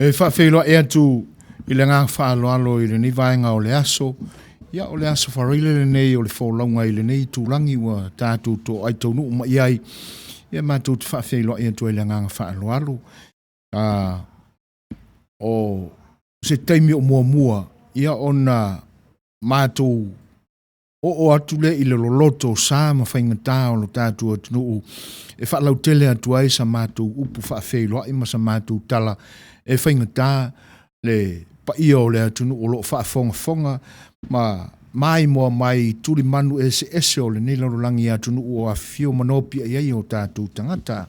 E faafeiloai atu i le agaga faaaloalo i lenei vaega o le aso. Ia, o le aso faraile lenei o le folauga i lenei itulagi ua tatou toai taunuu mai ai. Ia, matou te faafeiloai atu ai i le agaga faaaloalo. O se taimi o muamua, ia ona matou oo atu lea i le loloto o sa ma faigata o lo tatou atunuu e faalautele atu ai sa matou upu faafeiloai ma sa matou tala e faigata le paia o le atunuu o lo o faafogafoga ma maimoa mai i tulimanu eseese o lenei lalolagi i atunuu o afifio ma nopiai ai o tatou tagata.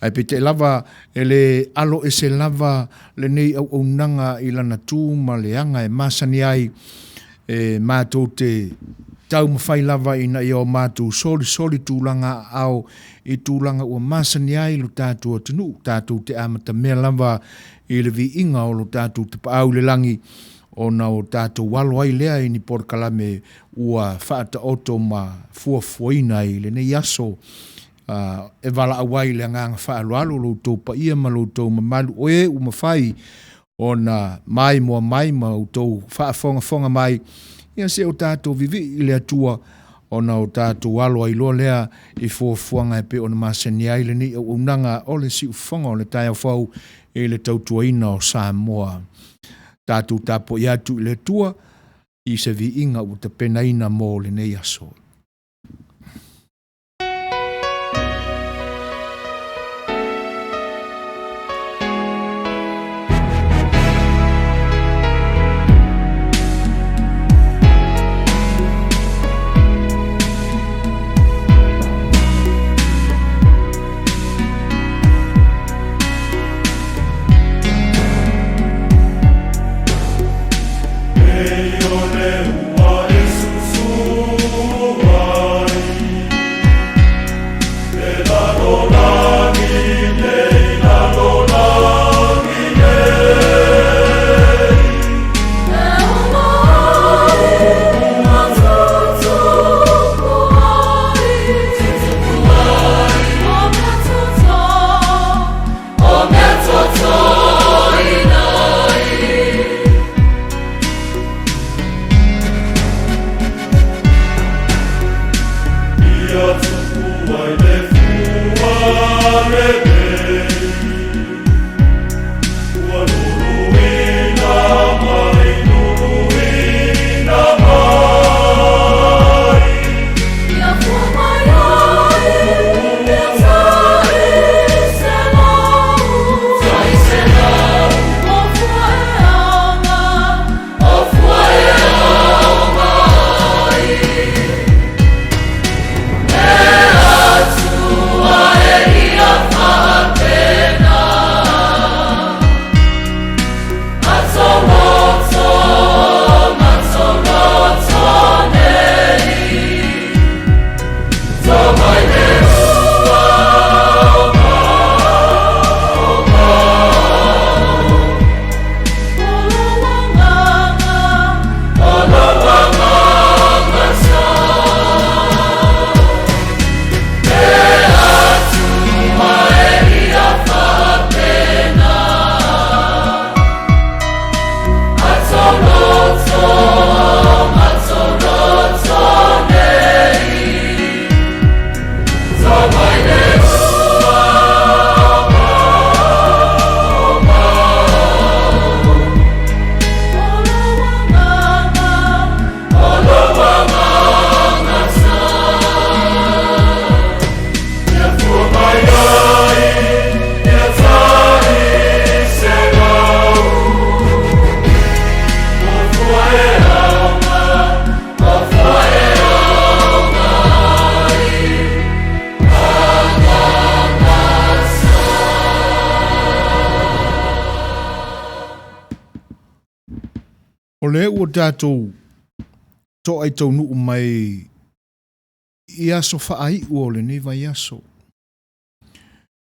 Ae peitai lava e le alo ese lava lenei auaunaga i lana tu ma le aga e masani ai e matou te taumafai lava ina ia o matou solisoli tulaga aao i tulaga ua masani ai lo tatou atunuu. Tatou te amatamea lava i le viiga o lo tatou Tapaau i le lagi ona o tatou alo ai lea i ni polokalame ua faataoto ma fuafuaina i lenei aso e valaau ai i le agaga faaaloalo lo outou paia ma lo outou mamalu o e ua mafai ona maimoa mai ma outou faafogafoga mai, ia se o tatou vivii i le Atua ona o tatou alo ai loa lea i fuafuaga e pei ona masani ai lenei auaunaga o le siufofoga o le taeao fou i le tautuaina o Samoa. Tatou tapuai atu i le Atua i se viiga ua tapenaina mo lenei aso. O lea ua tatou toai taunuu mai i aso faaiu o lenei vaiaso.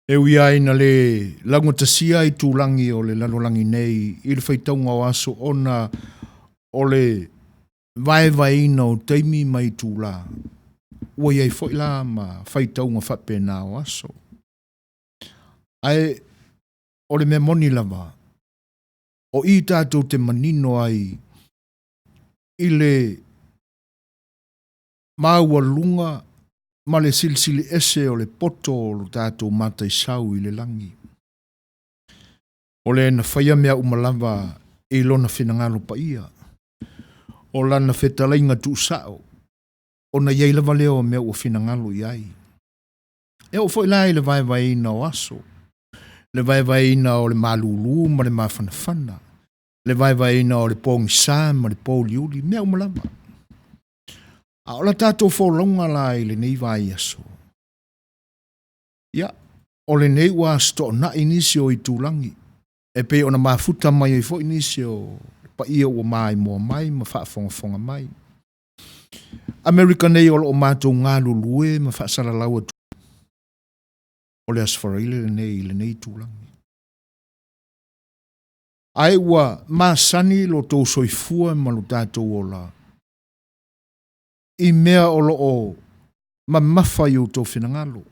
E ui lava ina le laugatasia itulagi o le lalolagi nei i le faitauga o aso ona o le vaevaeina o taimi ma itula, ua i ai foi la ma faitauga faapena o aso. Ae o le mea moni lava, O i tatou te manino ai i le maualuga ma le silisili ese o le poto o lo tatou mataisau i le lagi. O le na faia mea uma lava i lona finagalo paia, o lana fetalaiga tuusao, ona i ai lava lea o mea ua finagalo i ai. E oo foi la i le vaevaeina o aso, le vaevaeina o le malūlū ma le mafanafana, le vaevaeina o le pogisa ma le pouliuli, mea uma lava. A o la tatou folauga la i lenei vaiaso, ia, o lenei ua Aso Toonai nisi o itulagi, e pei ona mafuta mai ai foi nisi o le paia ua maimoa mai ma faafogafoga mai. Amerika nei o lo o matou galulue ma faasalalau atu o le Aso Faraile lenei i lenei itulagi. Ae ua masani lo tou soifua ma lo tatou ola i mea o lo o mamafa i outou finagalo.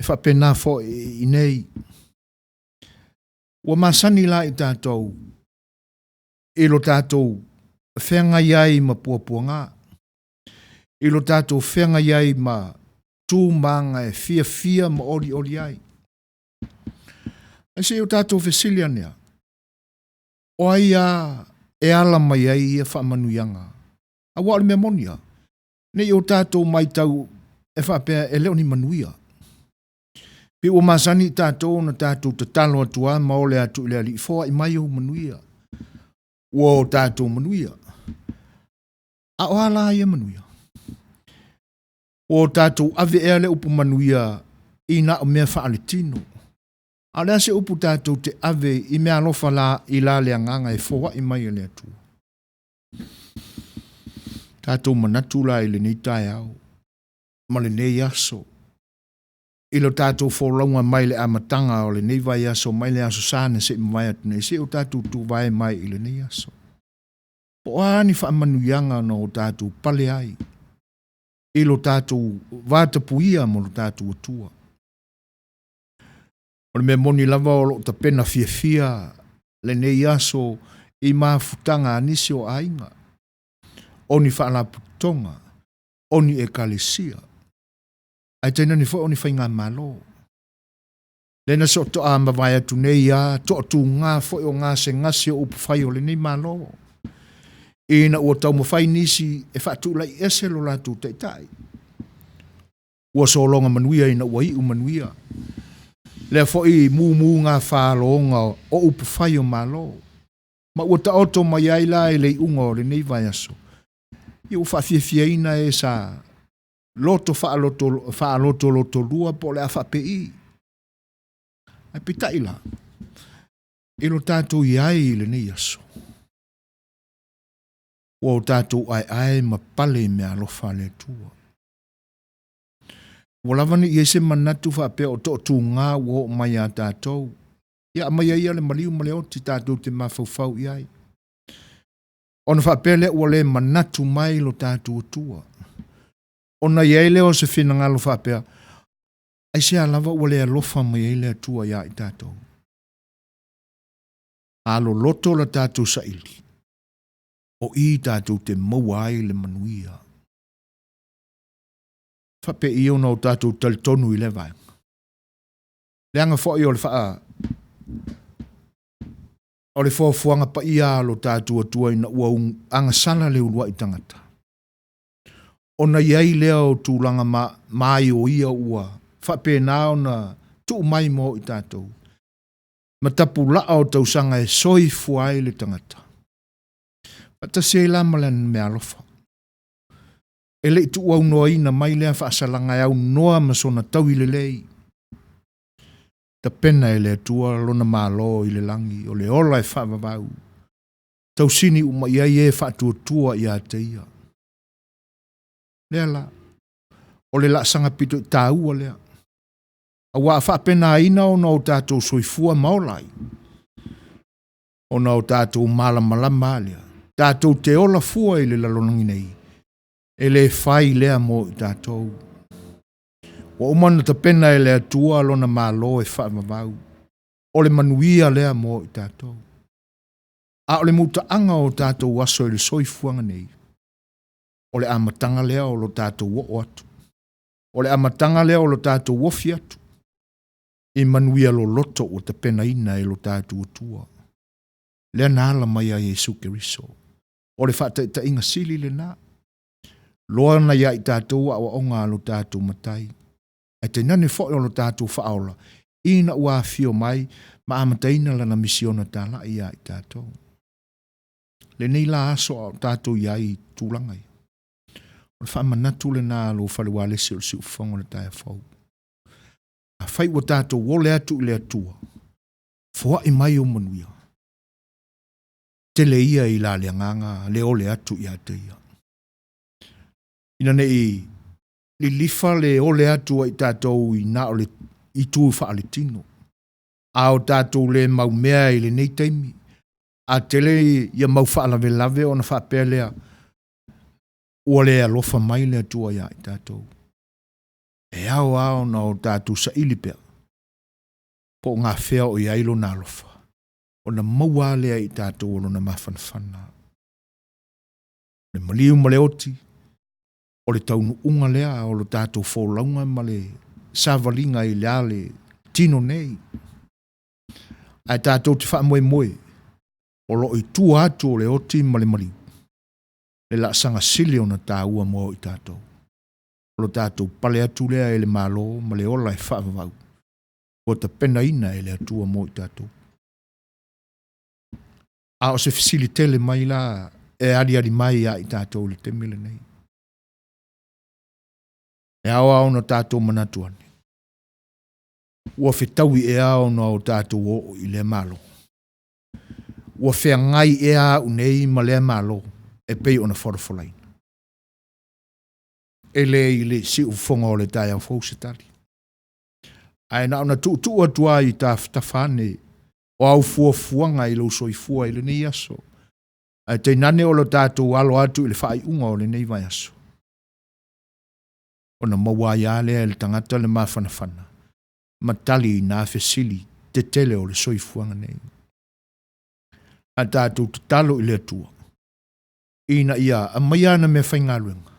E faapena foi i inei. Ua masani la i tatou i lo tatou feagai ai ma puapuaga, i lo tatou feagai ai ma tu ma aga e fiafia ma olioli ai. Ae se i o tatou fesili ane lava, o ai lava e ala mai ai ia faamanuiaga? Aua o le mea moni lava, ne i o tatou matau e faapea e le o ni manuia. Pei ua masani i tatou ona tatou tatalo atu lava ma ole atu i le Alii, foai mai ou manuia, ua o tatou manuia. A o a la ia manuia? Ua o tatou ave ea le upu manuia i na o mea faaletino? A o le a se upu tatou te ave i meaalofa la i la le agaga e foai mai e le Atua? Tatou manatu la i lenei taeao ma lenei aso i lo tatou folauga mai le amataga o lenei vaiaso mai le Aso Sa na se i mavae atu nei, se i o tatou tuvae mai i lenei aso. Po o a ni faamanuiaga na o tatou pale ai i lo tatou vatapuia ma lo tatou Atua. O le mea moni lava o lo o tapena fiafia lenei aso i mafutaga a nisi o aiga, o ni faalapotopotoga, o ni ekalesia, ae tainane foi o ni faigamalo. Lea na sotoa mavae atu nei a toatuga foi o gasegase o upufai o lenei Malo, ina ua taumafai nisi e faatulai ese lo latou taitai. Ua sologa manuia ina ua iu manuia lea foi mumuga faloga o upufai o Malo, ma ua taoto mai ai la i le iuga o lenei vaiaso, ia ua faafiafiaina e sa loto faalotolotolua po o le a faapei. Ae peitai la, i lo tatou i ai i lenei aso, ua o tatou aeae ma pale i meaalofa a le Atua. Ua lava ne i i ai se manatu faapea o toatuga ua oo mai ia tatou, ia aumaia ia le maliu ma le oti tatou te mafaufau i ai. Ona faapea lea ua le manatu mai lo tatou Atua. Ona i ai lea o se finagalo faapea, aisea lava ua le alofa mai ai le Atua ia i tatou? A loloto la tatou saili, o i tatou te maua ai le manuia. Faapei ona o tatou talitonu i lea vaega? Leaga foi o le faa o le foafoaga paia a lo tatou Atua ina ua agasala le uluai tagata, ona i ai lea o tulaga maioia ua faapena ona tuu mai mo i tatou, ma tapulaa o tausaga e soifua ai le tagata, faatasi ai la ma lana meaalofa. E le i tuuaunoaina mai lea faasalaga e aunoa ma sona taui lelei. Tapena e le Atua lona Malo i le lagi, o le ola e faavavau, tausini uma i ai e faatuatua ia te ia. Lea la, o le laasaga pito i taua lea, aua a faapenaina ona o tatou soifua ma ola ai, ona o tatou malamalama a lea, tatou te ola fua i le lalolagi nei, e le fai lea mo i tatou. Ua uma ona tapena e le Atua lona Malo e faavavau, o le manuia lea mo i tatou. A o le mutaaga o tatou aso i le soifuaga nei, o le amataga lea o lo tatou oo atu. O le amataga lea o lo tatou ofi atu i manuia loloto ua tapenaina e lo tatou Atua. Lea na ala mai ai Iesu Keriso. O le faataitaiga sili lena. Loa na ia i tatou aoaoga a lo tatou Matai, ae tainane foi o lo tatou Faaola, ina ua afio mai ma amataina lana misiona talai ia i tatou. Lenei la aso a o tatou i ai i tulaga ia. O le faamanatu lena a lou fale ualesi o le siufofoga o le taeao fou. Afai ua tatou ole atu i le Atua, foai mai ou manuia, tele ia i la le agaga le ole atu ia te ia. Ina ne i lilifa le ole atu ai tatou i na o le itu faaletino, a o tatou le maumea i lenei taimi, a tele ia mau faalavelave ona faapea lea, ua le alofa mai le Atua ia i tatou. E ao lava ona o tatou saili pea, po o gafea o i ai lona alofa, ona maua lava lea i tatou o lona mafanafana. O le maliu ma le oti, o le taunuuga lea o lo tatou folauga ma le savaliga i le le tino nei. Ae tatou te faamoemoe, o lo o i tua atu o le oti ma le maliu, le laasaga sili ona taua mo i tatou. O lo tatou pale atu lea i le Malo ma le ola e faavavau, ua tapenaina e le Atua mo i tatou. A o se fesili tele mai la e aliali mai ia i tatou i le taimi lenei. E ao lava ona tatou manatu ane, ua fetaui ea ona o tatou oo i lea Malo? Ua feagai ea au nei ma lea Malo e pei ona folafolaina? E le i le siufofoga o le taeao fou se tali. Ae na ona tuutuu atu lava i tafatafa ane o au fuafuaga i lou soifua i lenei aso, ae tainane o lo tatou alo atu i le faaiuga o lenei vaiaso, ona maua ai lava lea e le tagata le mafanafana ma tali i na fesili tetele o le soifuaga nei. A tatou tatalo i le Atua ina ia aumaia ana meafaigaluega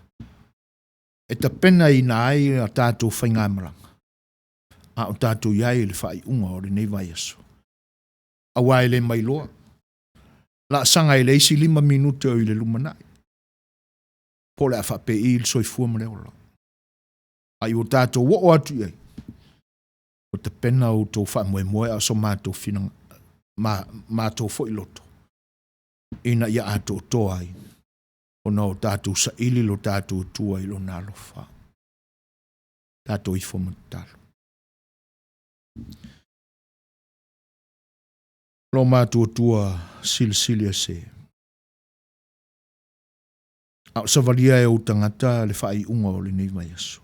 e tapenaina ai a tatou faigamalaga a o tatou i ai i le faaiuga o lenei vaiaso. Aua e le mailoa laasaga i le isi 5 minute o i le lumanai, po o le a faapei le soifua ma le ola. A ua tatou oo atu i ai, ua tapena outou faamoemoe a o so matou matou foi loto, ina ia atoatoa ai ona o tatou saili lo tatou Atua i lona alofa. Tatou ifo ma tatalo. Lo matou Atua silisili ese, a o savalia e ou tagata le faaiuga o lenei vaiaso.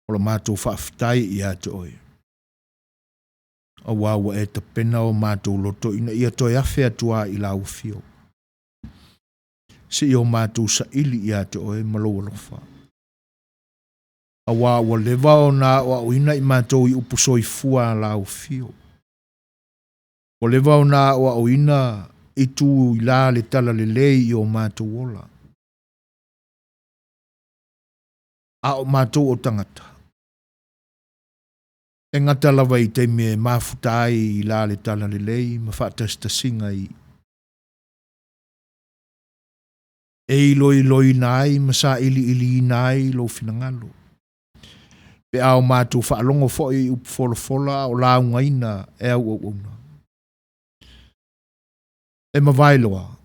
O lo matou faafetai ia te oe, aua ua e tapena o matou loto ina ia toe afe atu lava i lau afio, seia o matou saili ia te oe ma lou alofa. Aua ua leva ona aoaoina i matou i upu soifua a lau afio. Ua leva ona aoaoina i tu i la le talalelei i o matou ola. A o matou o tagata, e gata lava i taimi e mafuta ai i la le talalelei ma faatasitasiga i e iloiloina ai ma sailiiliina ai lou finagalo. Pe a o matou faalogo foi i upu folafola a o laugaina e au auauna. E mavae loa,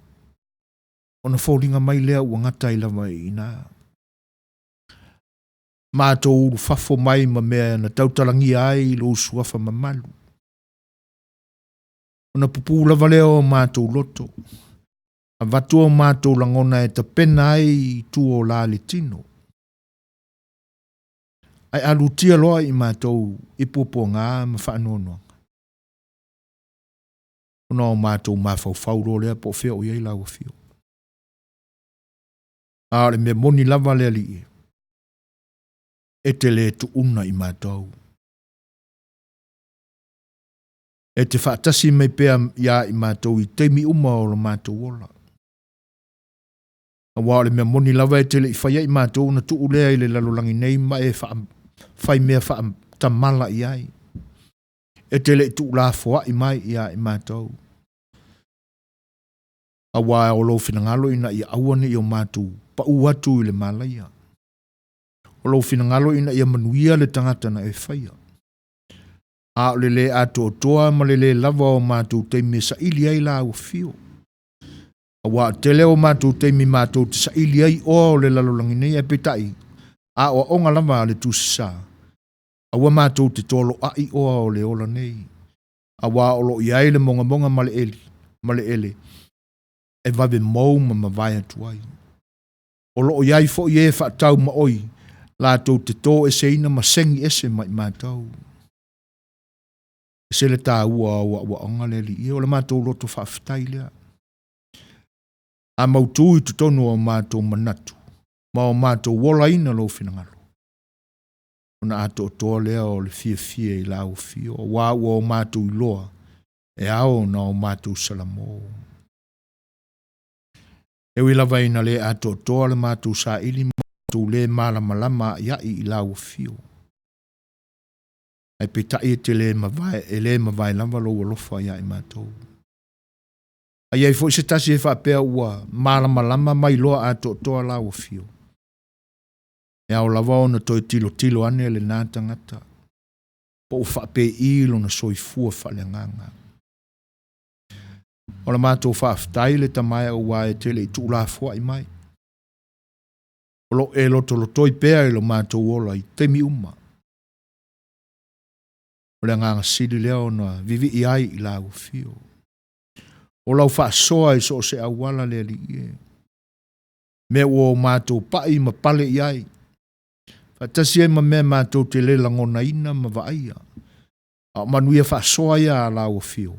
ona foliga mai lea ua gata ai lava i ina. Matou ulufafo mai ma mea na tautalagia ai lou suafa mamalu. Ona pupū lava lea o matou loto, avatu o matou lagona e tapena ai i tua o la le tino. Ae alutia loa i matou i puapuaga ma faanoanoaga, ona o matou mafaufau loa lea po o fea o i ai lau afio. A o le mea moni lava le Alii, e te le tuuna i matou. E te faatasi mai pea iā i matou i taimi uma o lo matou ola. Aua o le mea moni lava e te le i faia i matou ona tuu lea i le lalolagi nei ma e fai mea faatamala i ai. E te le i tuulafoai mai iā i matou. Aua o lou finagalo ina ia aua ne i o matou paū atu i le malaia. O lou finagalo ina ia manuia le tagata na e faia. A o le lē atoatoa ma le lē lava o matou taimi e saili ai lau afio. Aua o le tele o matou taimi matou te saili ai oa o le lalolagi nei, ae peitai, aoaoga lava a le Tusi Sa, aua matou te toloai oa o le ola nei, aua o lo o i ai le mogamoga ma le eli, ma le ele, e vave mou ma mavae atu ai. O lo o i ai foi e faatau maoi latou te toeseina ma segi ese mai matou. Ese le taua o aoaoga le Alii, o le matou loto faafetai lea. A mautu i totonu o matou manatu ma o matou olaina lou finagalo, ona atoatoa lea o le fiafia i lau afio, aua ua o matou iloa e ao ona o matou salamo. E ui lava ina le atoatoa le matou saili ma matou le malamalama a'ia'i i lau afio, ae peitai e te le mavae, e le mavae lava lou alofa iā i matou. A i ai foi se tasi e faapea ua malamalama ma iloa atoatoa lau afio, e ao lava ona toe tilotilo ane lena tagata, po ua faapei lona soifua faaleagaga. O le matou faafetai le Tama e aua e te le i tuulafoai mai. O lo o e lotolotoi pea i lo matou ola i taimi uma. O le agaga sili lea ona vivii ai i lau afio. O lau faasoa i so o se auala le Alii e. Mea ua o matou pai ma pale i ai. Faatasi ai ma mea matou te le lagonaina ma vaaia. A o manuia faasoa ia a lau afio,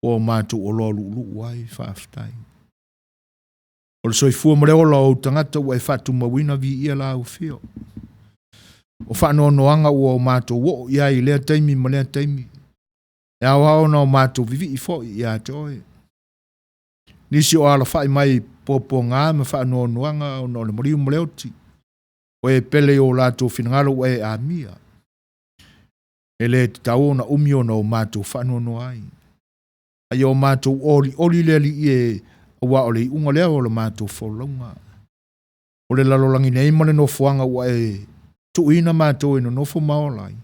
ua o matou oloa luuluu ai, faafetai. O le soifua ma le ola o ou tagata ua e faatumauina viia lau afio. O faanoanoaga ua o matou oo i ai i lea taimi ma lea taimi, e aoao ona o matou vivii foi ia te oe. Nisi o alafai mai puapuaga ma faanoanoaga ona o le maliu ma le oti, o e pele i o latou finagalo ua e amia. E le tatau ona umi ona o matou faanoanoa ai. A ia o matou olioli le Alii e, aua o le iuga lea o le matou folauga. O le lalolagi nei ma le nofoaga ua e tuuina matou e nonofo ma ola ai,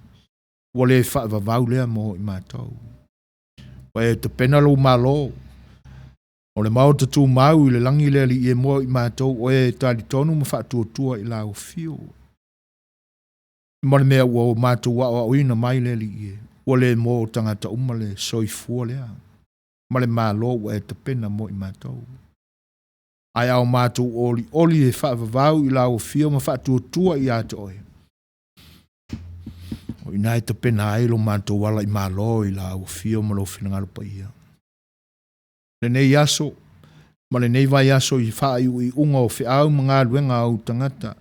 ua le faavavau lea mo i matou. Ua e tapena lou Malo, o le Maota tumau i le lagi le Alii e mo i matou, o e talitonu ma faatuatua i lau afio. Ma le mea ua o matou aoaoina mai le Alii e, ua le mo tagata uma le soifua lea, ma le Malo ua e tapena mo i matou. Ae a o matou olioli e faavavau i lau afio ma faatuatua ia te oe, o i ina e tapena ai lo matou ala i Malo i lau afio ma lou finagalo paia. Lenei aso ma lenei vaiaso i faaiuiuga o feau ma galuega a ou tagata,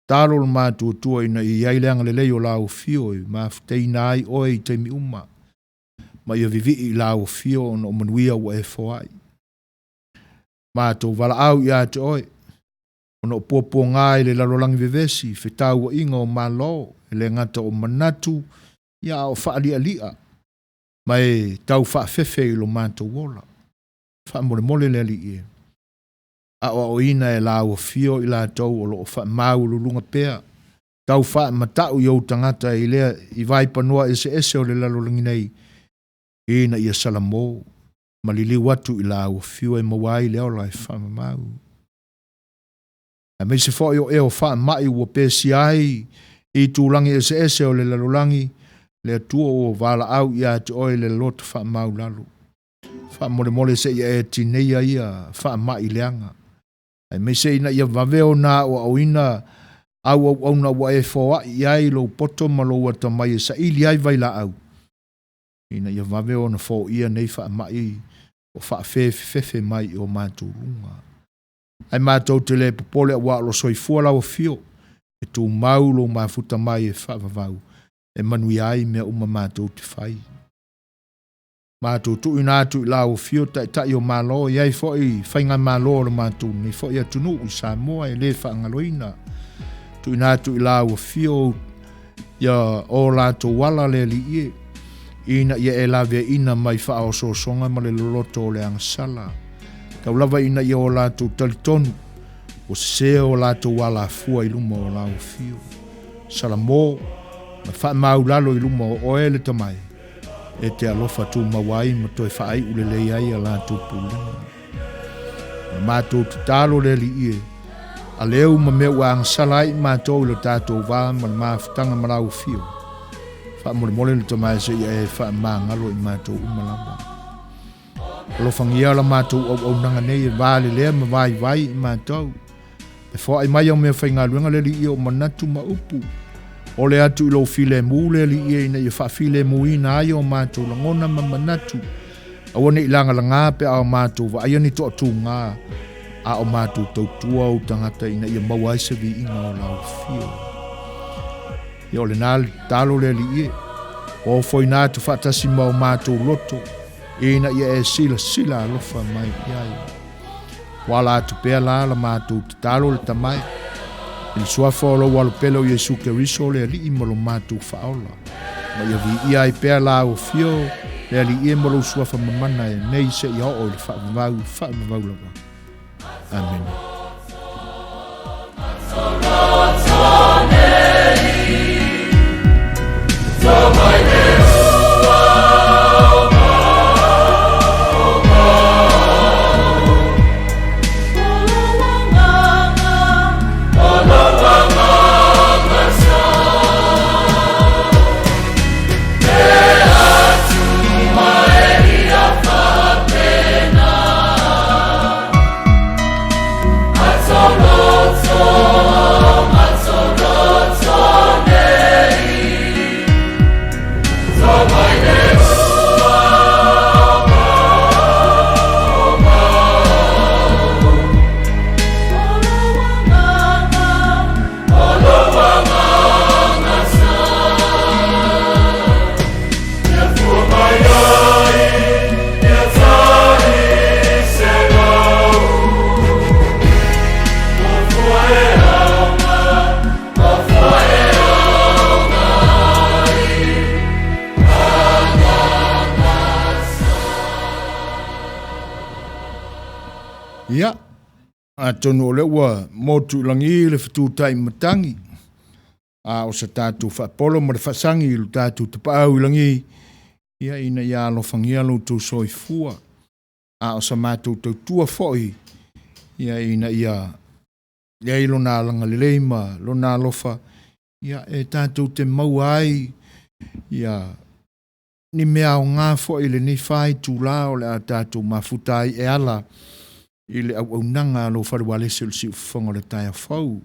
talo le matuatua ina ia i ai le agalelei o lau afio e mafutaina ai oe i taimi uma, ma ia vivii i lau afio ona o manuia ua e foai. Matou valaau ia te oe, ona o puapuaga i le lalolagi vevesi, fetauaiga o Malo, e le gata o manatu, ia a o faalialia, ma e tau faafefe i lo matou ola. Faamolemole le Alii e aoaoina e lau afio i latou o lo o faamaualuluga pea, tau faamatau i ou tagata i lea i vaipanoa eseese o le lalolagi nei, ina ia salamo ma liliu atu i lau afio e maua ai le ola e faamamau. Aemaise foi o ea o faamai ua pesia ai i tulaga eseese o le lalolagi, le Atua ua valaau ia te oe le loto faamaulalo. Faamolemole seia e tineia ia faamai leaga. Aemaise ina ia vave ona aoaoina au auauna ua e foai i ai lou poto ma lou atamai e saili ai vailaau, ina ia vave ona foia nei faamai o faafefefefe mai i o matou luga. Ae matou te le popole aua o lo soifua lau afio, e tumau lou mafuta mai e faavavau, e manuia ai mea uma matou te fai. Matou tuuina atu i lau afio Taitai o Malo, e i ai foi Faigamalo o le matou nei foi atunuu i Samoa e le faagaloina. Tuuina atu i lau afio ia o latou ala le Alii e, ina ia e laveaiina mai faaosoosoga ma le loloto o le agasala. Tau lava ina ia o latou talitonu ua sese o latou alafua i luma o lau afio. Salamo ma faamaulalo i luma o oe le Tamai. E te alofa tumau ai ma toe faaiu lelei ai a latou pulega. O le matou tatalo le Alii e, aleu ma mea ua agasala ai i matou i lo tatou va ma le mafutaga ma lau afio. Faamolemole le Tama seia e faamagalo i matou uma lava. Alofagia la matou auaunaga nei e valelea ma vaivai i matou. E foai mai au meafaigaluega le Alii o manatu ma upu. Ole atu i lou filemu le Alii ina ia faafilemuina ai o matou lagona ma manatu. Aua ne i lagalaga pe a o matou vaaia ni toatuga, a o matou tautua ou tagata ina ia maua ai se viiga o lau afio. Ia o lena le tatalo le Alii e. Ua ofoina atu faatasi ma o matou loto, ina ia e silasila alofa mai i ai. Ua ala atu pea la la matou tatalo le Tama e, i le suafa o lou Alo pele o Iesu Keriso le Alii ma lo matou Faaola. Ma ia viia ai pea la au afio le Alii e ma lou suafa mamana e nei seia oo i le faavavau faavavau lava. Amene. Ia, atonu o lea ua motu i lagi le fetutai matagi, a o sa tatou faapolo ma le faasagi i lo tatou tapaau i lagi, ia ina ia alofagia lo outou soifua, a o sa matou tautua foi, ia ina ia i ai lona alagalelei ma lona alofa, ia e tatou te maua ai ia ni mea aoga foi i lenei faitulā o le a tatou mafuta ai e ala i le auaunaga a lou fale ualesi o le siufofoga o le taeao fou.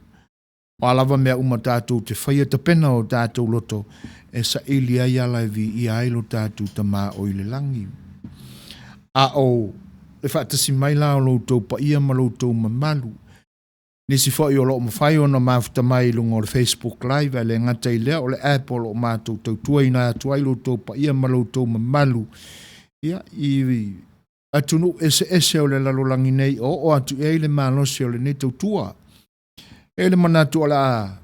O a lava mea uma tatou te faia tapena o tatou loto e saili ai ala e viia ai lo tatou Tama o i le lagi. A o le faatasi mai la o lo outou paia ma lo outou mamalu, nisi foi o lo o mafai ona mafuta mai i luga o le Facebook Live, ae le gata i lea o le app o lo o matou tautuaina atu ai lo outou paia ma lo outou mamalu, ia, i atunuu eseese o le lalolagi nei o oo atu i ai le malosi o lenei tautua. E le manatu o le a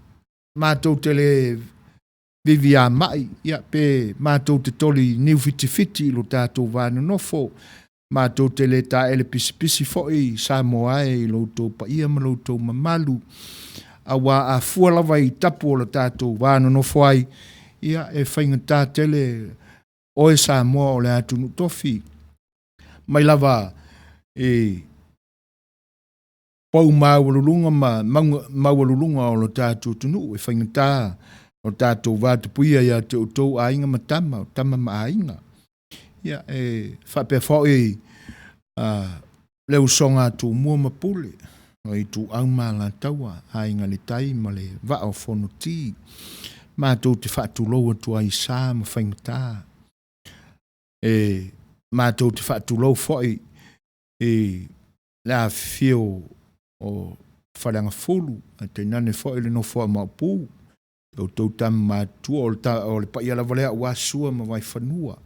matou te le viviamai, ia, pe matou te toli niu fitifiti i lo tatou va nonofo, matou te le taele pisipisi foi Samoa e i lo outou paia ma lo outou mamalu, aua a fua lava i tapu o lo tatou va nonofo ai, ia, e faigata tele oe Samoa o le atunuu tofi, mai lava i pou maualuluga ma mauga maualuluga o lo tatou atunuu e faigata o tatou vatapuia ia te outou aiga ma tama, o tama ma aiga. Ia, e faapea foi le usoga a Tumua ma Pule, o Ituau ma Alataua, Aiga i le Tai ma le Vaa o Fonoti. Matou te faatulou atu ai i sa ma faigata. E matou te faatulou foi i le afifio o Faleagafulu, ae tainane foi le nofo a Maopu, lo outou tama matutua, o le paia lava lea aua Sua ma Vaifanua.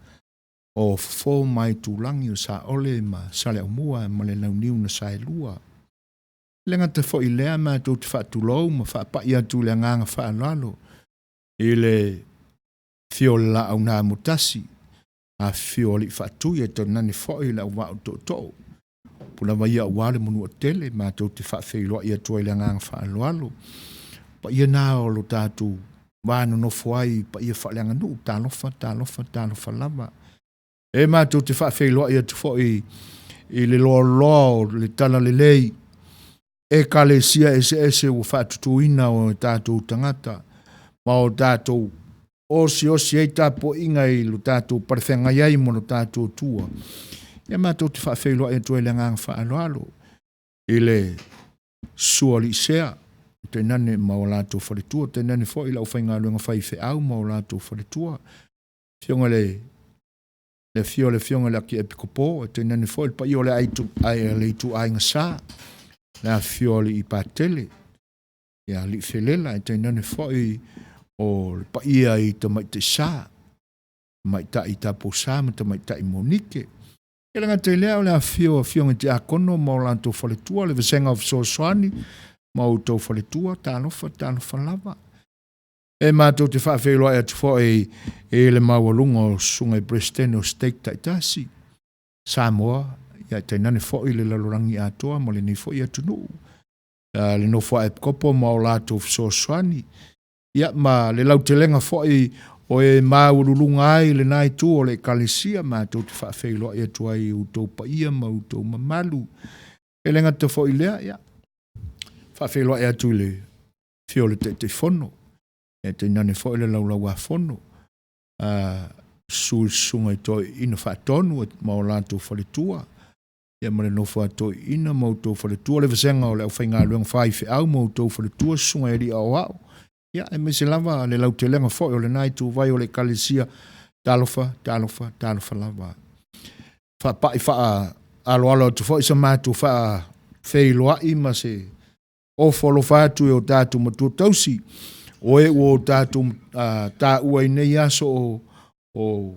O Fofo ma Aitulagi o Saole ma Saleaaumua ma le Launiu na Saelua. E le gata foi i lea, matou te faatulou ma faapai atu i le agaga faaaloalo i le afio o le Laau na Amotasi, afifio o Alii Faatui ae tainane foi le Auvaa o Tootoo. Upu lava ia aua le Manuatele, matou te faafeiloai atu ai i le agaga faaaloalo. Paia na o lo tatou va nonofo ai i paia faaleaganuu, talofa, talofa, talofa lava. E matou te faafeiloai atu foi i le loaloa o le Talalelei, Ekalesia eseese ua faatutuina o tatou tagata ma o tatou osiosi ai tapuaiga i lo tatou palefeagai ai ma lo tatou Atua. Ia matou te faafeiloai atu ai i le agaga faaaloalo i le susu o alii sea, tainane ma o latou faletua, tainane foi le aufaigaluega faifeau ma o latou faletua, afioga i le le afio o le afioga i le Akiepikopo, tainane foi le paia o le ituaiga sa, le afifio o alii Patele, ia alii Felela, ae tainane foi o le paia i tamaitai sa, tamaitai Taupousa ma tamaitai Monike. E le gata i lea o le afifio o afioga i Tiakono ma o latou faletua, le vasega o fesoasoani ma outou faletua, talofa, talofa lava. E matou te faafeiloai atu foi i le maualuga o susuga i Peresetene o Stake taitasi, Samoa, ia tainane foi le lalolagi atoa ma lenei foi atunuu, le nofo a Epikopo ma o latou fesoasoani, ia ma le lautelega foi o e maualuluga ai lena itu o le Ekalesia, matou te faafeiloai atu ai i outou paia ma outou mamalu. E le gata foi i lea, ia, faafeiloai atu i le afio o le Taitaifono, ia tainane foi le Laulau-a-Fono, susu i susuga i toeaiina faatonu ma o latou faletua, ia ma le nofo a toeaiina ma outou faletua, le vasega o le aufaigaluega faifeau ma outou faletua, susuga i alii aoao, ia aemaise lava le lautelega foi o lena ituvai o le Ekalesia, talofa, talofa, talofa lava. Faapai faaaloalo atu foi sa matou faafeiloai ma se ofo alofa atu i o tatou matua tausi, o e ua o tatou taua i nei aso o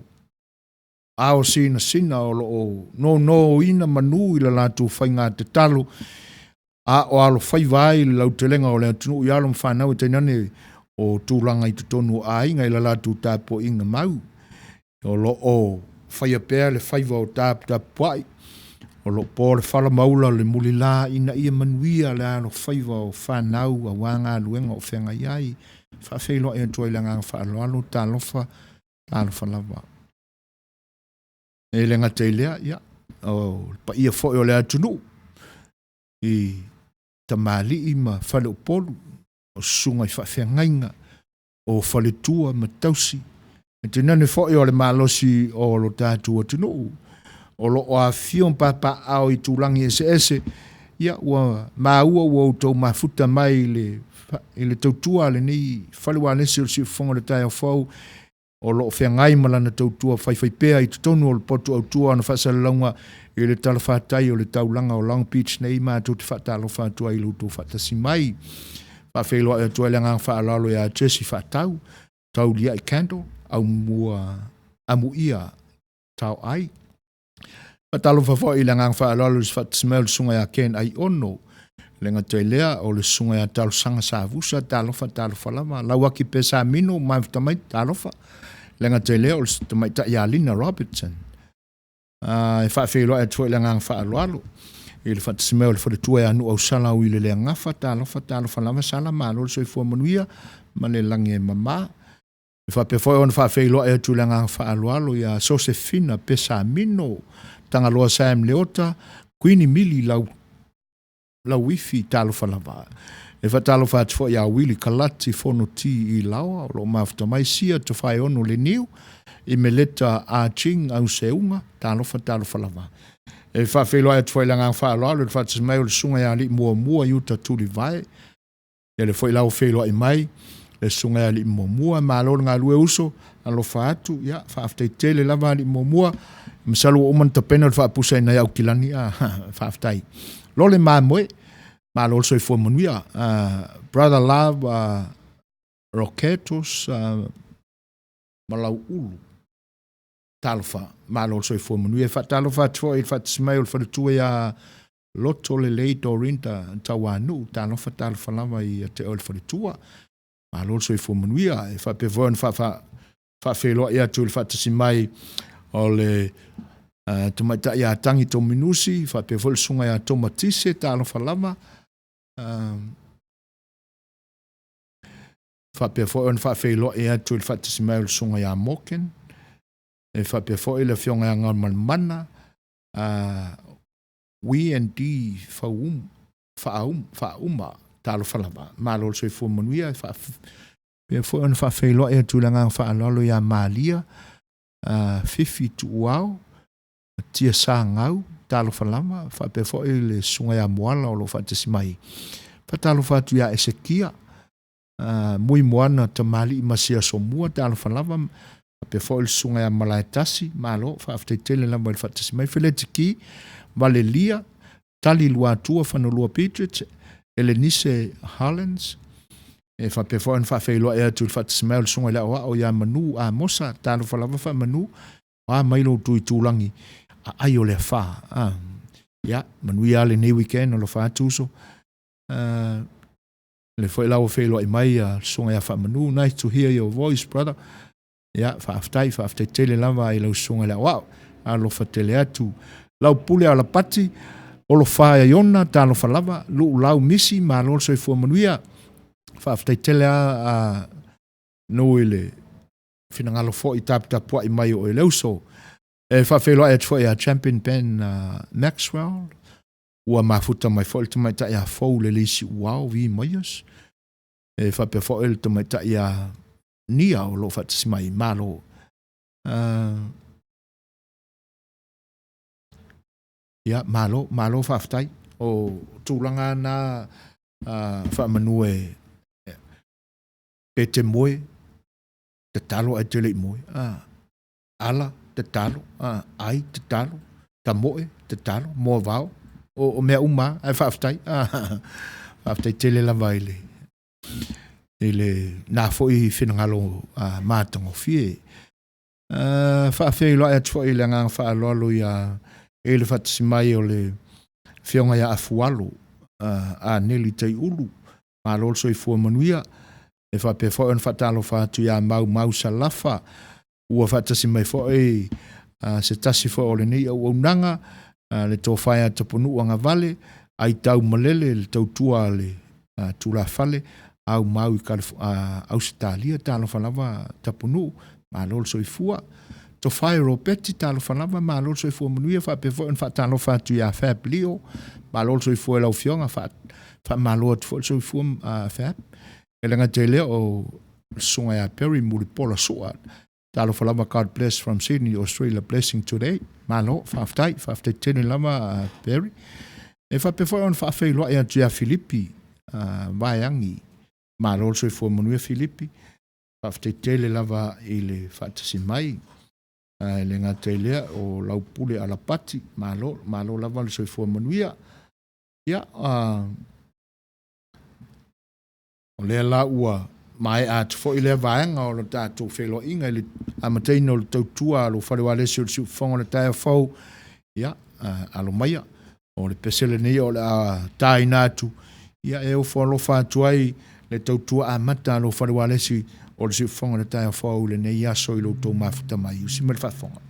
ao sinasina o lo o nonoina manu i la latou faiga tatalo, a o alofaiva ai le lautelega o le atunuu i alo ma fanau e tainane o tulaga i totonu o aiga i la latou tapuaiga mau. O lo o faia pea le faiva o taputapuai, o lo o po le fala ma ula le mulila ina ia manuia le alofaiva o fanau aua galuega o feagai ai. Faafeiloai atu ai i le agaga faaaloalo, talofa, talofa lava. E le gata i lea, ia, o le paia foi o le atunuu i tamalii ma faleupolu, o susuga i faafeagaiga, o faletua ma tausi, e tainane foi o le malosi o lo tatou atunuu, o lo o afifio ma papaaao i tulaga eseese, ia ua maua ua outou mafuta mai i le tautua a lenei fale ualesi o le Siufofoga o le Taeao Fou, o lo o feagai ma lana tautua faifaipea i totonu o le potu autu o ana faasalalauga i le talafatai o le taulaga o Long Beach nei, matou te faatalofa atu ai i lo outou faatasi mai. Faafeiloai atu ai le agaga faaaloalo ia Jesse Faatau, Tauliai Candle, Aumua Amuia Taoai. Faatalofa foi i le agaga faaaloalo i se faatasi mai o le susuga ia Ken Aiono. Le gata i lea, o le susuga ia Talosaga Savusa, talofa, talofa lava. Lauaki Pesamino, mafuta mai, talofa. Le gata i lea, o le tamaitai ia Lina Robertson. E faafeiloai atu foi i le agaga faaaloalo i le faatasi mai o le faletua ia Nuuausala au i le Leagafa, talofa, talofa lava, Sala, malo le soifua manuia ma le lagi e mama. E faapea foi ona faafeiloai atu i le agaga faaaloalo ia Sosefina Pesamino, Tagaloa Sam Leota, Kuini Mili Lau Lauifi, talofa lava. E faatalofa atu foi ia Wili Kalati Fonoti i Laoa, o lo o mafuta mai Sia Tofaeono Leniu, i Meleta Ah Ching Auseuga, talofa, talofa lava. E faafeiloai atu foi i le agaga faaaloalo i le faatasi mai o le susuga ia Alii Muamua Iuta Tulivae, Ia lea foi la ua feiloai mai le susuga ia Alii Muamua, malo le galue uso, alofa atu, ia faafetai tele lava Alii Muamua, masalo ua uma ona tapena le faapusa i nai Aukilani, a faafetai. Lole Mamoe, malo le soifua manuia. Brother Love, Roketos, Malauulu. Talofa, malo le soifua manuia. E faatalofa atu foi i le faatasi mai o le faletua ia Loto Lelei Dorinda Tauanuu. Talofa, talofa lava ia te oe le faletua. Malo le soifua manuia. E faapea foi ona faafeiloai atu i le faatasi mai o le tamaitai ia Tagi Tominusi, faapea foi le susuga ia Toma Tise, talofa lava. Faapea foi ona faafeiloai atu i le faatasi mai o le susuga ia Morgan, e faapea foi le afioga ia Galumalemana, We and D Fauum, Faaum, Faauma, talofa lava, malo le soifua manuia, e faapea foi ona faafeiloai atu i le agaga faaaloalo ia Malia, Fifi Tuuao, Tia Sagau, talofa lava, faapea foi le susuga ia Moala o lo o faatasi mai. Faatalofa atu ia Esekia, Muimoana Tamalii Masia Somua, talofa lava, faapea foi le susuga ia Malaetasi, malo, faafetai tele lava i le faatasi mai. Feleti Ki, Valelia, Tali Luatua, Fanolua Beatrice, Elenise Harlands, e faapea foi ona faafeiloai atu i le faatasi mai o le susuga i le Aoao ia Manu Amosa, talofa lava Faamanu, a mai lo outou itulagi aai o le afa. Ah. Ia, manuia lava lenei weekend, alofa atu uso. Le foi la ua feiloai mai a le susuga ia Faamanu, nice to hear your voice brother. Ia, faafetai, faafetai tele lava i lau susuga i le aoao. Alofa tele atu. Lau pule alapati, olofa Iona, talofa lava, luu lau misi, malo le soifua manuia. Faafetai tele a no i le finagalo foi taputapuai mai o oe le uso. E faafeiloai atu foi ia Champion Ben Maxwell, ua mafuta mai foi le tamaitai a Fou le Leisi Uao V Moyes, e faapea foi le tamaitai a Nia o lo o faatasi mai, malo. Ia, malo, malo faafetai. O tulaga na faamanu e pe te moe, tatalo ae te le i moe. Ala, tatalo, ai, tatalo, tamoe, tatalo, moavao, o mea uma lava, ae faafetai. Faafetai tele lava i le i le na foi finagalo matagofie. Faafeiloai atu foi i le agaga faaaloalo ia i le faatasi mai o le Afioga ia Afualo Aneli Taiulu, malo le soifua manuia. E faapea foi ona faatalofa atu ia Maumau Salafa, ua faatasi mai foi se tasi foi o lenei auaunaga, le Tofa ia Tapunuu Agavale, Aitau Malele, le tautua a le tulafale, aumau i Ausetalia, talofa lava Tapunuu, malo le soifua. Tofae Ropeti, talofa lava, malo le soifua manuia, faapea foi ona faatalofa atu ia Fab Leo, malo le soifua i lau Afioga, faamalo atu foi le soifua Fab. E le gata i lea o le susuga ia Perry Mulipola Sua, talofa lava, God bless from Sydney, Australia, blessing today. Malo, faafetai, faafetai tele lava Perry. E faapea foi ona faafeiloai atu ia Filipi Vaeagi, malo le soifua manuia Filipi, faafetai tele lava i le faatasi mai. E le gata i lea o lau pule alapati, malo, malo lava le soifua manuia. Ia, o lea la ua maea atu foi lea vaega o le tatou feiloaiga i le amataina o le tautua a lou fale ualesi o le siufofoga o le taeao fou. Ia, alo maia, o le pese lenei o le a taina atu, ia e ofo alofa atu ai le tautua amata a lou fale ualesi o le siufofoga o le taeao fou i lenei aso i lo outou mafuta mai. Usi mai le faafofoga.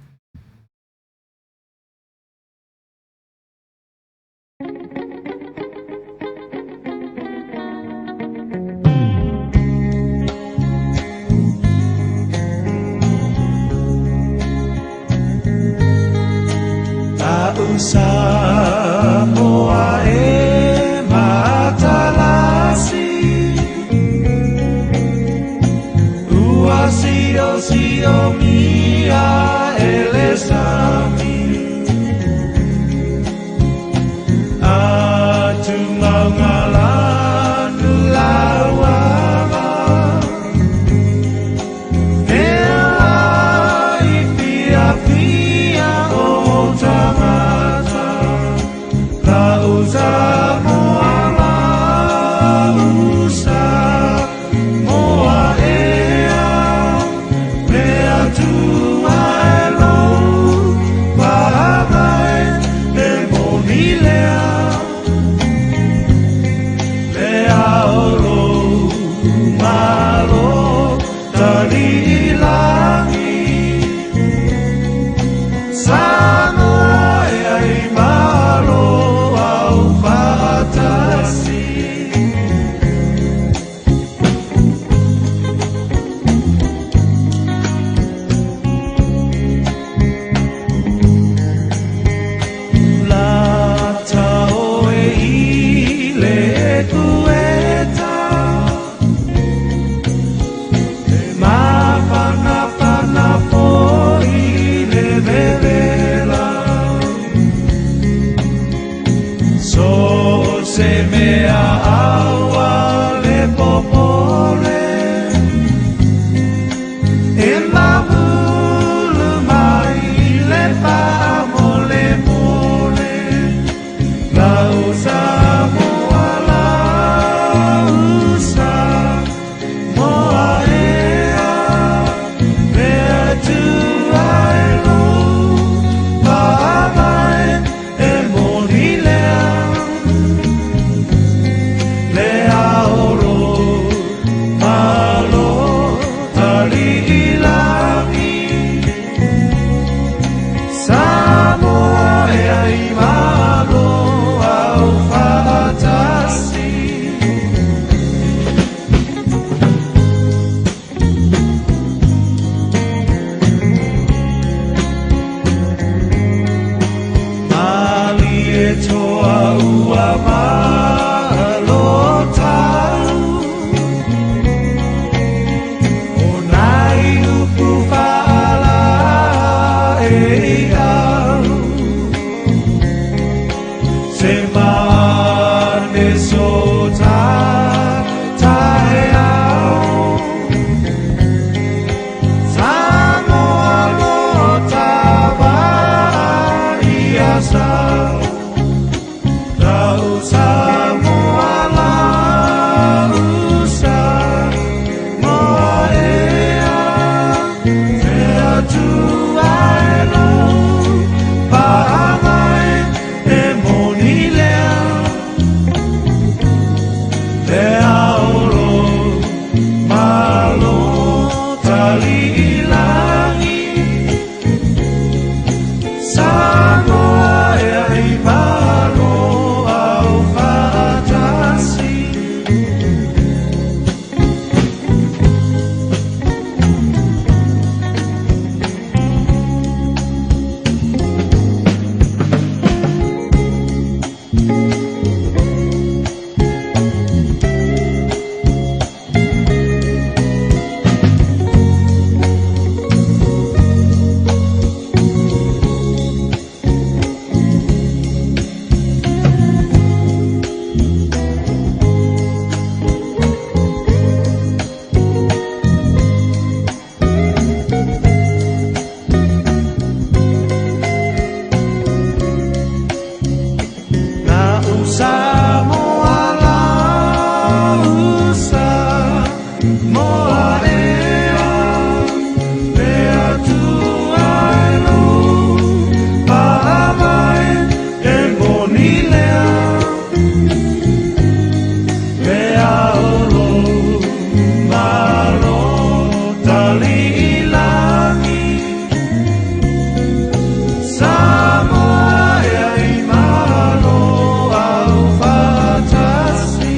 moni lea Le ao lou malo taliilagi Samoa e ai malo au faatasi. Lata oe i le ekueta, E mafanafana foi le vevela. So se mea aua le popole, E mahulu mai le faamolemole, Lau Samoa, lau Samoa ea, Le Atua e lou faavae e moni lea. Le ao lou malo taliilagi, Samoa e ai malo au faatasi. Malie toa ua malo tau, O nai upu faalaeiau, Se mane so ta taeao, Samoa lo ta ia sau, Lau Samoa, lau Samoa ea, Le Atua e lou faavae e moni lea. Le ao lou malo taliilagi, Samoa e ai malo au faatasi. Lau Samoa, lau Samoa ea, Le Atua e lou faavae e moni lea. Le ao lou malo taliilagi, Samoa e ai malo au faatasi.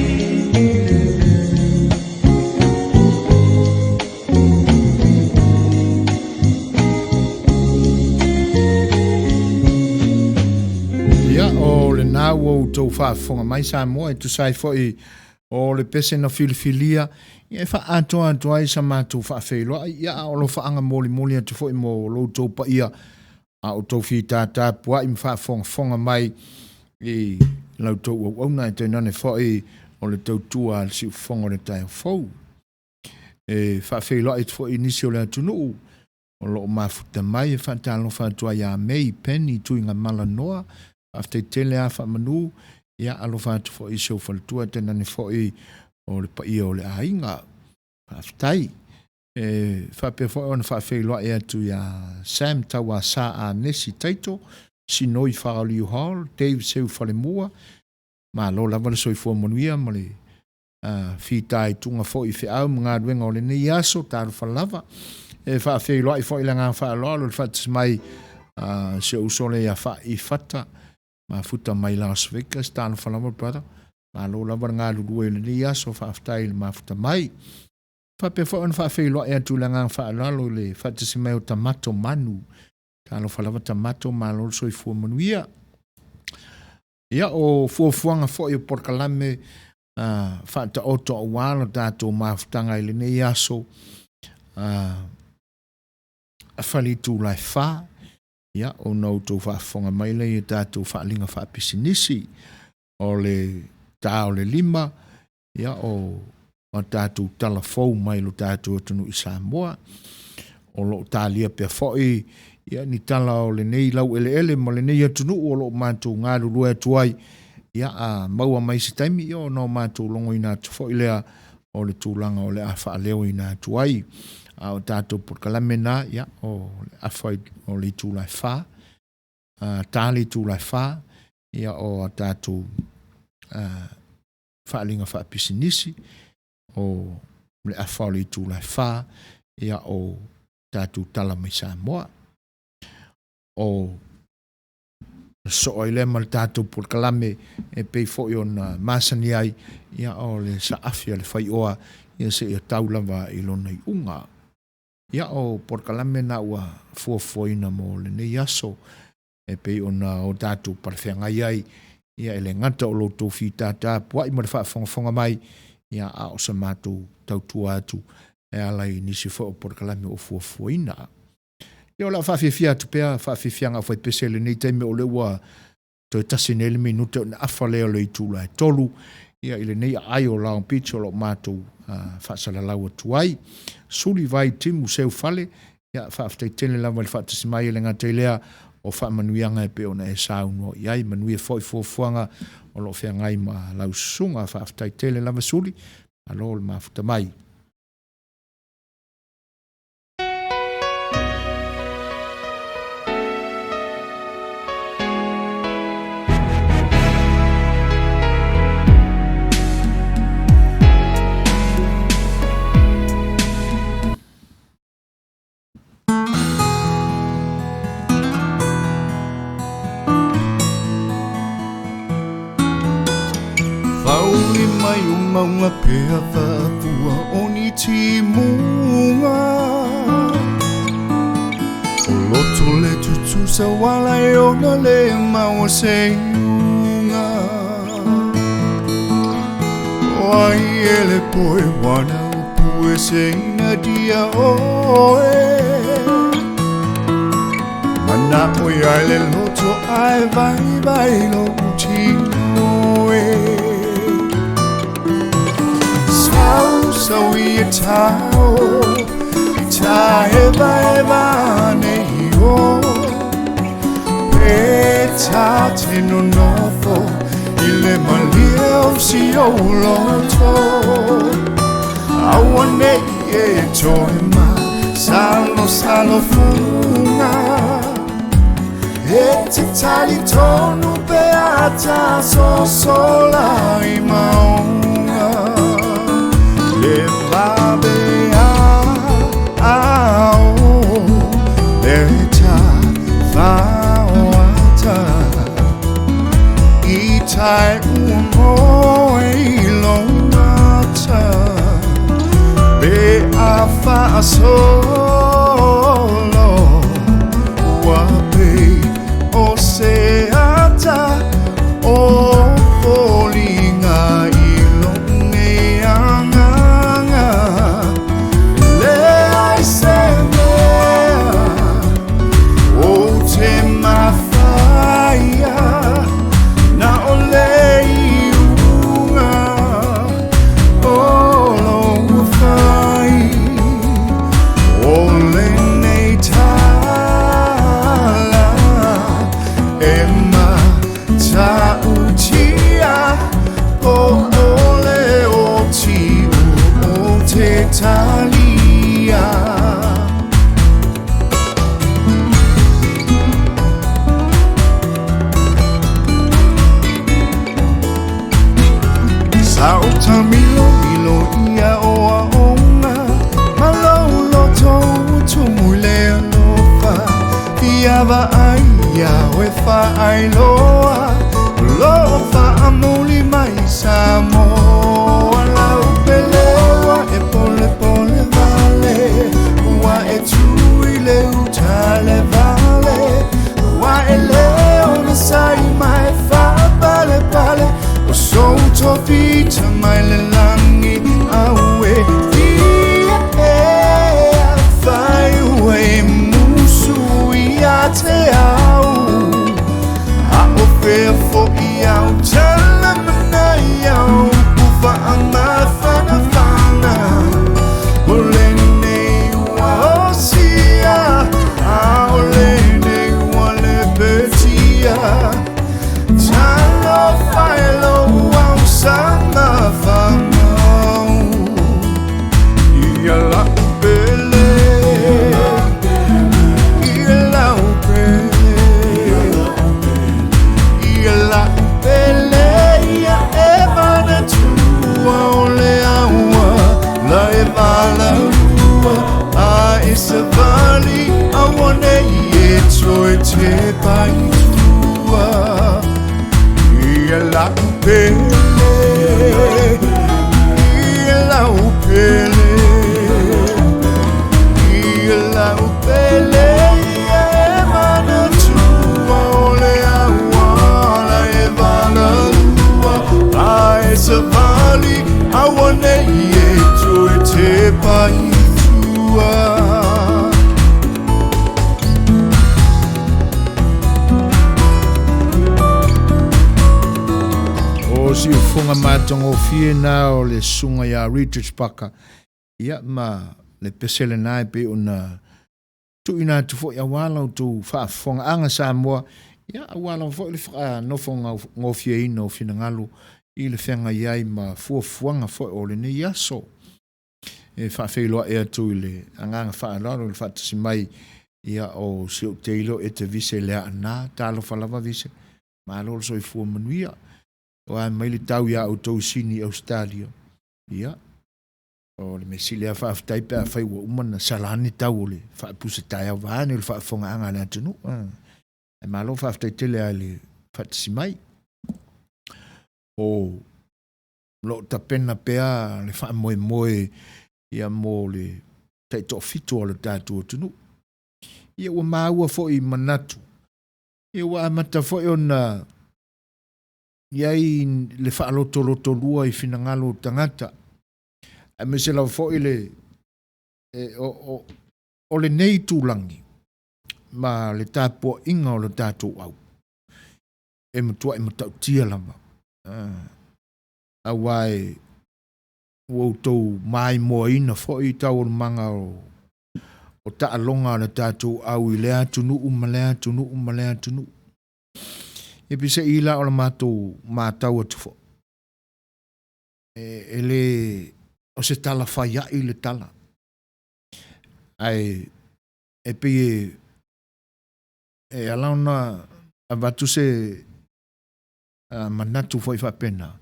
Ia, o lena ua outou faafofoga mai Samoa e tusa ai foi o le pese na filifilia ia e faaatoa atu ai sa matou faafeiloai, ia a o alofaaga molimoli atu foi mo lo outou paia a outou fitatapuai ma faafogafoga mai i la outou auauna e tainane foi o le tautua a le siufofoga o le taeao fou. E faafeiloai atu foi i nisi o le atunuu o lo o mafuta mai e faatalofa atu ai ia May Penny Tuigamala Noa, faafetai tele a faamanu, ia alofa atu foi i si ou faletua tainane foi o le paia o le aiga. Faafetai. E faapea foi ona faafeiloai atu ia Sam Tauasa Anesi Taito. Sinoi Faoliu Hall, Dave Seu Falemua, malo lava le soifua manuia ma le fitaituga foi i feau ma galuega o lenei aso, talofa lava. E faafeiloai foi le agaga faaaloalo i le faatasi mai a si ou uso lea ia Faai Fata, mafuta mai Las Vegas, talofa lava brother, malo lava le galulue i lenei aso, faafetai i le mafuta mai. Faapea foi ona faafeiloai atu i le agaga faaaloalo i le faatasi mai o Tamato Manu, talofa lava Tamato, malo le soifua manuia. Ia, o fuafuaga foi o polokalame faataoto aua lo tatou mafutaga i lenei aso fale itula e 4, ia, ona outou faafofoga mai lea i tatou faaaliga faapisinisi. O le ta o le 5, ia, o a tatou tala fou mai lo tatou atunuu i Samoa. O lo o talia pea foi ia ni tala o lenei laueleele ma lenei atunuu o lo o matou galulue atu ai, ia, a maua mai se taimi, ia, ona o matou logoina atu foi lea o le tulaga o le a faaleoina atu ai. A o tatou polokalame na, ia, o le afa o le itula e 4, ta le itula e 4, ia, o a tatou faaaliga faapisinisi, o le afa o le itula e 4, ia, o tatou tala mai Samoa. O soo ai lea ma le tatou polokalame e pei foi ona masani ai, ia, o le saafi a le faioa, ia, seia tau lava i lona iuga. Ia, o polokalame na ua fuafuaina mo lenei aso e pei ona o tatou palefeagai ai, ia, e le gata o lo outou fitata puai ma le faafogafoga mai, ia, a o sa matou tautua atu e ala i nisi foi o polokalame o fuafuaina. Ia, o le a faafiafia atu pea faafiafiaga au faipese i lenei taimi, o lea ua toe tasi nei le minute ona afa lea o le itula e 3, ia, i lenei aai o Long Beach o lo o matou faasalalau atu ai. Suli vai timu seu fale, ia, faafetai tele lava i le faatasi mai e le gata i lea o faamanuiaga e pei ona e saunoa i ai, manuia foi fuafuaga o lo o feagai ma lau susuga, faafetai tele lava Suli, malo le mafuta mai. Whauli mai o maunga pea whapua o ni timunga. O loto le tutusa wala e ona le maua se iunga. O ai e le poe wana upu e se ina dia oe. Mana o ia le loto ai vai vai lo utino e. Sau sau i e tau, i ta e vai vane i o. Pe ta te no nofo, i le malia o si o loto. Aua nei e toe ma, salo salo funga. E te tali tonu pe ata so sola i maunga. Le vabe a ao, le ta whaoata. I tai ua moe i longata. Pe a whaasolo, ua pe o se ata o foliga i longe anganga. Le ai se mea o te mafaia, na o le iuga o lou fai. O lenei tala e matautia po o le oti o te talia. A o tamilomilo ia o aoga ma lou loto ua tumu i le alofa. Fia vaai iā oe faailoa o lo o faamuli mai Samoa. Lau pele ua e polepole wale, ua e tu i le uta le vale, ua e le onosai ma e faapalepale, o sou tofi mai le lagi aue fia e afai ua e musu ia te au, a o fea fo'i au tala manai au upu faamafanafana o lenei ua osia, a o lenei ua lepetia. Talofa e lou au sama famau ia lau pele, ia lau pele, ia lau pele, ia e manatua o le aua la e valaua a e savali auanei e toe tepa i tua. Ia lau pele, ia lau pele, ia lau pele, ia e manatua o le aua la e valaua a e savali auanei e toe tepa i tua. O siufofoga matagofie na o le susuga ia Richard Parker, ia ma le pese lena e pei ona tuuina atu foi aua la outou faafofogaaga Samoa, ia aua lava foi le nofo gofieina o finagalo i le feagai ai ma fuafuaga foi o lenei aso. E faafeiloai atu i le agaga faaaloalo i le faatasi mai ia o si ou teilo e te vise le aana. Talofa lava vise. Malo le soifua manuia. O a mai le tau iā outou i Sini, Australia. Ia, o le mea sili lava faafetai pe afai ua uma ona sala ane tau o le faapusa taeao vaeane o le faafofogaaga a le atunuu. Ae malo faafetai tele lava i le faatasi mai. O lo o tapena pea le faamoemoe ia mo le taitoafitu o le tatou atunuu. Ia ua maua foi i manatu, ia ua amata foi ona i ai le faalotolotolua i finagalo o tagata, aemaise lava foi le e, o, o, o lenei itulagi ma le tapuaiga o le tatou au e matuai matautia lava, aua e ua outou maimoaina foi taualumaga o, o taaloga a le tatou au i lea atunuu ma lea atunuu ma lea atunuu. Ia peiseai la o le matou matau atu foi, e, e le o se tala faia'i le tala, ae e pei e, e ala ona avatu se a, manatu foi faapena,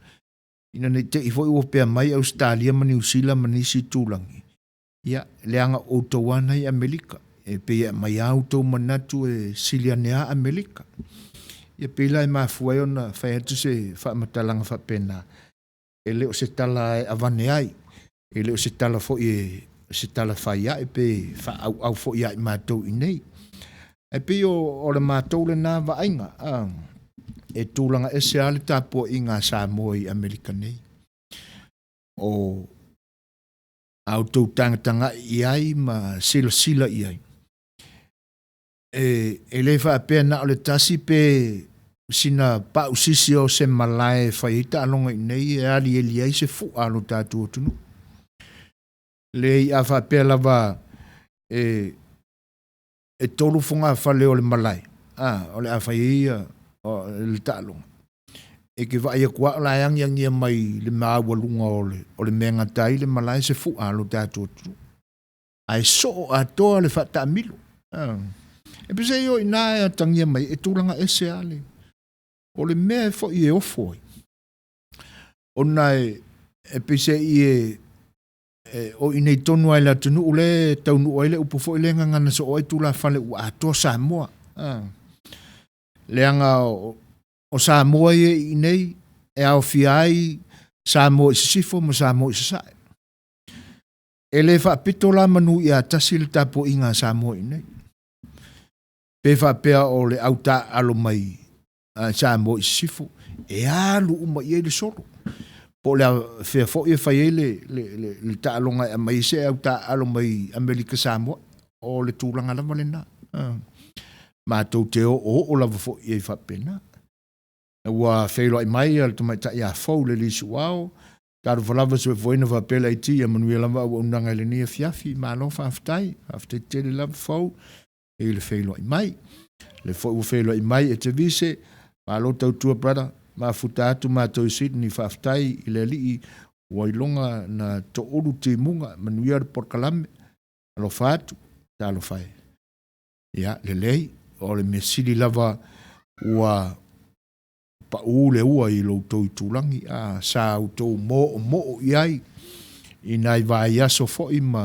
ina ne i te i foi ua pea mai Ausetalia ma Niu Sila ma nisi itulagi, Ia, leaga o outou lava na i Amerika, e pei e aumai lava outou manatu e sili ane lava Amerika. Ia pei la e mafua ai ona fai atu se faamatalaga faapena, e le o se tala e avane ai, e le o se tala foi e se tala fai ae pe faaauau foi ia i matou i inei. Ae pei o, o le matou lena vaaiga, a, e tulaga ese lava le tapuaiga a Samoa i Amerika nei. O a outou tagatagai i ai ma silasila i ai, e, e le faapea na o le tasi pe sina pausisi o se malae e fai ai taaloga i inei e alieli ai se fu'a a lo tatou atunuu. Leai, a faapea lava e, e tolu fogafale o le malae, a, o le a fai ai ia, o, le taaloga. E ke vaai atu lava o la e agiagia mai le maualuga o le, o le mea e gata ai le malae se fu'a a lo tatou atunuu. Ae soo atoa le faataamilo. A. E peiseai o i ina e atagia mai e tulaga ese lava le, o le mea foi e ofo ai. Ona e, E peiseai e e o i inei tonu lava i le atunuu lea e taunuu ai le upu foi lea e gagana soo ai tulafale ua atoa Samoa. A. Leaga o, o Samoa ia i inei e aofia ai Samoa i sisifo ma Samoa i sasae. E le faapito la manu ia tasi le tapuaiga a Samoa i inei. Pe faapea o le au taaalo mai Samoa i sisifo, e alu uma i ai le solo. Po o le fea foi e fai ai le, le, le, le taaloga e aumai ai se au taaalo mai Amerika Samoa, o le tulaga lava lena. Matou te oooo lava foi i ai faapena. Ua feiloai mai le tamaitai ia Fou le alii suao, talofa lava soifuaina faapea le IT, ia manuia lava auaunaga i lenei afiafi, malo faafetai, faafetai tele lava Fou i le feiloai mai. Le foi ua feiloai mai e Tevise, malo tautua brother, mafuta atu matou i Sydney, faafetai i le alii ua iloga na toulu timuga, manuia le polokalame, alofa atu, talofa e. Ia, lelei, o le mea sili lava ua paʻū le ua i lo outou itulagi, a sa outou moomoo i ai i nai vaiaso foi ma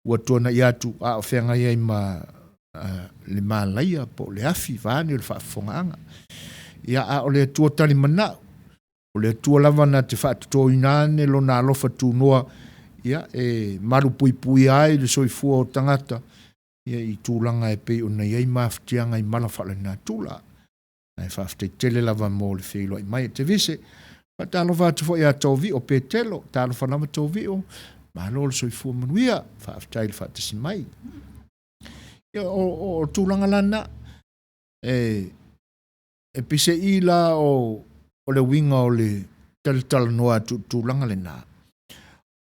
ua tuanai atu a o feagai ai ma le malaia po o le afi vaeane le faafofogaaga. Ia, a o le Atua talimanao, o le Atua lava na te faatotoina ane lona alofa tunoa, ia, e malupuipuia ai le soifua o tagata, ia, i tulaga e pei ona i ai mafatiaga i mala faalenatura. Ae faafetai tele lava mo le feiloai mai e Tevise. Faatalofa atu foi ia Tovio Petelo, talofa lava Tovio, malo le soifua manuia, faafetai le faatasi mai. Ia, o, o, o tulaga lana, e, e peiseai la o, o le uiga o le talatalanoa atu i le tulaga lena,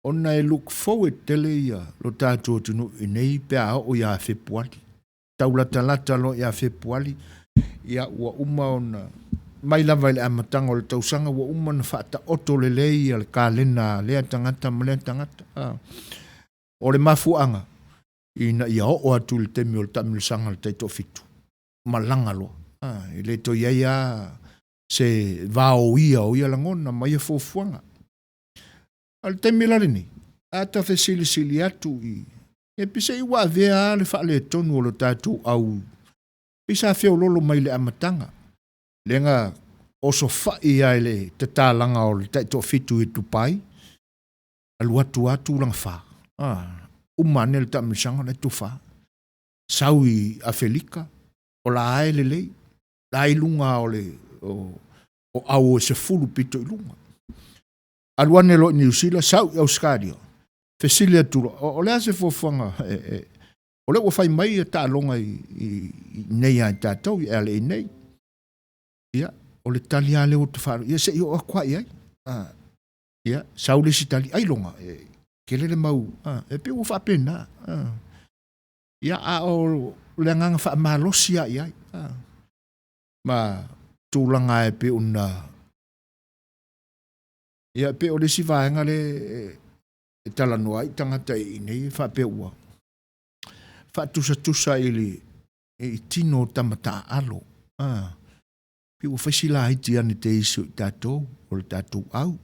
ona e look forward tele ia lo tatou atunuu i nei pe a oo ia Fepuali. Taulatalata loa ia Fepuali, ia ua uma ona, mai lava i le amataga o le tausaga ua uma ona faataoto lelei ia le kalena a lea tagata ma lea tagata. A. O le mafuaaga, ina ia oo atu i le taimi o le taamilosaga a le taitoafitu, malaga loa. A, e le toe i ai lava se vaoia o ia lagona ma ia fuafuaga. A o le taimi la lenei, a ta fesilisili atu i, e peiseai ua avea lava le faaletonu o le tatou au, pei sa feololo mai le amataga, lea na osofai lava i le tatalaga o le taitoafitu i Dubai, alu atu lava tulaga fa, uma ane le taamilosaga o la e tofa. Sau i Afelika, o la e lelei, la i luga o le o, o ao e 10 pito i luga. Alu ane loa i Niu Sila, sau i Ausetalia, fesili atu loa, o, o le a se fuafuaga e, e, o lea ua fai mai ia taaloga i, i, i nei ia i tatou, i LA nei. Ia, o le tali lava lea ua ta faalogo, ia se i oo atu lava i ai. Ah, ia, sau le isi tali, ailoga, e, tele le mau, ah, e pei ua faapena. Ah. Ia, a o le agaga faamalosi lava i ai. Ah. Ma tulaga e pei ona Ia, e pei o le isi vaega lea e talanoa ai tagata i inei e faapea ua faatusatusa i le i tino o tama taaalo. Ah, pei ua fai si laiti ane te isi o i tatou, o le tatou au.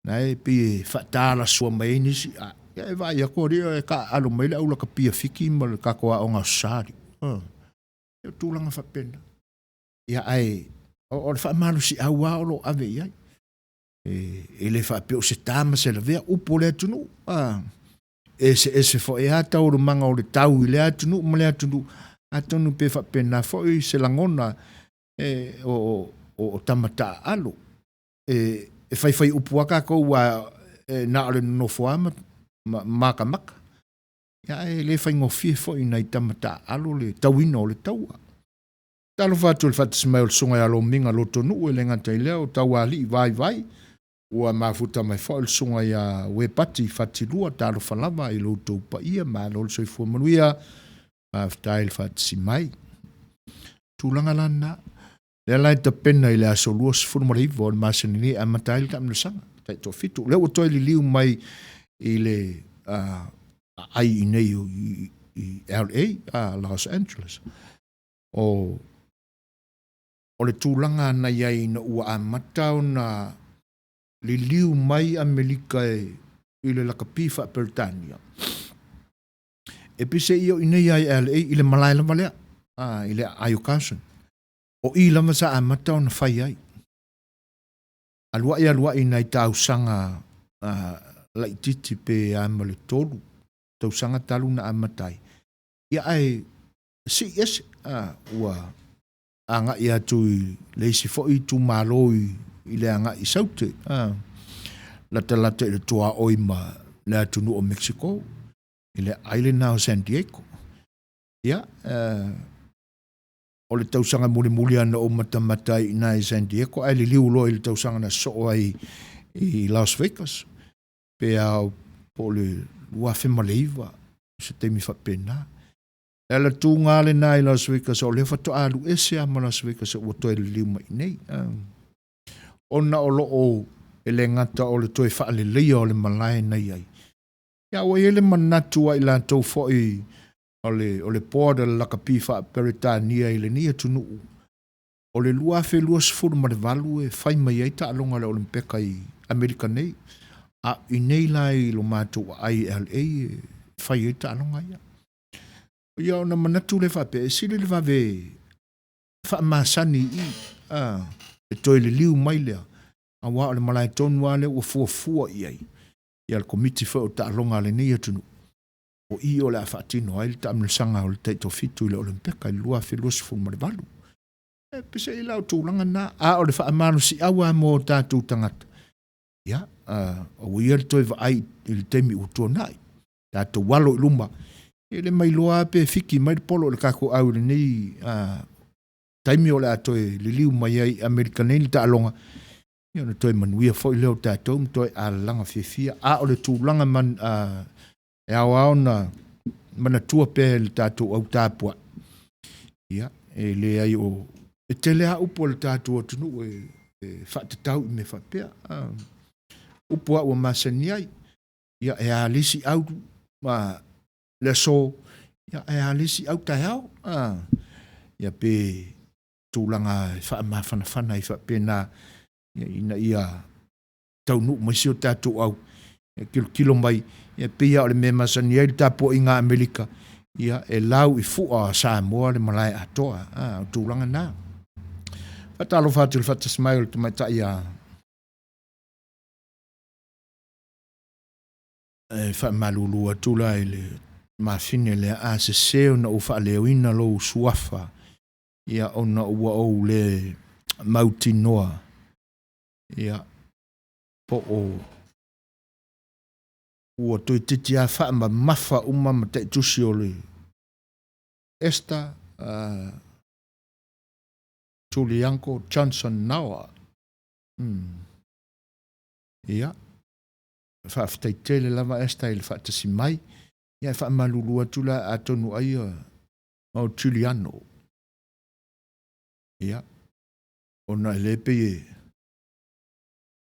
Na e pei e faatalasua mai ai nisi, ah, ia e vaai atu alii e taaalo mai le au lakapia Fiti ma le tatou aoga Aso Sa alii. Ah, o tulaga faapena. Ia ae o le faamalosiau lava o lo o ave i ai. E, e le faapea o se ta ma se lavea upu o le atunuu. A, eseese foi lava taualumaga o le tau i lea atunuu ma lea atunuu. Atonu pe faapena foi se lagona e, o, o, o tama taaalo. E, e faifai upu lava tatou aua e, na o le nonofo lava ma, ma makamaka. Ia, e le faigofie foi i nai tama taaalo le tauina o le taua. Talofa atu i le faatasi mai o le Susuga ia Lomiga Lotonuu e le gata i lea o Taualii Vaivai, ua mafuta mai foi le Susuga ia Uepati Fatilua, talofa lava i lo outou paia, malo le soifua manuia, faafetai le faatasi mai. Tulaga la lena, lea la e tapena i le aso 29 o le masina nei e amata ai le taamilosaga, taitoafitu. O lea ua toe liliu mai i le aai i nei i, i LA, Los Angeles. O, o le tulaga na i ai ina ua amata ona liliu mai Amerika e i le lakapi faa-Peretania, e pise i o i nei ai LA i le malae lava lea, a, i le aai o Carson. O i lava sa amata ona fai ai. Alua'i alua'i i nai tausaga laitiiti pe a ma le 3 tausaga talu na amata ai, ia ae sii ese, a, ua agai atu i le isi foi itumalo i le agai i Saute, a, latalata i le tuaoi ma le atunuu o Mexico, i le aai lena o San Diego. Ia, o le tausaga mulimuli lava na ou matamata ai i ina i San Diego, ae liliu loa i le tausaga na sosoo ai i Las Vegas, pe a po o le 2009, se taimi faapena. Le alatuga lava lena i Las Vegas, o lea faatoa alu ese lava ma Las Vegas ua toe liliu mai i inei. Ona o lo o e le gata o le toe faaleleia o le malae na i ai, ia ua i ai le manatu a i latou foi o le, o le board a le lakapi faa-Peretania i lenei atunuu, o le 2028 e fai mai ai taaloga a le Olympeka i Amerika nei, a i nei la i lo matou aai i LA e fai ai taaloga ia. Ia ona manatu lea faapea, e sili le vave faamasani i i, a, e toe liliu mai lea, aua o le malae tonu lava lea ua fuafua i ai ia le Komiti foi o Taaloga a lenei atunuu, o i o le a faatino ai le taamilosaga o le Taitoafitu i le Olympeka i le 2028. E pesei la o tulaga na, a o le faamalosiau lava mo tatou tagata, ia, aua ia le toe vaai i le taimi ua tuanai, tatou alo i luma, e le mailoa lava pe fiki mai le polo i le tatou au i lenei taimi o le a toe liliu mai ai i Amerika nei le taaloga, ia ona toe manuia foi lea o tatou ma toe alalaga fiafia. A o le tulaga man, e ao lava ona manatua pea e le tatou au tapuai, ia, e leai o, e tele lava upu a le tatou atunuu e, e faatatau i mea faapea. Upu lava ua masani ai, ia e a le isi au ma le aso, ia e a le isi au taeao. Ia pe tulaga e faamafanafana ai faapena, ina ia taunuu mai si o tatou au, e tilotilo mai, e pei lava o le mea e masani ai le tapuaiga a Amerika, ia e lau i fua a Samoa le malae atoa, a, o tulaga na. Faatalofa atu i le faatasi mai o le tamaitai a e faamalulu atu la i le mafine lea, a sese ona ou faaleoina lou suafa, ia ona ua ou le mautinoa, ia, po o ua toeitiiti lava faamamafa uma mataitusi o le Esther Tulianko Johnson Naoa. Ia, faafetai tele lava Esther i le faatasi mai. Ia, e faamalulu atu la atonu ai o Juliano. Ia, ona e le pei e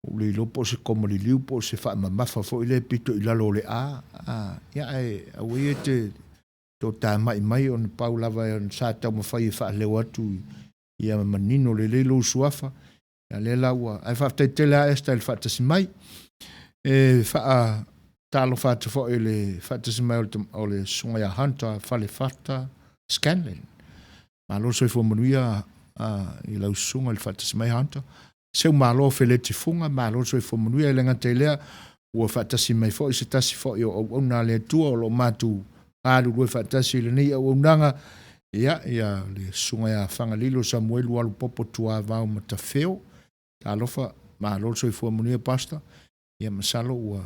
ua le iloa po o se koma liliu po o se faamamafa foi lea e pito i lalo o le A. A, ia ae aua ia te totamai mai ona pau lava sa taumafai e faaleo atu ia manino lelei lou suafa. Ia lea la ua, ae faafetai tele lava Esther i le faatasi mai. E faatalofa atu foi i le faatasi mai o le susuga ia Hunter Falefata Scanlon. Malo le soifua manuia i lau susuga i le faatasi mai Hunter. Seu malo Feleti Fuga, malo le soifua manuia. E le gata i lea, ua faatasi mai foi se tasi foi o auauna a le Atua o lo o matou galulue faatasi i lenei auaunaga, ia, ia le susuga ia Fagalilo Samuelu Alupopo Tuavao Matafeo. Talofa, malo le soifua manuia Pastor. Ia masalo ua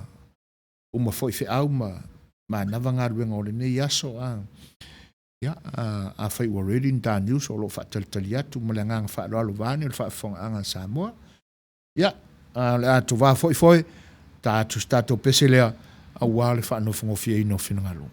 uma foi feau ma manava galuega o lenei aso. A, ia, afai ua ready ni ta news o lo o faatalitali atu ma le agaga faaaloalo vaeane le faafofogaaga a Samoa. Ia, o le a tovā foi foe, ta atu se tatou pese lea aua le faanofogofieina o finagalo.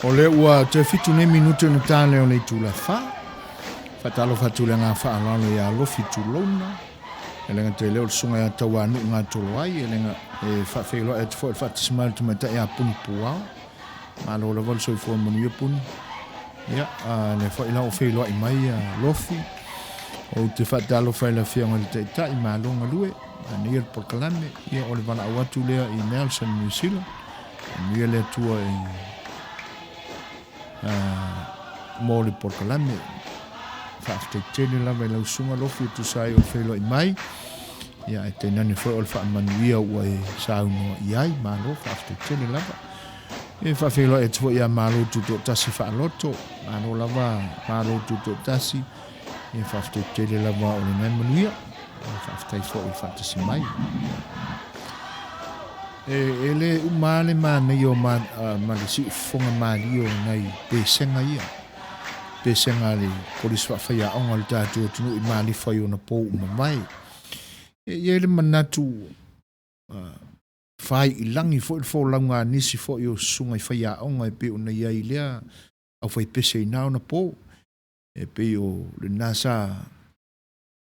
O lea ua toe 7 nei minute ona ta lea o le itula 4. Faatalofa atu le agaga faaaloalo ia Alofi Tulouna. E le gata i lea o le susuga ia Tauanu'u Gatolo ai, e le e faafeiloai atu foi i le faatasi mai o le tamaitai ia Puni Puao. Malo lava le soifua manuia Puni. Ia, a lea foi la ua feiloai mai ia Lofi. Ou te faatalofa i le Afioga i le Taitai, malo galue. Manaia le polokalame. Ia, o le valaau atu lea i Nelson, New Zealand. Manuia le Atua i mo le polokalame. Faafetai tele lava i lau susuga Lofi e tusa ai o le feiloai mai. Ia, ae tainane foi o le faamanuia ua e saunoa i ai. Malo, faafetai tele lava. E faafeiloai atu foi ia Malo Tutoatasi Faaloto. Malo lava Malo Tutoatasi. E faafetai tele lava o lena e manuia. E faafetai foi i le faatasi mai. E le uma lava le manaia o ma, ma le siufofoga malie o nai pesega ia. Pesega a le Kolisi Faafaiaoga o le tatou atunuu i Malifa i ona pou ua mavae. E i ai le manatu fai i lagi foi le folauga a nisi foi o susuga i faiaoga e pei ona i ai i lea aufaipese i na ona po. E pei o lena sa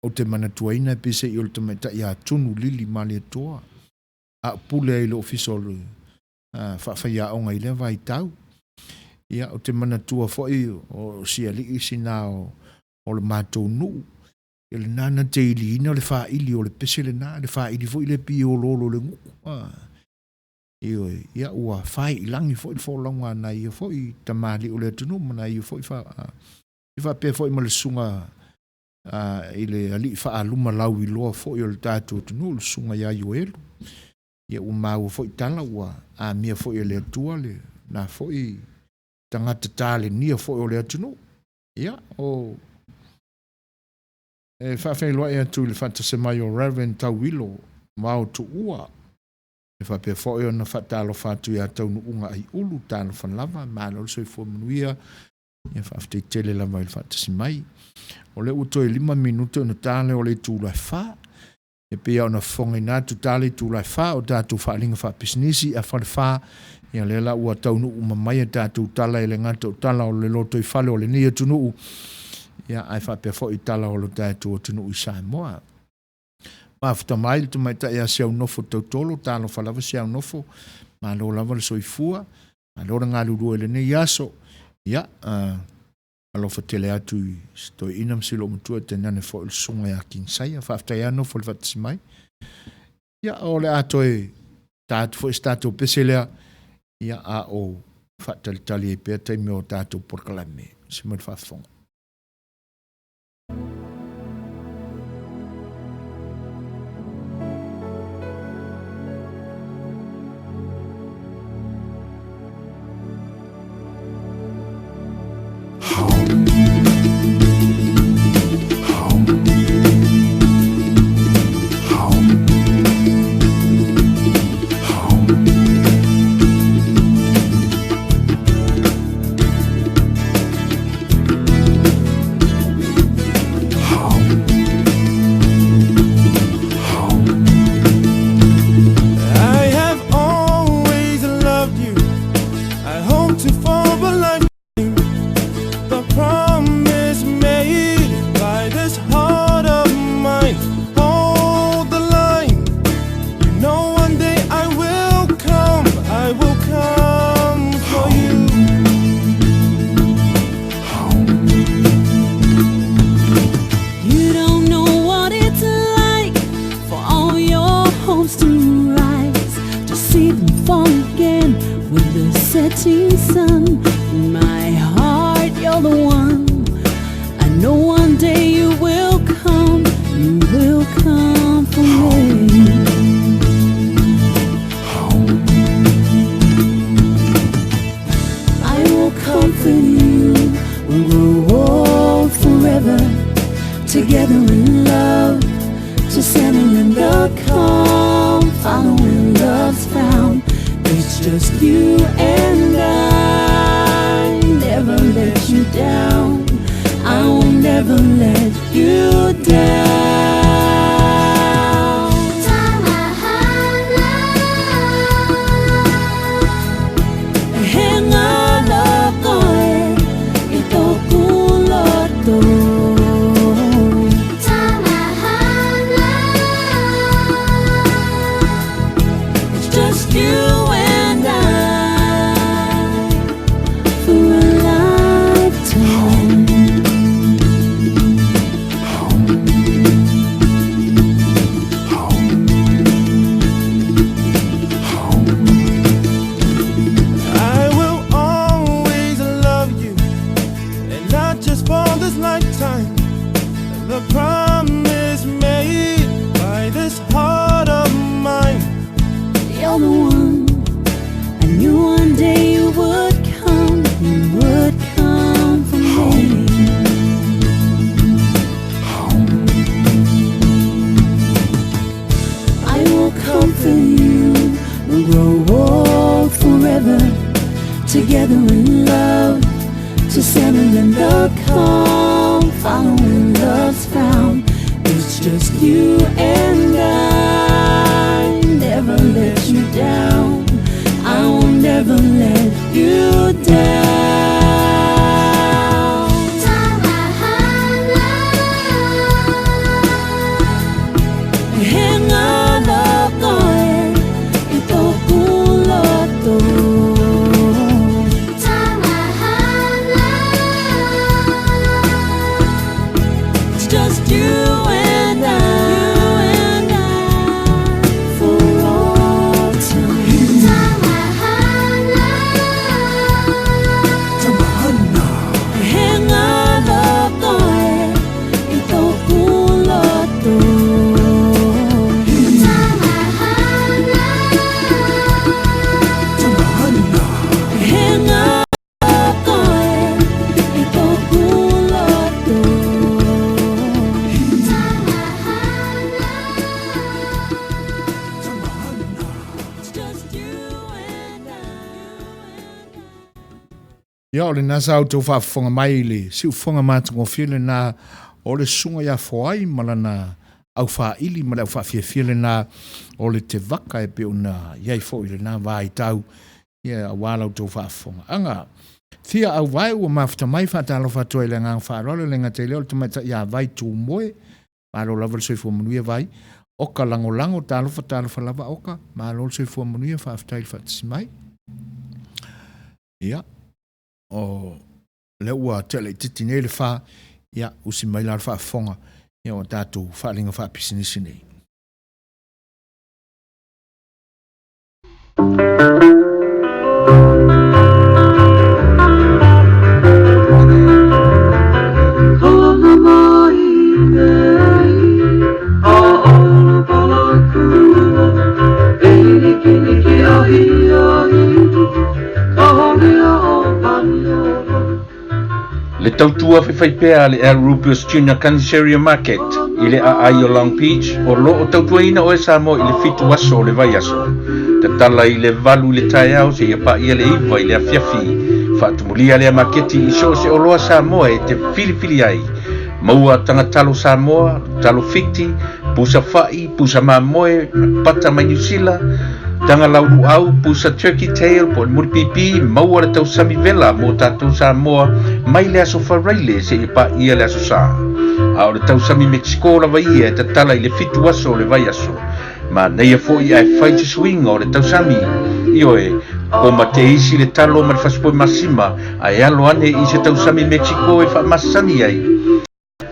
ou te manatuaina e pei se i o le tamaitai ia Tunu Lili Malietoa a o pule ai i le Ofisa o le Faafaiaoga i lea vaitau. Ia, ou te manatua foi o si alii sina o le matou nuu, ia lena na te iliina le faili o le pese lena, le faili foi lea pei e oloolo i le gutu. Ioe, ia ua fai i lagi foi le folauga a nai ia foi tamalii o le atunuu ma nai ia foi fa, e faapea foi ma le susuga i le alii faaluma lauiloa foi o le tatou atunuu, le susuga ia Ioelu. Ia ua maua foi tala ua amia foi e le Atua lena foi tagata talenia foi o le atunuu. Ia, o e faafeiloai atu i le faatasi mai o Reverend Tauilo Mao Tuua, e faapea foi ona faatalofa atu ia Taunuuga Aiulu, talofa lava, malo le soifua manuia, ia faafetai tele lava i le faatasi mai. O lea ua toe 5 minute ona ta lea o le itula e 4. E pei lava ona fofogaina atu, ta le itula e 4 o tatou faaaliga faapisinisi a Falefa, ia lea la ua taunuu uma mai a tatou tala e le gata o tala o le lotoifale o lenei atunuu, ia ae faapea foi tala o lo tatou atunuu i Samoa. Mafuta mai le tamaitai ia Siaunofo Tautolo, talofa lava Siaunofo, malo lava le soifua, malo le galulue i lenei aso. Ia, alofa tele atu i si toeaina ma si loomatua tainane foi le susuga ia King Saia. Faafetai lava nofo i le faatasi mai. Ia, o le a toe ta atu foi se tatou pese lea, ia, a o faatalitali ai pea taimi o tatou polokalame. Se mai le faafofoga. I have always loved you. I hope to fall but like you. The promise made by this heart of mine. Hold the line. You know one day I will come. I will come for you. You don't know what it's like for all your hopes to rise, to see them fall again with the setting sun. In my heart, you're the one. I know one day you will come, you will come for me. I will comfort you, we'll grow old forever, together in love, to center in the calm, following love's found. It's just you and I, never let you down. I will never let you down. He ngala koe i tōku loto. It's just you and I for a lifetime. you down. Ia, o lena sa outou faafofoga mai i le siufofoga matagofie lena o le susuga ia Foai ma lana aufaili ma le aufaafiafia lena o le tevaka e pei ona i ai foi i lena vaitau, ia, aua la outou faafofogaaga. Fia auvae ua mafuta mai, faatalofa atu ai i le agaga faaaloalo, e le gata i lea o le tamaitai ia Vai Tumoe, malo lava le soifua manuia Vai, Oka lagolago, talofa talofa lava Oka, malo le soifua manuia, faafetai i le faatasi mai. Ia, o lea ua tea laitiiti nei le fa, ia, usi mai la le faafofoga, ia ua tatou faaaliga faapisinisi nei. Le tautua faifaipea a le Al Rubius Junior Caniceria Market i le aai o Long Beach o lo o tautuaina oe Samoa i le fitu aso o le vaiaso. Tatala i le valu i le taeao seia paia le iva i le afiafi. Faatumulia lea maketi i so o se oloa Samoa e te filifili ai. Maua taga talo Samoa, talo Fiti, pusa fa'i, pusa mamoe, pata mai Niu Sila, taga laulu'au, pusa turkey tail po o le mulipipi, maua le tausami vela mo tatou Samoa mai le aso Faraile seia paia le aso Sa. A o le tausami Mexico lava ia e tatala i le fitu aso o le vaiaso. Manaia foi ae fai se suiga o le tausami. Ioe, koma te isi le talo ma le fasipoi masima ae alo ane i se tausami Mexico e faamasani ai.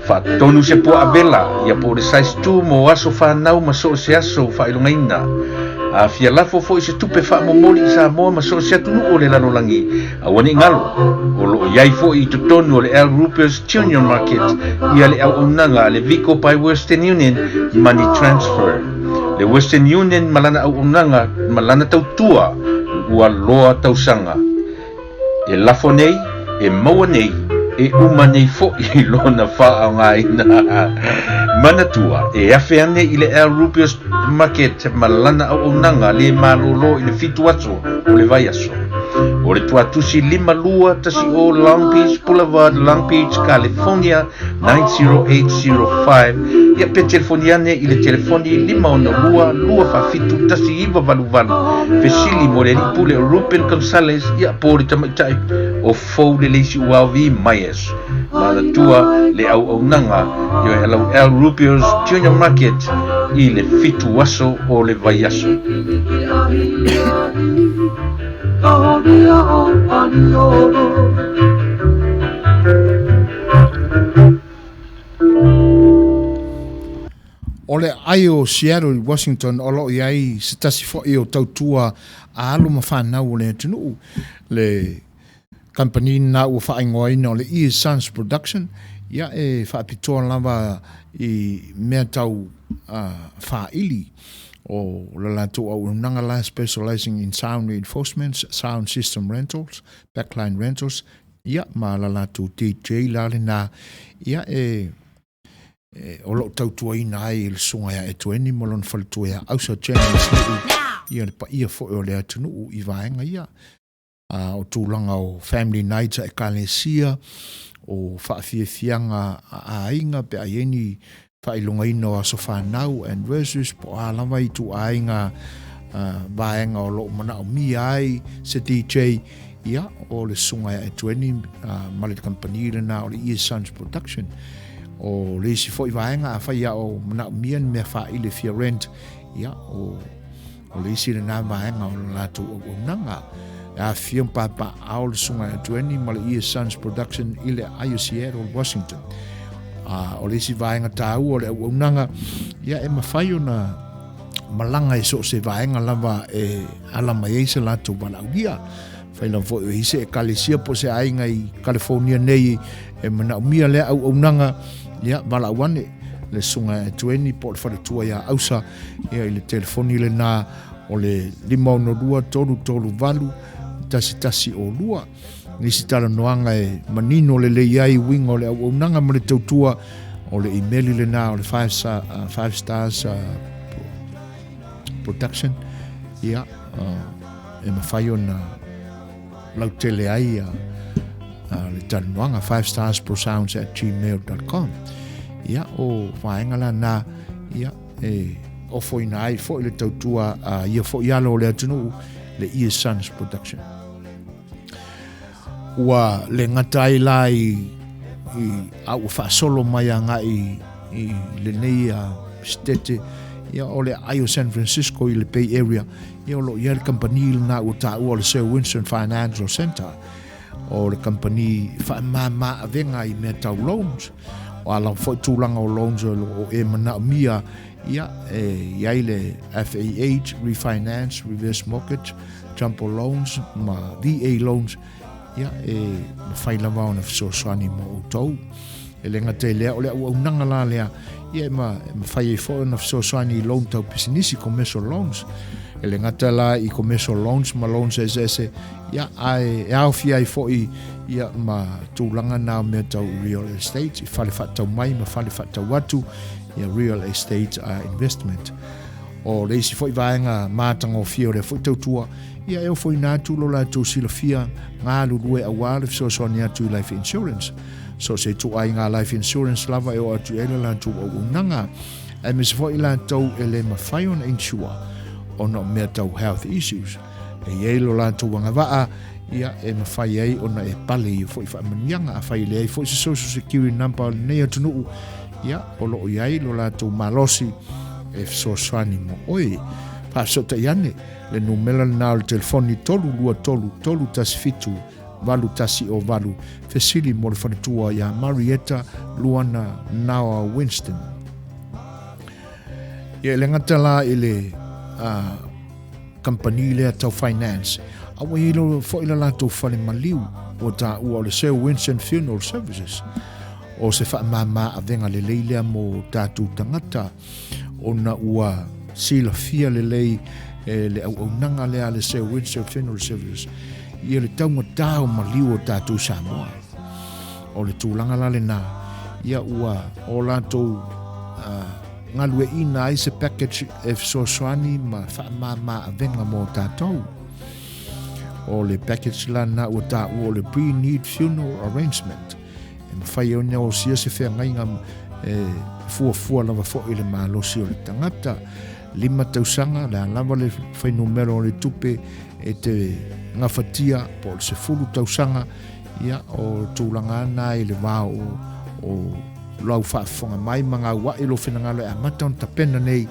Faatonu se puaa vela, ia po o le size two mo aso fanau ma so o se aso faailogaina. A fia lafo foi se tupe faamomoli i Samoa ma so o se atunuu o le lalolagi, aua ne i galo, o lo o i ai foi i totonu o le Al Ruper's Junior Market ia le auaunaga a le Vico by Western Union Money Transfer. Le Western Union ma lana auaunaga ma lana tautua ua loa tausaga. E lafo nei, e maua nei, e uma nei foi lona faaaogaina. Manatua, e afe ane i le Al Rubios Market ma lana auaunaga le malōlō i le fitu aso o le vaiaso. O le tuatusi 5210 Long Beach Boulevard, Long Beach, California 90805. Ia pe telefoni ane i le telefoni 562 247 1988. Fesili mo le alii pule o Ruben Gonzalez, ia po o le tamaitai o Fou le Leisi Uao V. Myers. Manatua le auaunaga ioe alau Al Rubio's Junior Market i le fitu aso o le vaiaso. O le aai o Seattle i Washington o lo o i ai se tasi foi o tautua a alo ma fanau o le atunuu, le kamupani lena ua faaigoaina o le Ears Sons Production, ia e faapitoa lava i mea tau faaili o le latou auaunaga la, specializing in sound reinforcements, sound system rentals, backline rentals, ia ma la latou DJ la lena, ia e o lo o tautuaina ai e le susuga ia Etueni ma lona faletua ia Ausa Jennings Nu'u, ia le paia foi o le atunuu i vaega ia. A o tulaga o family nights a ekalesia, o faafiafiaga a aiga pe a i ai ni faailogaina o aso fanau, anniversaries, po o a lava ituaiga vaega o lo o manaomia ai se DJ, Ia, o le susuga ia Etueni ma le kamupani lena o le Ear Sons Production. O le isi foi vaega, afai a o manaomia ni mea faaili e fia rent, ia, o, o le isi lena vaega o le latou auaunaga. E afifio ma papaaao le susuga ia Etueni ma le Ear Sons Production i le aai o Seattle, Washington. A, o le isi vaega taua o le auaunaga, ia, e mafai ona malaga i so o se vaega lava e ala mai ai se latou valaaulia. Fai lava foi o i se ekalesia po o se aiga i Kalifonia nei e manaomia lea auaunaga, ia valaau ane le susuga ia Etueni po o le faletua ia Ausa ia i le telefoni lena o le 562 338 1102. Nisi talanoaga e manino lelei ai uiga o le auaunaga ma le tautua o le imeli lena o le 5 stars production ia e mafai ona lautele ai le talanoaga 5 stars prosounds at gmail.com ia o vaega la na ia e ofoina ai foi le tautua a ia foi alo o le atunuu le Ear Sons Production. Ua le gata ai la i, i a ua faasolo mai agai i lenei sitete ia o le aai o San Francisco i le Bay Area ia o lo o i ai le kamupani lena ua taua o le Sir Winston Financial Centre o le kamupani faamama avega i mea tau loans o a lava foi tulaga o loans o lo o e manaomia ia e i ai le FAH refinance reverse mortgage jumbo loans ma VA loans ia e mafai lava ona fesoasoani mo outou. E le gata i lea, o le auaunaga la lea, ia e, ma, e mafai ai foi ona fesoasoani i loan tau pisinisi, commercial loans. E le gata la i commercial loans ma loans eseese, ia ae e aofia ai foi ia ma tulaga na o mea tau real estate, i fale faatau mai ma fale faatau atu, ia real estate investment. O le isi foi vaega matagofie o lea foi tautua, ia e ofoina atu lo latou silafia galulue aua le fesoasoani atu i life insurance. So se ituaiga life insurance lava e oo atu i ai le latou auaunaga, aemaise foi i latou e le mafai ona insure ona o mea tau health issues. E i ai lo latou agavaa, ia e mafai ai ona e pale i ia foi faamanuiaga. Afai e leai foi se social security number o lenei atunuu, ia o lo o i ai lo latou malosi e fesoasoani mo oe. Faafesootai ane le numera lena o le telefoni 323 317 8108, fesili mo le faletua ia Marietta Luana Naoa Winston. Ia e le gata la i le kamupani lea tau finance, a ua i ai foi le latou fale maliu ua taua o le Sir Winston Funeral Services. O se faamama avega lelei lea mo tatou tagata ona ua silafia lelei e le auaunaga lea a le Sir Winston Funeral Services ia le taugata o maliu o tatou Samoa. O le tulaga la lena, ia ua o latou galueaiina ai se package e fesoasoani ma faamama avega mo tatou. O le package la lena ua taua o le pre-need funeral arrangement. E mafai ai ona osia se feagaiga e fuafua lava foi i le malosi o le tagata. 5 tausaga, le a lava le fuainumera o le tupe e te gafatia po o le 10 tausaga, ia o tulaga na i le va o lau faafofoga mai ma gauai lou finagalo e amata ona tapena nei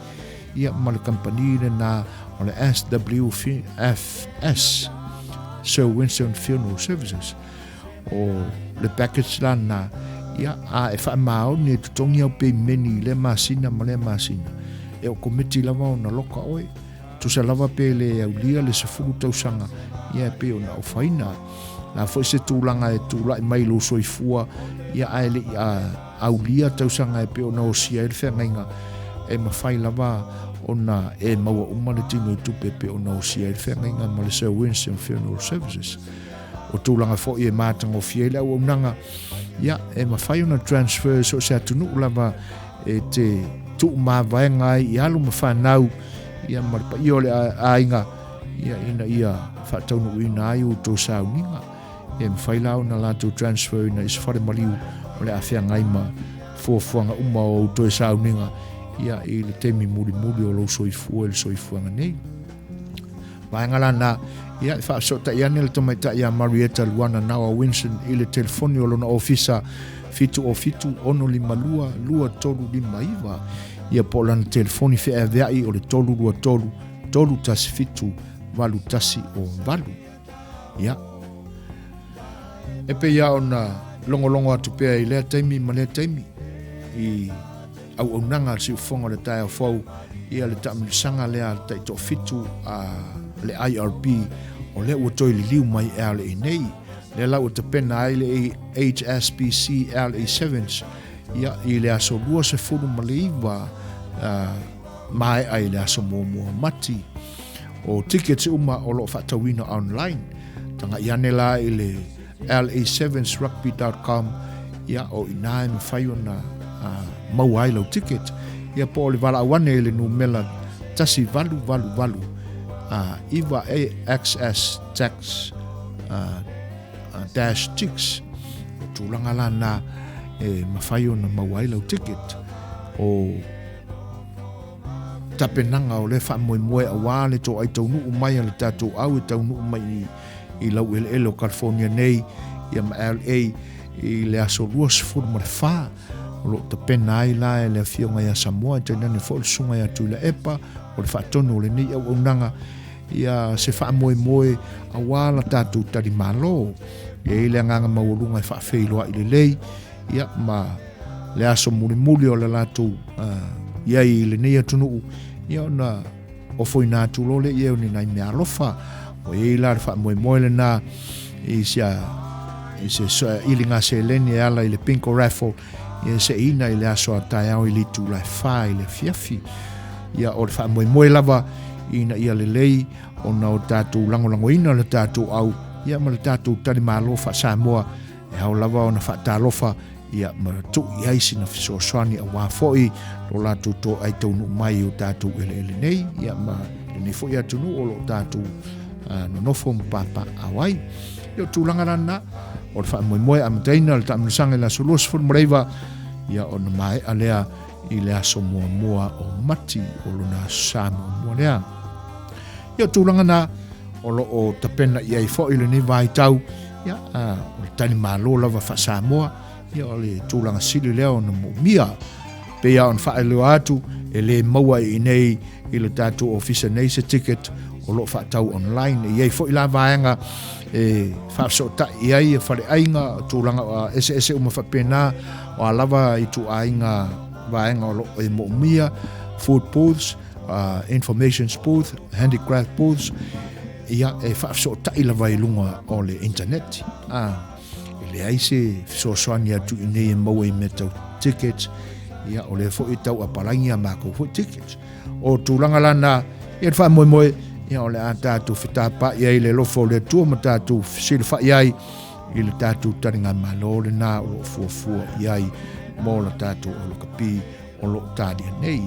ia ma le kamupani lena o le SWFS Sir Winston Funeral Services. O le package la lena, ia, a e faamaoni e totogi au peimeni i lea masina ma lea masina, e okometi lava ona loka oe. Tusa lava pe le aulia le 10 tausaga, ia e pei ona ofaina. La foi se tulaga e tulai mai lou soifua, ia ae le i aulia tausaga e pei ona osia ai le feagaiga, e mafai lava ona e maua uma le tino i tupe e pei ona osia ai le feagaiga ma le Sir Winston Funeral Services. O tulaga foi e matagofie ai le auaunaga, ia, e mafai ona transfer so o se atunuu lava e te tuumavaega ai i alo ma fanau, ia, ma le paia o le aiga, ia, ina ia faataunuuina ai outou sauniga. E mafai la ona latou transfer ina i se fale maliu o le a feagai ma fuafuaga uma o outou sauniga, ia, i le taimi mulimuli o lou soifua i le soifuaga nei. Vaega la na, ia, e faafesootai ane le tamaitai ia Marietta Luana Nawa Winson i le telefoni o lona ofisa 707 652 2359, ia po o lana telefoni feaveai o le 323 317 8108. Ia, e pei lava ona logologo atu pea i lea taimi ma lea taimi i auaunaga a le siufofoga o le taeao fou, ia le taamilosaga lea a le taitoafitu a le IRB, o lea ua toe liliu mai LA nei. Lea la ua tapena ai le HSBC LA Sevens ia, i le aso 29 maea i le aso muamua Mati. O tickets uma o lo o faatauina online. Tagai ane la i le la7srugby.com ia o i ina e mafai ona maua ai lau ticket. Ia po o le valaau ane i le numera 1888 9AXS tax dash 6. O tulaga la na e mafai ona maua ai lau ticket. O tapenaga o lea faamoemoe aua le toai taunuu mai a le tatou au e taunuu mai i, i laueleele o California nei ia ma LA i le aso 24 o lo o tapena ai la e le afioga ia Samoa e tainane foi le susuga ia Tuilaepa o le faatonu o lenei auaunaga ia se faamoemoe aua la tatou talimalo. E i ai le agaga maualuga e faafeiloai lelei ia ma le aso mulimuli o le latou uh, i ai i lenei atunuu ia ona ofoina atu loa lea i ai o ni nai mea alofa. Ua i ai la le faamoemoe lena i sia i se iliga seleni e ala i le bingo raffle ia seina i le aso a taeao i le itula e 4 i le afiafi. Ia o le faamoemoe lava ina ia lelei ona o tatou lagolagoina le tatou au ia ma le tatou talimalo faa-Samoa e ao lava ona faatalofa ia ma tuu i ai sina fesoasoani aua foi lo latou toai taunuu mai i o tatou eleele nei ia ma lenei foi atunuu o lo o tatou nonofo ma papaaao ai. Ia o tulaga la lena o le faamoemoe amataina le taamilosaga i le aso 29 ia ona maea lea i le aso muamua o Mati o lona aso sa muamua lea. Ia o tulaga na o lo o tapena i ai foi lenei vaitau ia o le talimalo lava faa-Samoa ia o le tulaga sili lea ona moomia. Pei lava ona faailoa atu e le maua i inei i le tatou ofisa nei se ticket o lo o faatau online. E i ai foi la vaega e faafesootai i ai faleaiga, tulaga eseese uma faapena, o a lava ituaiga vaega o lo o e moomia, food booths, information booth, handicraft booths, ia e faafesootai lava i luga o le internet. E leai se fesoasoani atu i nei e maua i mea tau tickets, ia o lea foi e tau apalaigi a makou foi tickets. O tulaga la na, ia le faamoemoe, ia o le a tatou fetapa'i ai i le alofa o le Atua ma tatou fesilafai ai i le tatou taligamalo lena o lo o fuafua i ai mo la tatou aulakapi o lo o talia nei.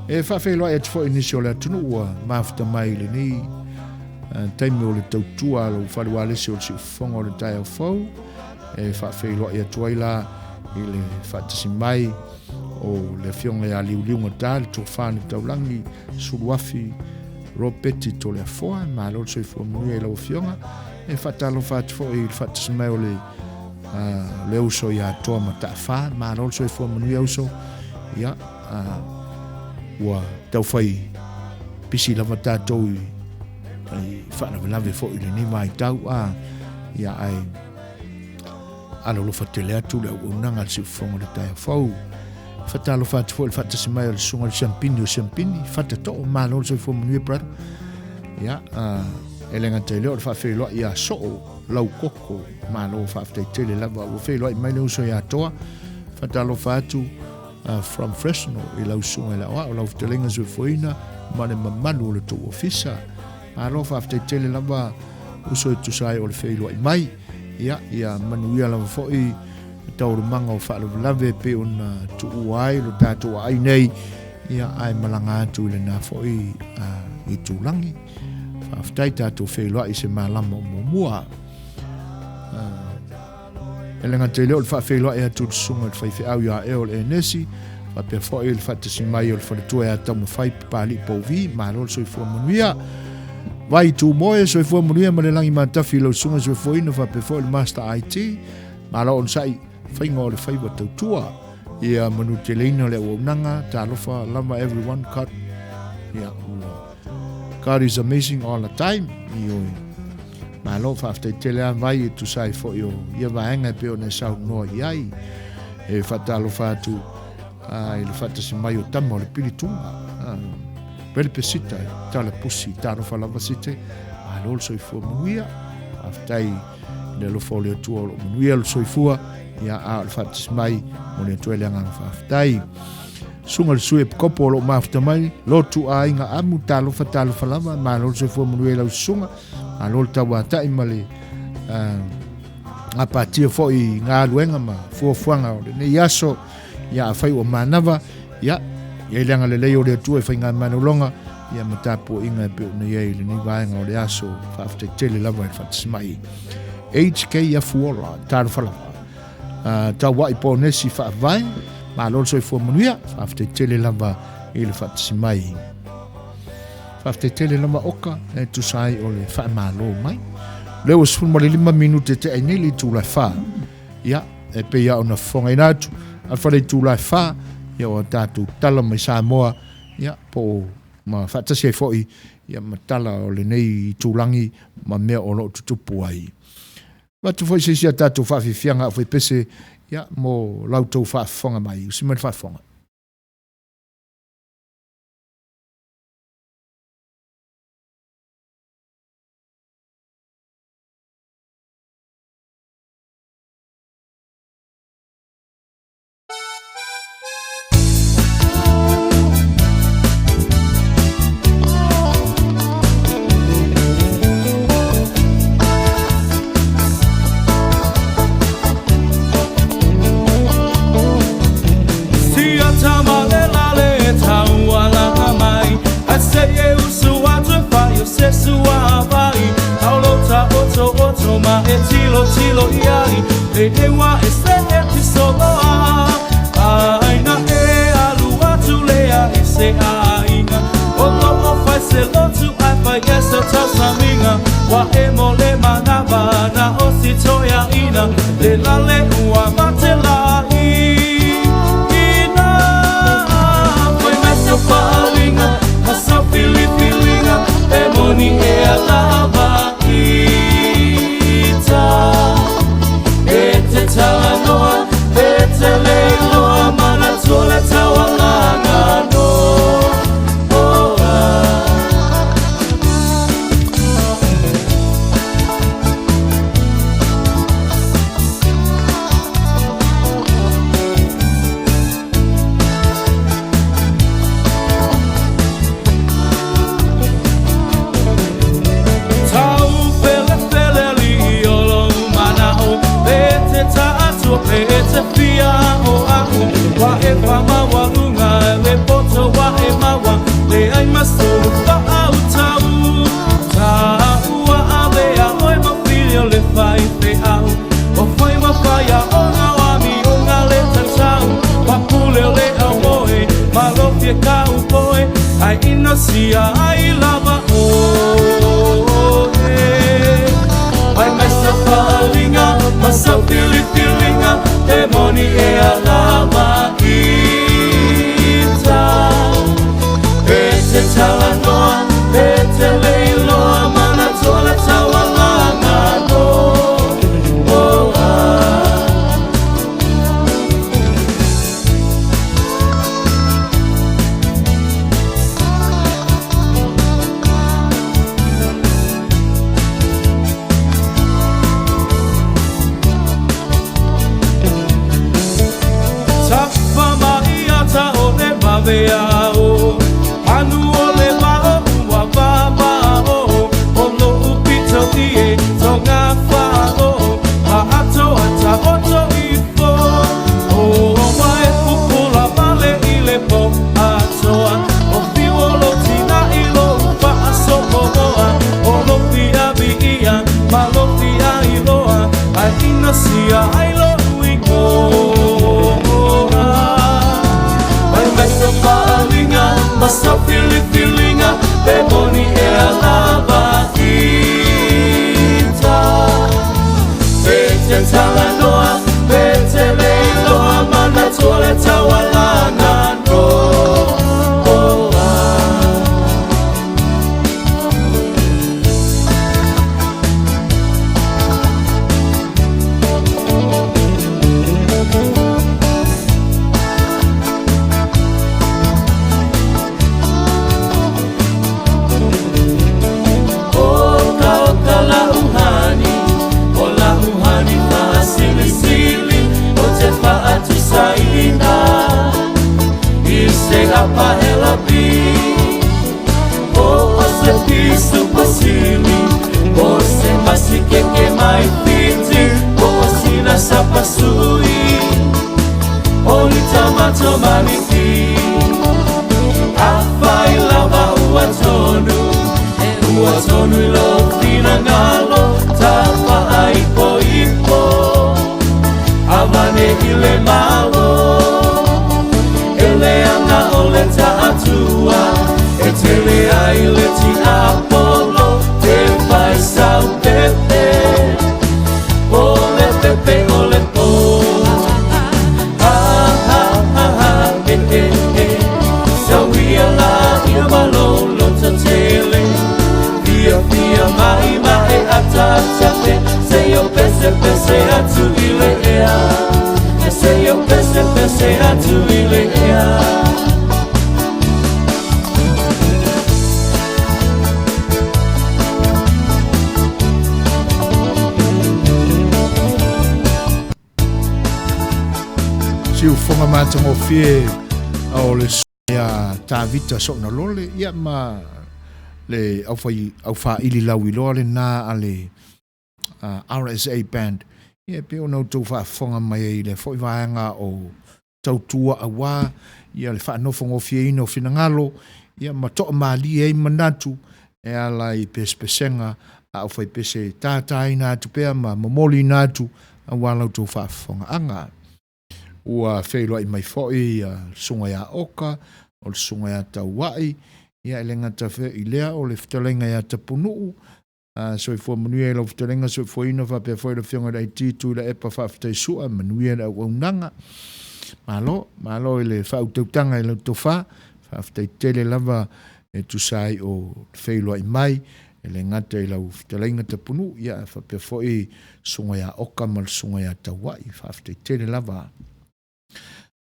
E faafeiloai atu foi i nisi o le atunuu ua mafuta mai i lenei taimi o le tautua a lou fale ualesi o le siufofoga o le taeao fou. E faafeiloai atu ai la i le faatasi mai o le afioga ia Liuliugata, le tofa le taulagi, Suluafi Ropeti Toleafoa, malo le soifua manuia i lau afioga. E faatalofa atu foi i le faatasi mai o le le uso ia Toa Mataafa, malo le soifua manuia uso. Ia, ua taufai pisi lava tatou i, i faalavelave foi i lenei vaitau, a, ia, ae alolofa tele atu le auaunaga a le siufofoga o le taeao fou. Faatalofa atu foi i le faatasi mai o le susuga i le Siampini o Siampini, Fatatoo, malo le soifua manuia brother. Ia, e le gata i lea o le faafeiloai ia Soo Laukoko, malo faafetai tele lava ua feiloai mai le uso ia Toa. Faatalofa atu from Fresno i lau susuga i le aoao, lau fetalaiga soifuaina ma le mamalu o le tou ofisa. Malo faafetai tele lava uso e tusa ai o le feiloai mai. Ia, ia manuia lava foi taualumaga o faalavelave e pei ona tuua ai lo tatou aai nei, ia ae malaga atu i lena foi itulagi. Faafetai tatou feiloai i se malama o muamua. E le gata i lea o le faafeiloai atu i le susuga i le faifeau ia Eo le Enesi, faapea foi le faatasi mai o le faletua ia Taumafai Papalii Pouvi, malo le soifua manuia. Vai Tumoe, soifua manuia ma le lagi matafi i lau susuga soifuaina faapea foi le Master IT. Malo onosai faiga o le faiva tautua. Ia manuteleina le auaunaga, talofa lava everyone, God, ia, ua God is amazing all the time. Ioe. Malo faafetai tele a Vai e tusa ai foi o ia vaega e pei ona e saunoa i ai. E faatalofa atu i le faatasi mai o tama o le pilituga. Pele pesita e tala pusi talofa lava site. Malo le soifua manuia. Faafetai i le alofa o le Atua o lo o manuia le soifua. Ia a o le faatasi mai mo le Atua i le agaga faafetai. Susuga le sui epikopo o lo o mafuta mai, lotu aiga amu, talofa talofa lava, malo le soifua manuia i lau susuga, malo le tauatai ma le gapatia foi i galuega ma fuafuaga o lenei aso. Ia afai ua manava, ia, i ai le agalelei o le Atua i faigamalologa, ia ma tapuaiga e pei ona i ai i lenei vaega o le aso. Faafetai tele lava i le faatasi mai. HK Afuola, talofa lava. Tauai Ponesi Faavae, malo le soifua manuia, faafetai tele lava i le faatasi mai. Faafetai tele lava Oka e tusa ai o le faamalo mai. O lea ua 15 minute te ai nei le itula e 4. Ia, e pei lava ona fofogaina atu, afa le itula e 4, ia o tatou tala mai Samoa, ia, po o ma faatasi ai foi ia ma tala o lenei itulagi ma mea o lo o tutupu ai. Avatu foi se isi a tatou faafiafiaga aufaipese ia mo la outou faafofoga mai. Usi mai le faafofoga. Siufoga matagofie o le ia Tavita Soonalole ia ma le aufai aufaili lauiloa lena a le RSA Band. Ia e pei ona outou faafofoga mai ai i lea foi vaega o tautua aua ia le faanofogofieina o finagalo ia ma toamalie ai manatu e ala i pesepesega a aufaipese e tataina atu pea ma momoliina atu aua la outou faafofogaaga. Ua feiloai mai foi ia le Susuga ia Oka, o le Susuga ia Tauai, ia e le gata i lea o le fetalaiga ia Tapunuu, Soifua manuia i lau fetalaiga soifuaina faapea foi le Afioga i le IT Tuilaepa faafetai sua manuia le auaunaga. Malo, malo i le faautautaga i lau tofa, faafetai tele lava e tusa ai o le feiloai mai e le gata i lau fetalaiga Tapunuu ia ae faapea foi Susuga ia Oka ma le Susuga ia Tauai, faafetai tele lava.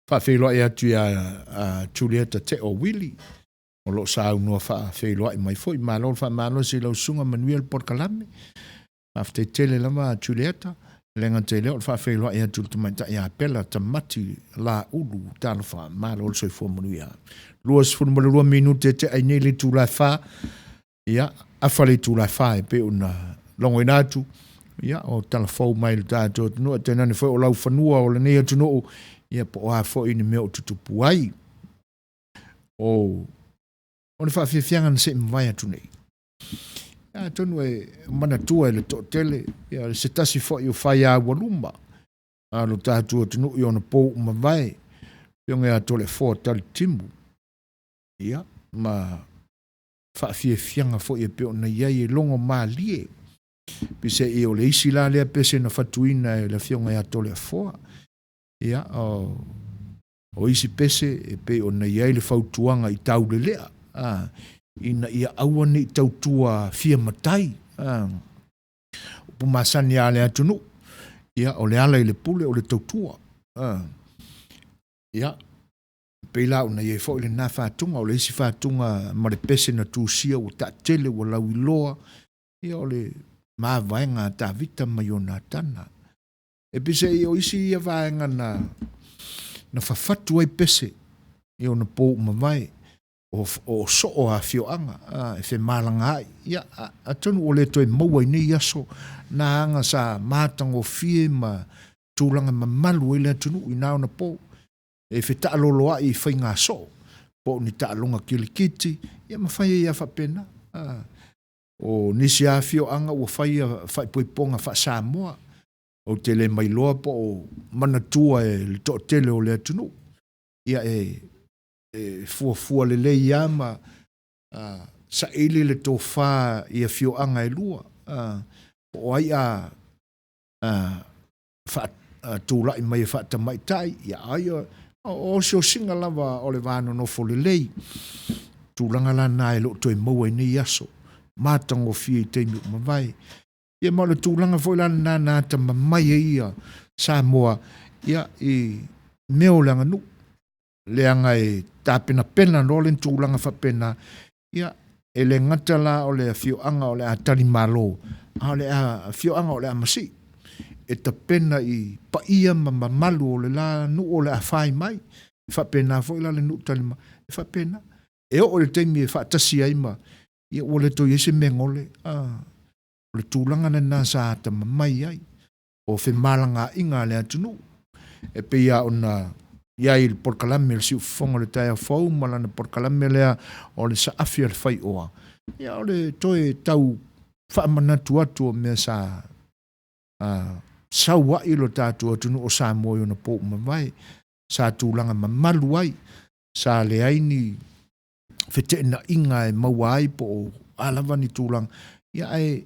Faafeiloai atu ia Julieta Teo Wili o lo o saunoa faafeiloai mai foi. Malo le faamalosi i lau susuga, manuia le polokalame. Faafetai tele lava Julieta. E le gata i lea o le faafeiloai atu i le tamaitai ia Pela Tamati Laulu. Talofa, malo le soifua manuia. 22 minute e tea ai nei le itula e 4. Ia, afa le itula e 4 e pei ona logoina atu. Ia, o tala fou mai le tatou atunuu, e tainane foi o laufanua o lenei atunuu, ia po o a foi ni mea o tutupu ai. O o le faafiafiaga na se i mavae atu nei. Atonu e manatua e le toatele ia se tasi foi o faiaualuma a lo tatou atunuu i ona pou ua mavae, Afioga ia Toleafoa Talitimu, ia, ma faafiafiaga foi e pei ona i ai e logo malie. Peiseai o le isi la lea pese na fatuina e le Afioga ia Toleafoa, ia, o O isi pese e pei ona i ai le fautuaga i taulelea, a, ina ia aua ne i tautua fia matai, a. Upu masani a le atunuu, ia, o le ala i le pule o le tautua, a. Ia, e pei la ona i ai foi lena fatuga, o le isi fatuga ma le pese na tusia ua taatele ua lauiloa, ia, o le mavaega a Tavita ma Ionatana. E peiseai o isi ia vaega na na fafatu ai pese i ona pou ua mavae, o o soo a afioaga a e femalagaai. Ia, atonu ua le toe maua i nei aso na aga sa matagofie ma tulaga mamalu ai le atunuu i na ona pou e fetaaloloai i faiga soo po o ni taaloga kilikiti, ia ma fai ai lava faapena. A o nisi lava afioaga ua fai faaipoipoga faa-Samoa. Ou te le mailoa po o manatua e le toatele o le atunuu. Ia e e fuafua lelei lava ma saili le tofa i afioaga e lua, po o ai a faatulai mai e faatamaitai, ia ai o osiosiga lava o le va nonofo lelei. Tulaga la na e le o toe maua i nei aso, matagofie i taimi ua mavae. Ia ma o le tulaga foi la lena na atamamai ai ia Samoa ia i mea o le aganuu, leaga e tapenapena loa le tulaga faapena, ia e le gata la o le afioaga o le a talimalo, a o le afioaga o le a masii, e tapena i paia ma mamalu o le la nuu o le a fai mai. E faapena foi la le nuu talima, e faapena. E oo i le taimi e faatasi ai ma, ia ua le toe i ai se mea gole, a, o le tulaga lena sa atamamai ai o femalagaaiga a le atunuu. E pei lava ona i ai i le polokalame o le Siufofoga o le Taeao Fou ma lana polokalame lea o le Saafi a le Faioa, ia o le toe tau faamanatu atu o mea sa sau ai lo tatou atunuu o Samoa i ona po ua mavae, sa tulaga mamalu ai, sa leai ni feteenaiga e maua ai po o a lava ni tulaga, ia ae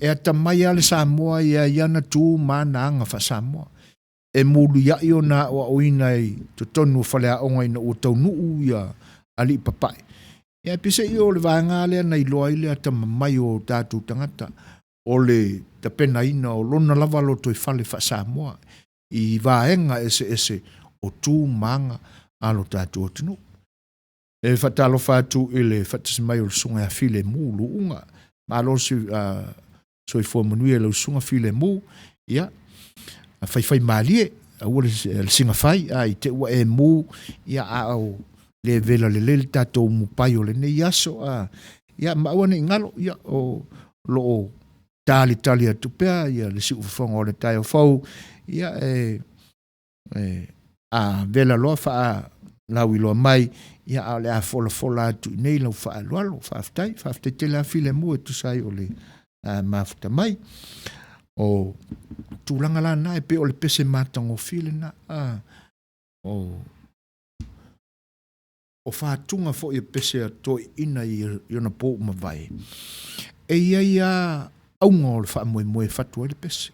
e atamai lava le Samoa ia i ana tu ma ana aga faa-Samoa. E muliai ona aoaoina i totonu o faleaoga ina ua taunuu ia alii papae. Ia ae peiseai o le vaega lea na iloa ai le atamamai o tatou tagata, o le tapenaina o lona lava lotoifale faa-Samoa i vaega eseese o tu ma aga a lo tatou atunuu. E faatalofa atu i le faatasi mai o le Susuga ia Filemu Luuga. Malo le soifua manuia i lau Susuga Filemu. Ia, faifaimalie, aua le sigafai, a i te ua e mu, ia a o le vela lelei le tatou umupai o lenei aso. A, ia, ma aua ne i galo, ia, o lo o talitali atu pea ia le siufofoga o le taeao fou, ia, e e, a vela loa faalauiloa mai, ia a o le a folafola atu i nei lau faaaloalo. Faafetai, faafetai tele lava Filemu e tusa ai o le mafuta mai. O tulaga la na e pei o le pese matagofie lena. A, o, o fatuga foi e pese a toeaiina i ona po ua mavae, e i ai lava auga o le faamoemoe e fatu ai le pese.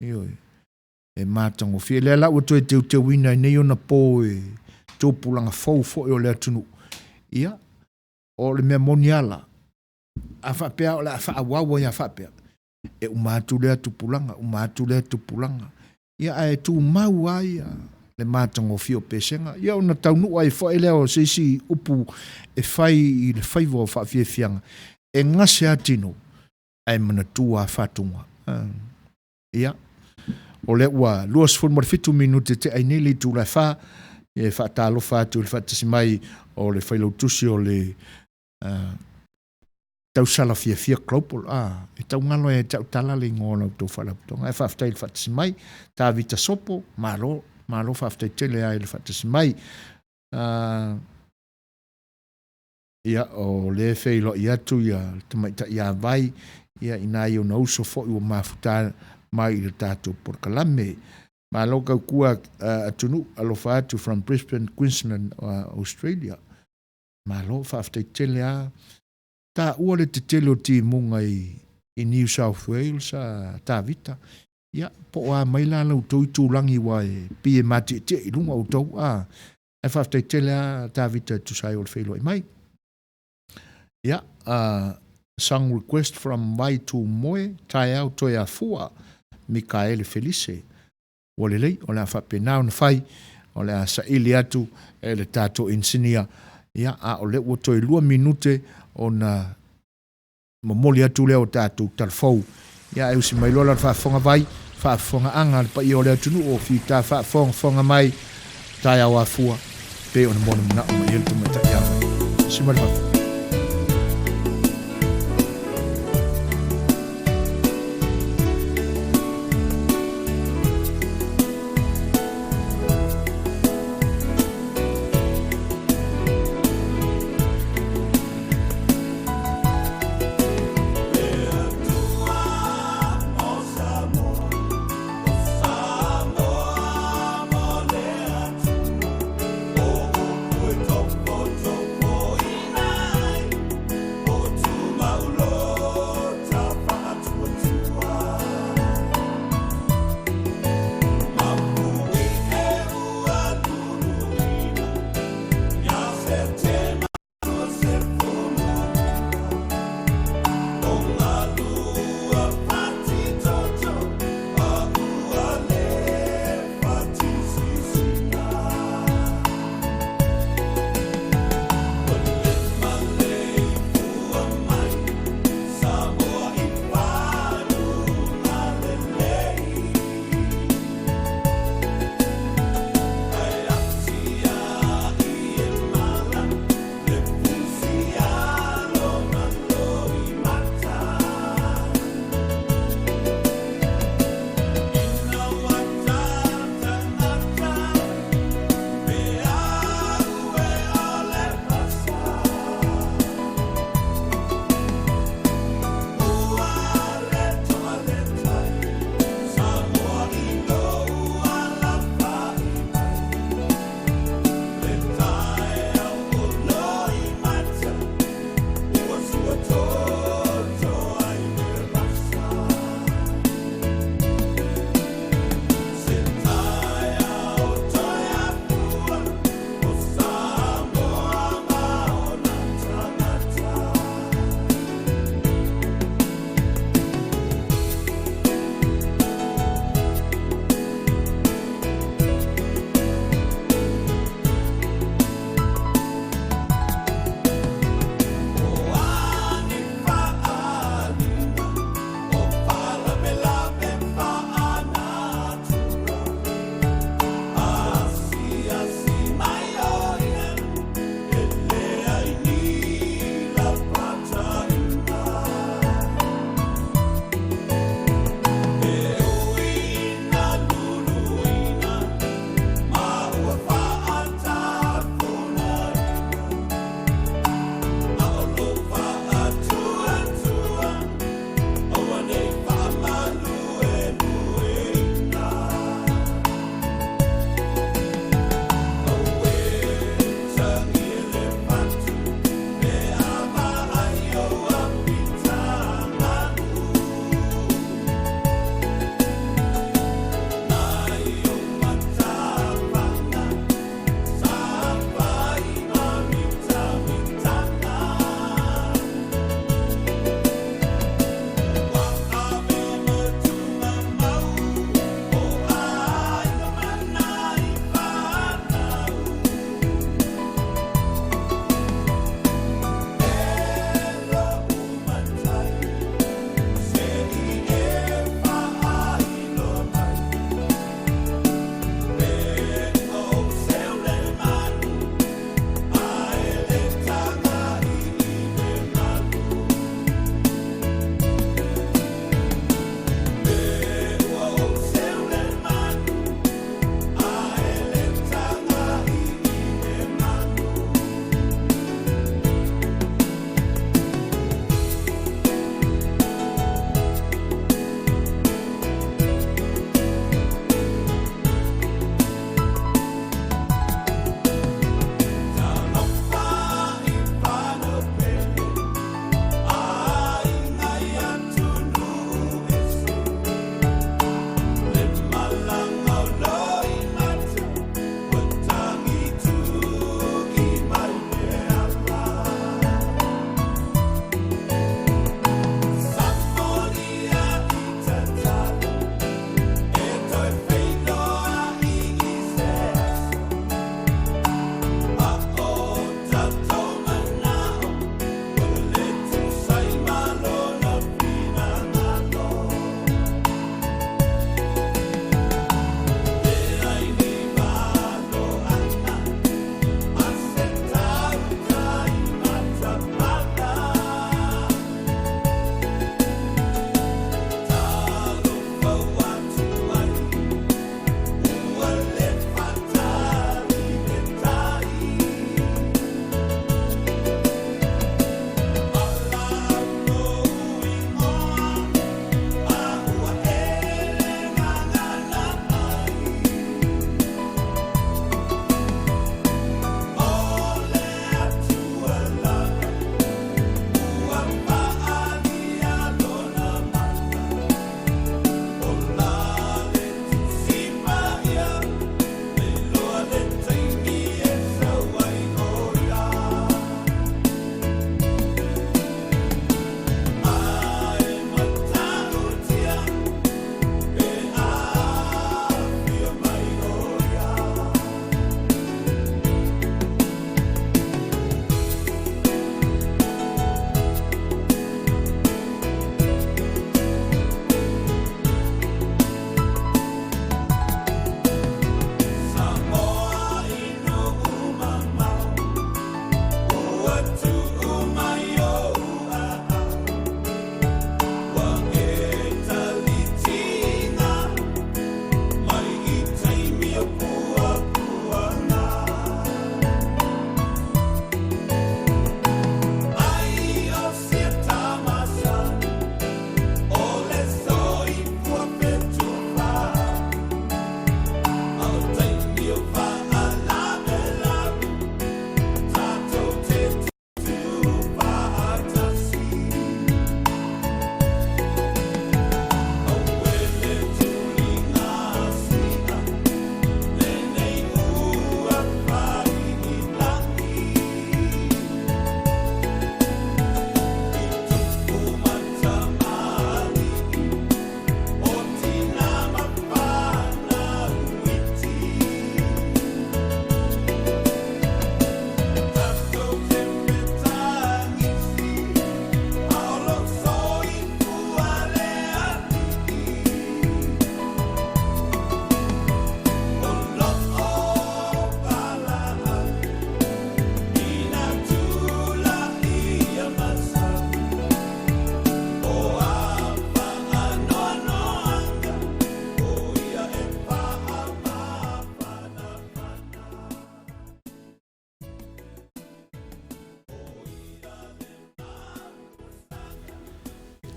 Ioe. E matagofie. Lea la ua toe teuteuina ai nei ona po e tupulaga fou foi o le atunuu. Ia, o le mea moni lava la, a faapea o le a faaauau ai lava faapea, e uma atu lea tupulaga, uma atu lea tupulaga. Ia, ae tumau lava ia le matagofie o pesega. Ia, ona taunuu ai foi lea o se isi upu e fai i le faiva o faafiafiaga, e gase lava tino, ae manatua lava faatuga. Ia, o lea ua 27 minute tea ai nei le itula e 4, e faatalofa atu i le faatasi mai o le failautusi o le uh, tausala fiafia global. Ah, e taugalo e te tala le ingoa o la outou faalapotopotoga. Ae faafetai i le faatasi mai. Tavita Sopo, malo, malo faafetai tele ai i le faatasi mai. Uh, Ia, o lea e feiloai atu ia le tamaitai ia Vai, ia i nai ona uso foi ua mafuta mai i le tatou polokalame. Malo kaukua atunuu, alofa atu from Brisbane, Queensland, Australia. Malo, faafetai tele lava. Taua le tetele o timuga i, i New South Wales, a Tavita. Ia, po o a mai la la outou itulagi ua e pei e matietie i luga outou, a. Ae faafetai tele lava Tavita e tusa ai o le feiloai mai. Ia, song request from Vai Tumoe, Taeao Toe Afua, Mikaele Felise. Ua lelei, o le a faapena ona fai, o le a saili atu e le tatou inisinia. Ia, a o lea ua toe 2 minute ona momoli atu lea o tatou talafou. Ia ae usi mai loa la le faafofoga vai, faafofogaaga a le paia o le atunuu o fita faafogafoga mai, taeao afua, pei ona moana manao mai ai le tamaitai ia Vai. Usi mai le fafo.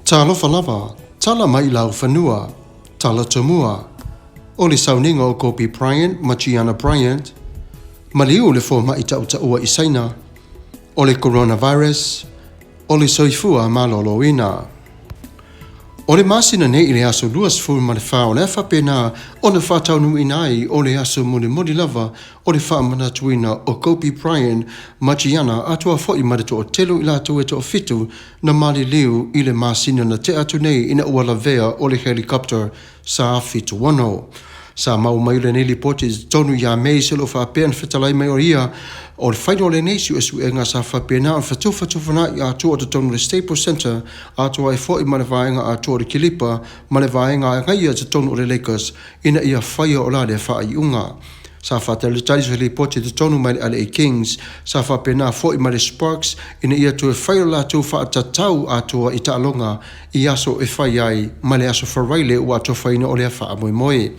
Talofa lava, tala mai i laufanua, tala tomua. O le sauniga o Kobe Bryant ma Gianna Bryant, maliu le fomai tautaua i Saina, o le coronavirus, o le soifua maloloina. O le masina nei i le aso 24 o le a faapena ona faataunuuina ai o le aso mulimuli lava o le faamanatuina o Kobe Bryant ma Gianna atoa foi ma le toatele o i latou e toafitu na maliliu i le masina na tea atu nei ina ua lavea o le helicopter sa 76. Sa maua mai lenei lipoti i totonu ia Mei se lo faapea na fetalai mai o ia o le faila o lenei suesuega sa faapena ona fatufatufanai atoa o totonu o le Staples Center atoa ai foi ma le vaega atoa o le Kilipa ma le vaega agaia i totonu o le Lakers ina ia faia o la lea faaiuga. Sa faatalitali se lipoti i totonu mai le LA Kings, sa faapena foi ma le Sparks ina ia toe fai o latou faatatau atoa i taaloga i aso e fai ai ma le aso Faraile ua atofaina o lea faamoemoe.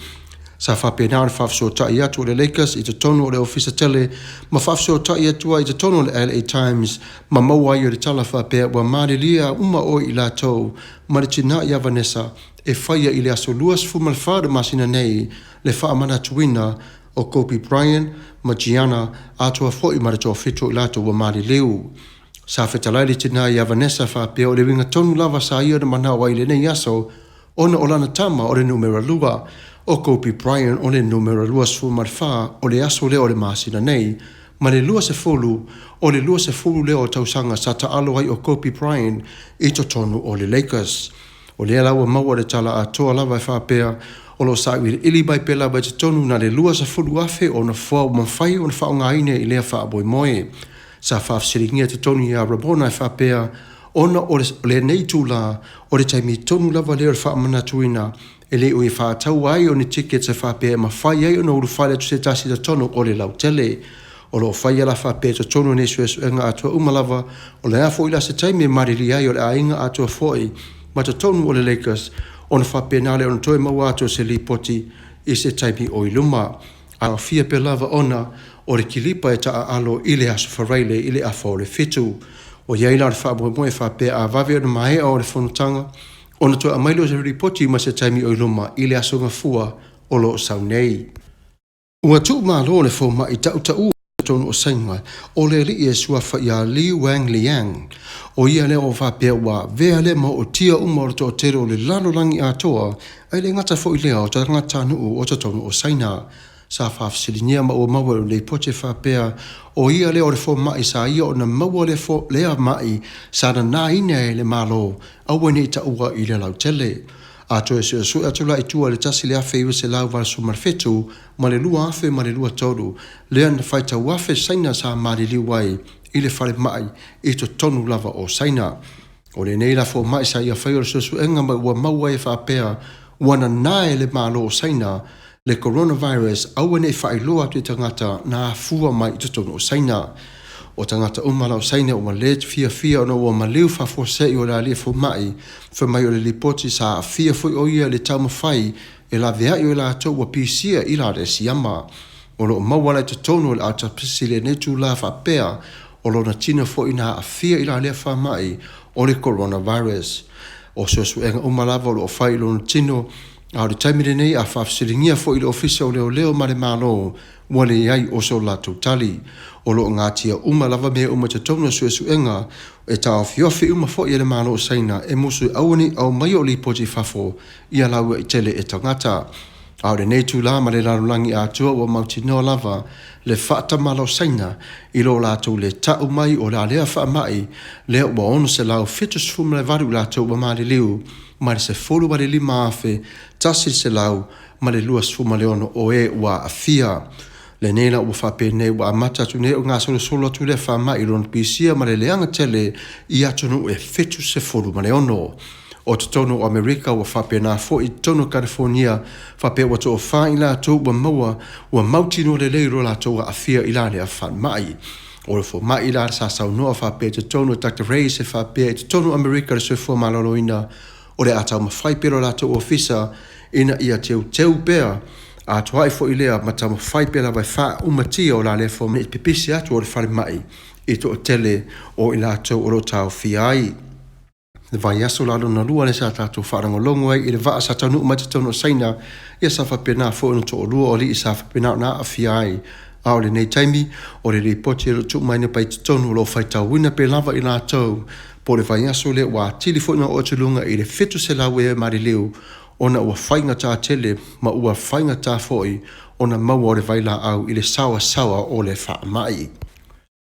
Sa faapena ona faafesootai atu o le Lakers i totonu o le ofisa tele ma faafesootai atu ai i totonu o le LA Times ma maua ai o le tala faapea ua malilia uma o i latou ma le tina ia Vanessa e faia i le aso 24 o le masina nei le faamanatuina o Kobe Bryant ma Gianna atoa foi ma le toafitu o i latou ua maliliu. Sa fetalai le tina ia Vanessa faapea o le uiga tonu lava sa ia na manao ai i lenei aso ona o lana tama o le numera 2, o Kobe Bryant o le numera 24 o le aso lea o le masina nei, ma le 20 o le 20 lea o tausaga sa taalo ai o Kobe Bryant i totonu o le Lakers. O lea la ua maua le tala atoa lava e faapea, o lo o sailiili mai pea lava i totonu na le 20,000 o nofoa ua mafai ona faaaogaina i lea faamoemoe. Sa faafesiligia totonu ia Ramona e faapea, ona o lenei itula, o le taimi tonu lava lea o le faamanatuina e le o i faataua ai o ni tickets e faapea e mafai ai ona ulufale atu se tasi i totonu o le lautele. O lo o faia la faapea i totonu o nei suesuega atoa uma lava, o le a foi la se taimi e malilie ai o le aiga atoa foi ma totonu o le Lakers ona faapena lea ona toe maua atu o se lipoti i se taimi o i luma. Aofia pea lava ona o le kilipa e taaalo i le Aso Faraile i le afa o le 7. O i ai la o le faamoemoe faapea a vave ona maea o le fonotaga ona toe aumai lea o se lipoti ma se taimi o i luma i le Aso Gafua o lo o sau nei. Ua tuumalo le fomai tautaua i totonu o Saina o le alii e suafa ia Li Wang Liang. O ia lea ua faapea ua avea lea ma ootia uma o le toatele o le lalolagi atoa, ae le gata foi lea o tagatanuu o totonu o Saina. Sa faafesiligia ma ua maua i le lipoti e faapea o ia lea o le fomai sa ia ona maua lea mai sa nanaina e le Malo aua ne i taua i le lautele. A toe suesue atu la i tua i le 1987 ma le 2023, lea na faitau afe Saina sa maliliu ai i le falemai i totonu lava o Saina. O lenei la fomai sa ia faia o le suesuega ma ua maua ai e faapea ua nanae e le Malo o Saina le coronavirus aua ne i faailoa atu i tagata na afua mai i totonu o Saina. O tagata uma la o Saina ua le fiafia ona ua maliu faafuasei o le alii fomai fai mai o le lipoti sa aafia foi o ia i le taumafai e laveai o i latou ua pisia i la le siama. O lo o maua la i totonu o le autopsy lenei itula faapea o lona tino foi na aafia i la lea faamai o le coronavirus. O suesuega uma lava o lo o fai i lona tino, a o le taimi lenei a faafesiligia foi i le Ofisa o Leoleo ma le Malo, ua leai o so latou tali. O lo o gatia uma lava mea uma i totonu o suesuega, e taofiofi uma foi e le Malo o Saina e musu aua ne i aumaia o lipoti i fafo ia lauaitele e tagata. A o lenei itula ma le lalolagi atoa ua mautinoa lava le faatamala o Saina i lo latou le tau mai o la lea faamai lea ua 678 i latou ua maliliu ma le 15,126 o e ua aafia. Lenei la ua faapenei ua amata atu nei o gasolosolo atu lea faamai i lona pisia ma le leaga tele i atunuu e 76. O totonu o Amerika ua faapena foi i totonu o Kalifonia faapea ua toafa i latou ua maua ua mautinoa lelei lo latou aafia i la lea faamai. O le fomai la sa saunoa faapea i totonu o Dr. Reis e faapea i totonu o Amerika le soifua maloloina o le a taumafai pea lo latou ofisa ina ia teuteu pea atoai foi lea ma taumafai pea lava e faaumatia o la lea fomai i pipisi atu o le falemai i toatele o i latou o lo o taofia ai. Le vaiaso la lona lua lea sa tatou faalogologo ai i le vaa sa taunuu mai totonu o Saina, ia sa faapena foi ona toalua o alii sa faapena ona aafia ai. A o lenei taimi, o le lipoti o lo o tuu mai nei i totonu o lo o faitauina pea lava i latou po o le vaiaso lea ua atili foi ona oo atu i luga i le 700 ea maliliu ona ua faigata tele ma ua faigata foi ona maua o le vailaau i le saoasaoa o le faamai.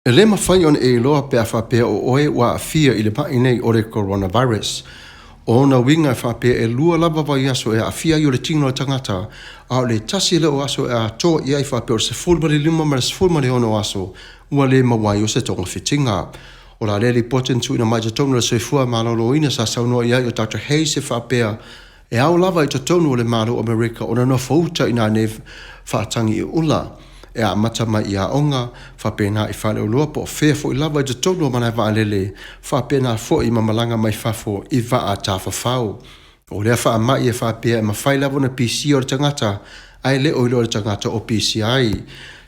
E le mafai ona e iloa pe a faapea o oe ua aafia i le ma'i nei o le coronavirus. O ona uiga e faapea e lua lava vaiaso e aafia ai o le tino o le tagata, a o le tasi lea o aso e atoa i ai faapea o le 15 ma le 16 aso ua le maua ai o se togafitiga. O la lea lipoti na tuuina mai i totonu o le Soifua Maloloina sa saunoa i ai o Doctor Hayes e faapea, E ao lava i totonu o le Malo o Amerika ona nofouta i nā nei faatagiiula e amata mai i aoga, faapena i faleoloa po o fea foi lava i totonu o malae vaalele, faapena foi ma malaga mai fafo i vaa tafafao. O lea faamai e faapea e mafai lava ona pisia o le tagata ae le o iloa e le tagata o pisia ai.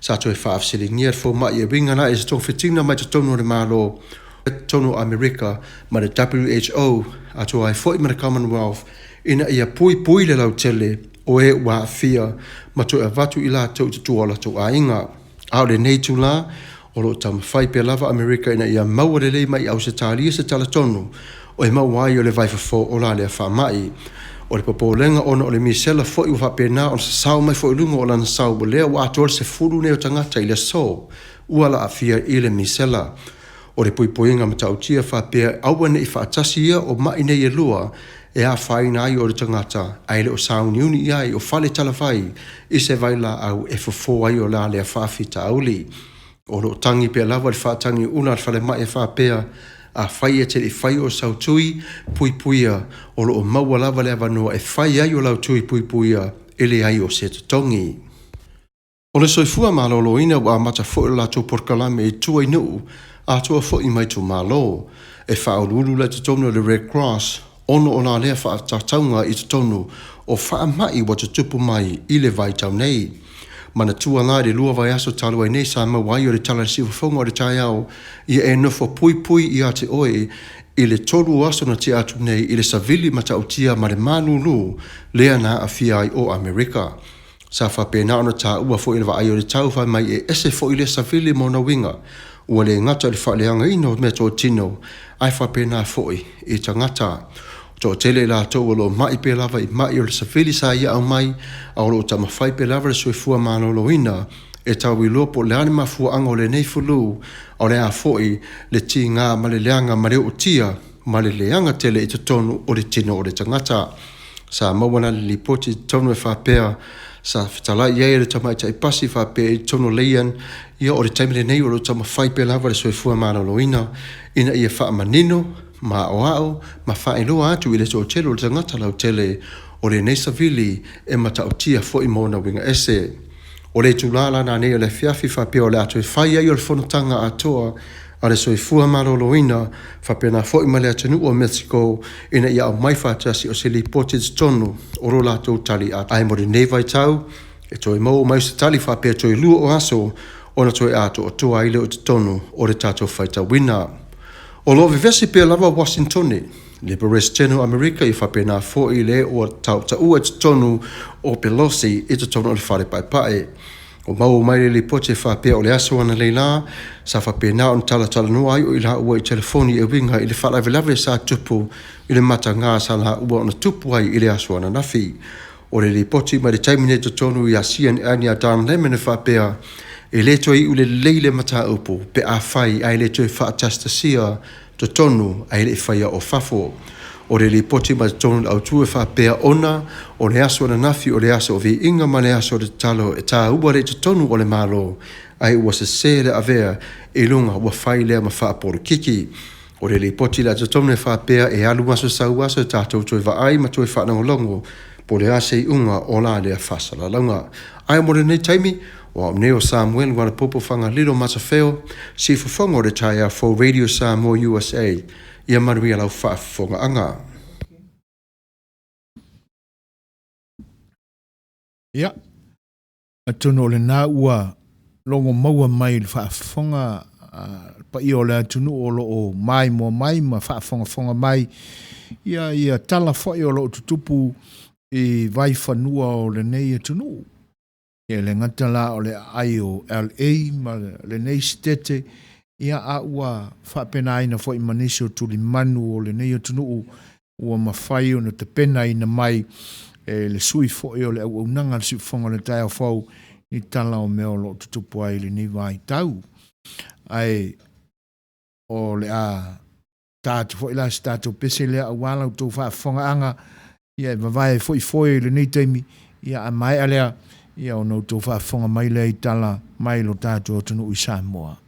Sa toe faafesiligia le fomai e uiga la i se togafitiga mai totonu o le Malo totonu o Amerika ma le WHO atoa ai foi ma le Commonwealth ina ia puipui le lautele o e ua aafia ma toe avatu i latou i tua o latou aiga. A o lenei itula, o lo o taumafai pea lava Amerika ina ia maua lelei mai i Ausetalia se tala tonu e maua ai o le vaifofo o la lea faamai. O le popolega ona o le misela foi ua faapena ona sasao mai foi i luga o lana sau o lea ua atoa le 10 nei o tagata i le aso ua laafia i le misela. O le puipuiga matautia faapea aua ne i faatasi ia o ma'i nei e lua e afaina ai o le tagata ae le o sauniuni i ai o fale talavai i se vailaau e fofo ai o la lea faafitauli. O lo o tagi pea lava le faatagiula a le falemai e faapea, Afai e te le i faia o sau tui puipuia, o lo o maua lava le avanoa e fai ai o lau tui puipuia e leai o se totogi. O le soifua maloloina ua amata foi le latou polokalame i tua i nuu atoa foi ma itumalo. E faauluulu la i totonu o le Red Cross ona o la lea faatatauga i totonu o faamai ua tutupu mai i le vaitau nei. Manatua la i le 2 vaiaso talu ai nei sa maua ai o le tala i le siufofoga o le taeao ia e nofo puipui ia te oe i le 3 aso na tea atu nei i le savili matautia ma le malulu lea na aafia ai o Amerika. Sa faapena ona taua foi e le vaai o le tau fai mai e ese foi lea savili ma ona uiga, ua le gata i le faaleagaina o meatotino, ae faapena foi i tagata. Toatele i latou o lo o ma'i pea lava i ma'i o le savili sa ia aumai, a o lo o taumafai pea lava le soifua maloloina e tau iloa po o le a le mafuaaga o lenei fulu, a o le a foi le tiga ma le leaga ma le ootia ma le leaga tele i totonu o le tino o le tagata. Sa maua la le lipoti i totonu e faapea, sa fetalai i ai le tamaitai pasi faapea i totonu o Leian, ia o le taimi lenei o lo o taumafai pea lava le soifua maloloina ina ia faamanino ma aoao ma faailoa atu i le toatele o le tagata lautele o lenei savili e matautia foi ma ona uiga ese. O le itulā la nanei o le afiafi faapea o le a toe fai ai o le fonotaga atoa a le soifua maloloina faapena foi ma le atunuu o Mexico ina ia aumai faatasi o se lipoti i totonu o lo latou tali ae mo lenei vaitau e toe maua mai se tali faapea toe 2 o aso ona toe atoatoa ai lea o totonu o le tatou faitauina. O lo o vevesi pea lava Washingtone, le Peresetene o Amerika ia faapena foi le ua tautaua i totonu o Pelosi i totonu o le fale paepae. O maua mai le lipoti e faapea o le aso ananei la, sa faapena ona talatalanoa ai o i laua i telefoni e uiga i le faalavelave sa tupu i le matagā sa laua ona tupu ai i le aso ananafi. O le lipoti mai le taimi nei totonu ia CNN ia Don Lemon e faapea, e le toe iu lelei le mataupu pe afai ae le toe faatasitasia totonu ae le i faia o fafo. O le lipoti mai totonu le autu e faapea ona o le aso ananafi o le aso o viiga ma le aso o le tatalo e taua le i totonu o le Malo, ae ua sese le avea i luga ua fai lea ma faapolokiki. O le lipoti la totonu e faapea e alu aso sau aso e tatou toe vaai ma toe faalogologo po o le a se iuga o la lea faasalalauga. Ae mo lenei taimi, o au nei o Samuel Ualapopo Fagalilo Matafeo, siufofoga o le taeao fou Radio Samoa USA, ia manuia lau faafofogaaga. Ia, atonu o lena ua logo maua mai i le faafofoga paia o le atunuu o lo o maimoa mai ma faafogafoga mai, ia, ia tala foi o lo o tutupu i vaifanua o lenei atunuu. E le gata la o le aai o LA ma lenei sitete, ia a ua faapenaina foi ma nisi o tulimanu o lenei atunuu ua mafai ona tapenaina mai e le sui foi o le auaunaga a le Siufofoga o le Taeao Fou ni tala o mea o lo o tutupu ai i lenei vaitau. Ae o le a ta atu foi la se tatou pese lea aua la outou faafofogaaga, ia e vavae foi foe i lenei taimi, ia a maea lea, ia ona outou faafofoga mai lea i tala mai lo tatou atunuu i Samoa.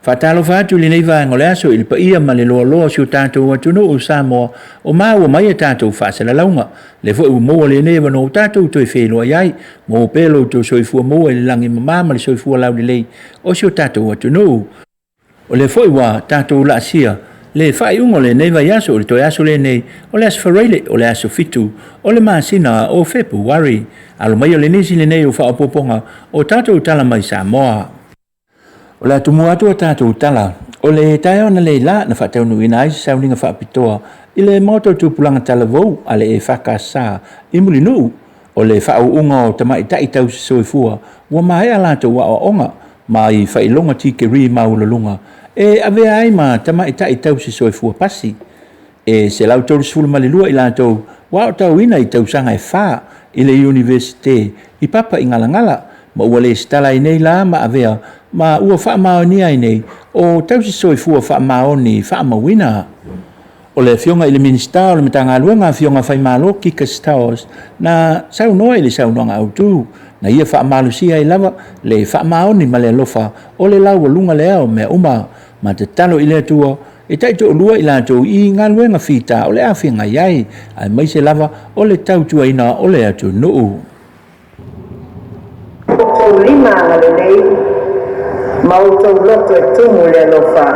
Faatalofa atu i lenei vaega o le aso i le paia ma le loaloa o si o tatou atunuu o Samoa o maua mai a tatou faasalalauga. Lea foi ua maua lenei avanoa ua tatou toe feiloai ai. Maua pea lo outou soifua maua i le lagi e mama ma le soifua laulelei o si o tatou atunuu. O lea foi ua tatou laasia le faaiuga o lenei vaiaso, o le toe aso lenei o le aso Faraile, o le aso 7 o le masina o Fepuari. Alo maia le nisi lenei o faaopoopoga o tatou tala mai Samoa. O le atumua atu a tatou tala, o le taeao analeila na faataunuuina ai se sauniga faapitoa i le Maota o Tupulaga Talavou a le EFKS i Mulinuu, o le faauuga o tamaitai tausi soifua ua maea latou aoaoga ma i faailoga tikeri maualuluga e avea ai ma tamaitai tausi soifua pasi. E 132 i latou ua aotauina i tausaga e 4 i le Iunivesite i Papaigalagala ma ua lesitala ai nei la ma avea ma ua faamaonia ai nei o tausi soifua faamaoni faamauina. O le Afioga i le Minisita o le Matagaluega Afioga Faimalo Kika Stowers na saunoa i le saunoaga autu, na ia faamalosia ai lava le faamaoni ma le alofa o le laualuga lea o mea uma, ma tatalo i le Atua e taitoalua i latou i galuega fita o le a feagai ai, aemaise lava o le tautuaina o le atunuu. Outou lima agalelei ma outou loto e tumu i le alofa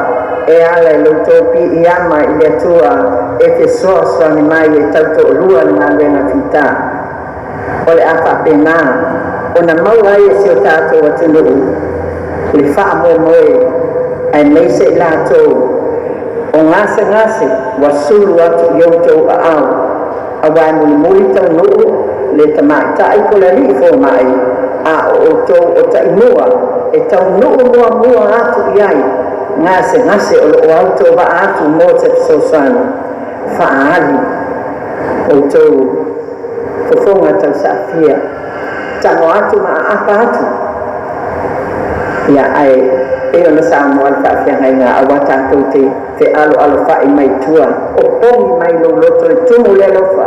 e ala i lo outou piiama i le Atua e fesoasoani mai e tautoalua le galuega fita. O le a faapena ona maua ai e si o tatou atunuu le faamoemoe aemaise i latou o gasegase ua sulu atu i outou aao, auā e mulimuli taunuu le tamaitai po le alii fomai, a o outou o taimua e taunuu muamua atu i ai gasegase o loo autovaa atu mo se fesoasoani. Faaali outou fofoga tausaafia, tago atu ma aapa atu ia, ae pei ona saunoa le faafeagaiga, auā tatou te fealoalofa'i mai tua. Opogi mai lou loto e tumu le alofa,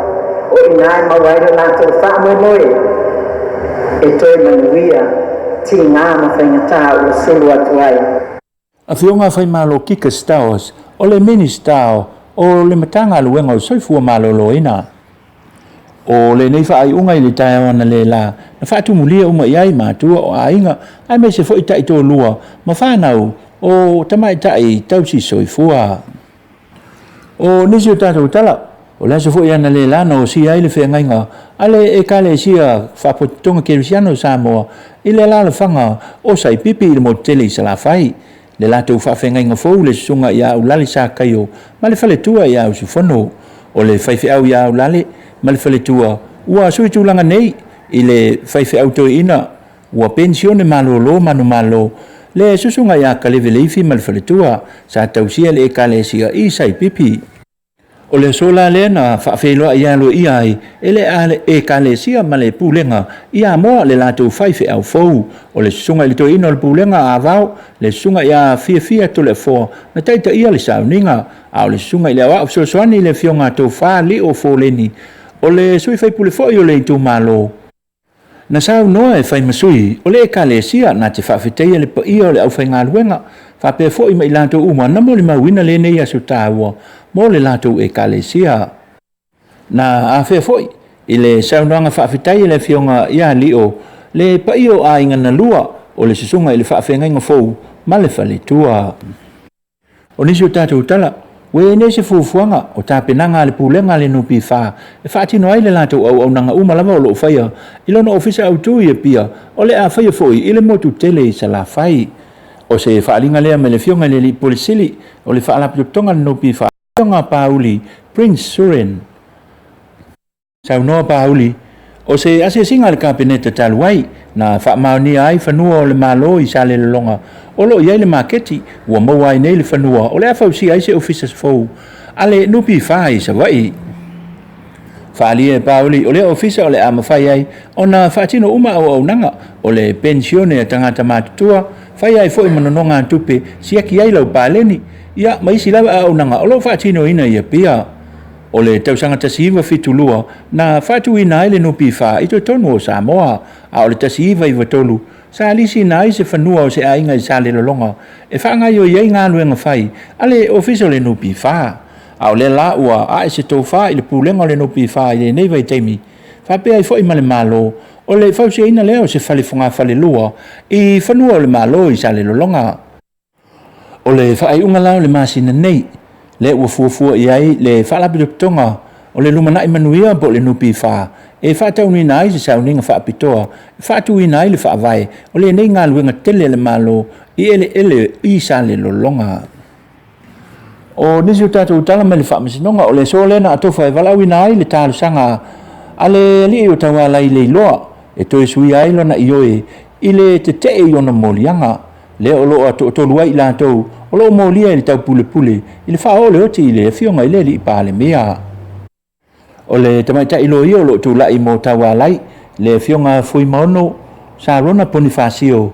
o i ina e maua ai lo latou faamoemoe e toe manuia tigā ma faigatā ua sulu atu ai. Afioga Faimalo Kika Stowers o le Minisita o le Matagaluega o Soifua Maloloina. O lenei faaiuga i le taeao analeila na faatumulia uma i ai matua o aiga aemaise foi taitoalua ma fanau o tamaitai tausi soifua. O nisi o tatou tala, o le aso foi analeila na osia ai le feagaiga a le Ekalesia Faapotopotoga Kerisiano o Samoa i le alaalafaga o Saipipi i le motu tele i Salafai, le latou faafeagaiga fou le susuga ia Aulale Sakaio ma le faletua ia Usufono. O le faifeau ia Aulale ma le faletua ua sui tulaga nei i le faifeau toeaina ua penisione malolo manumalo le susuga ia Kaleve Leifi ma le faletua sa tausia le Ekalesia i Saipipi. O le aso la lea na faafeiloai aloaia ai e le Ekalesia ma le Pulega i Amoa le latou faifeau fou. O le susuga i le toeaina o le Pulega a Avao, le susuga ia Fiafia Toleafoa na taitaia le sauniga, a o le susuga i le aoao fesoasoani i le Afioga Tofa Lio Foleni, o le sui faipule foi o le itumalo, na saunoa e fai ma sui o le Ekalesia na te faafetaia le paia o le aufaigaluega faapea foi ma i latou uma na molimauina lenei aso taua mo le latou Ekalesia. Na afea foi i le saunoaga faafetai a le Afioga ia Lio le paia o aiga na lua o le susuga i le faafeagaiga fou ma le faletua. O nisi o tatou tala, ua i ai nei se fuafuaga o tapenaga a le Pulega a le NPF e faatino ai le latou auaunaga uma lava o lo o faia i lona ofisa autu i Apia, o le a faia foi i le motu tele i Salafai. O se faaaliga lea mai le Afioga i le Alii Pule Sili o le Faalapotopotoga a le NPF, Afioga Pauli Prince Suren. Saunoa Pauli, o se asiasiga a le Kapeneta talu ai, na faamaonia ai fanua o le Malo i Salelologa o lo o i ai le maketi ua maua ai nei le fanua o le a fausia ai se ofisa fou a le NPF i Savaii. Faaalia e Pauli, o lea ofisa o le a mafai ai ona faatino uma auaunaga o le penisione a tagata matutua, fai ai foi ma nonogatupe, siaki ai lau paleni, ia ma isi lava auaunaga o lo o faatinoina i Apia. O le tausaga 1972 na faatuina ai le NPF i totonu o Samoa, a o le 1993 sa lisiina ai se fanua o se aiga i Salelologa e faagaoioi ai galuega fai a le Ofisa o le NPF. A o lea la ua ae se tofa i le Pulega o le NPF i lenei vaitaimi, faapea ai foi ma le Malo, o le fausiaina lea o se fale fogafalelua i fanua o le Malo i Salelologa. O le faaiuga la o le masina nei, lea ua fuafua i ai le Faalapotopotoga o le Lumanai Manuia po o le NPF e faataunuuina ai se sauniga faapitoa e faatuina ai le faavae o lenei galuega tele a le Malo i eleele i Salelologa. O nisi o tatou tala mai le Faamasinoga, o le aso lea na atofa e valaauina ai le talosaga a le alii o Taualai Leiloa e toe suia ai lona ioe i le tetee i ona moliaga, lea o lo o toatolu ai i latou o lo o molia i le taupulepule i le faaoo o le oti i le afioga i le alii Palemia. O le tamaitai loia o lo o tulai mo Taualai, le afioga Fuimaono Sarona Ponifasio,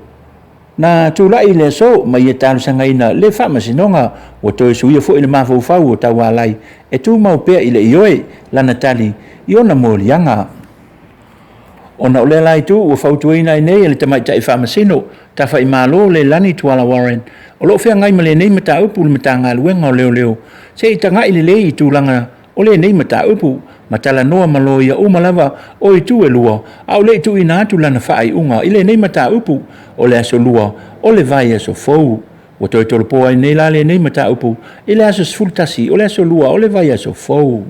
na tulai i le aso ma ia talosagaina le faamasinoga ua toe suia foi le mafaufau o Taualai e tumau pea i le ioe lana tali i ona moliaga. Ona o lea la itu ua fautuaina ai nei e le tamaitai faamasino Tafaimalo Leilani Tuala Warren o lo o feagai ma lenei mataupu le Matagaluega o Leoleo se i tagai lelei i tulaga o lenei mataupu ma talanoa ma loia uma lava o itu e lua a o le i tuuina atu lana faaiuga i lenei mataupu o le aso Lua o le vaiaso fou. Ua toe tolopo ai nei la lenei mataupu i le aso 11 o le aso Lua o le vaiaso fou.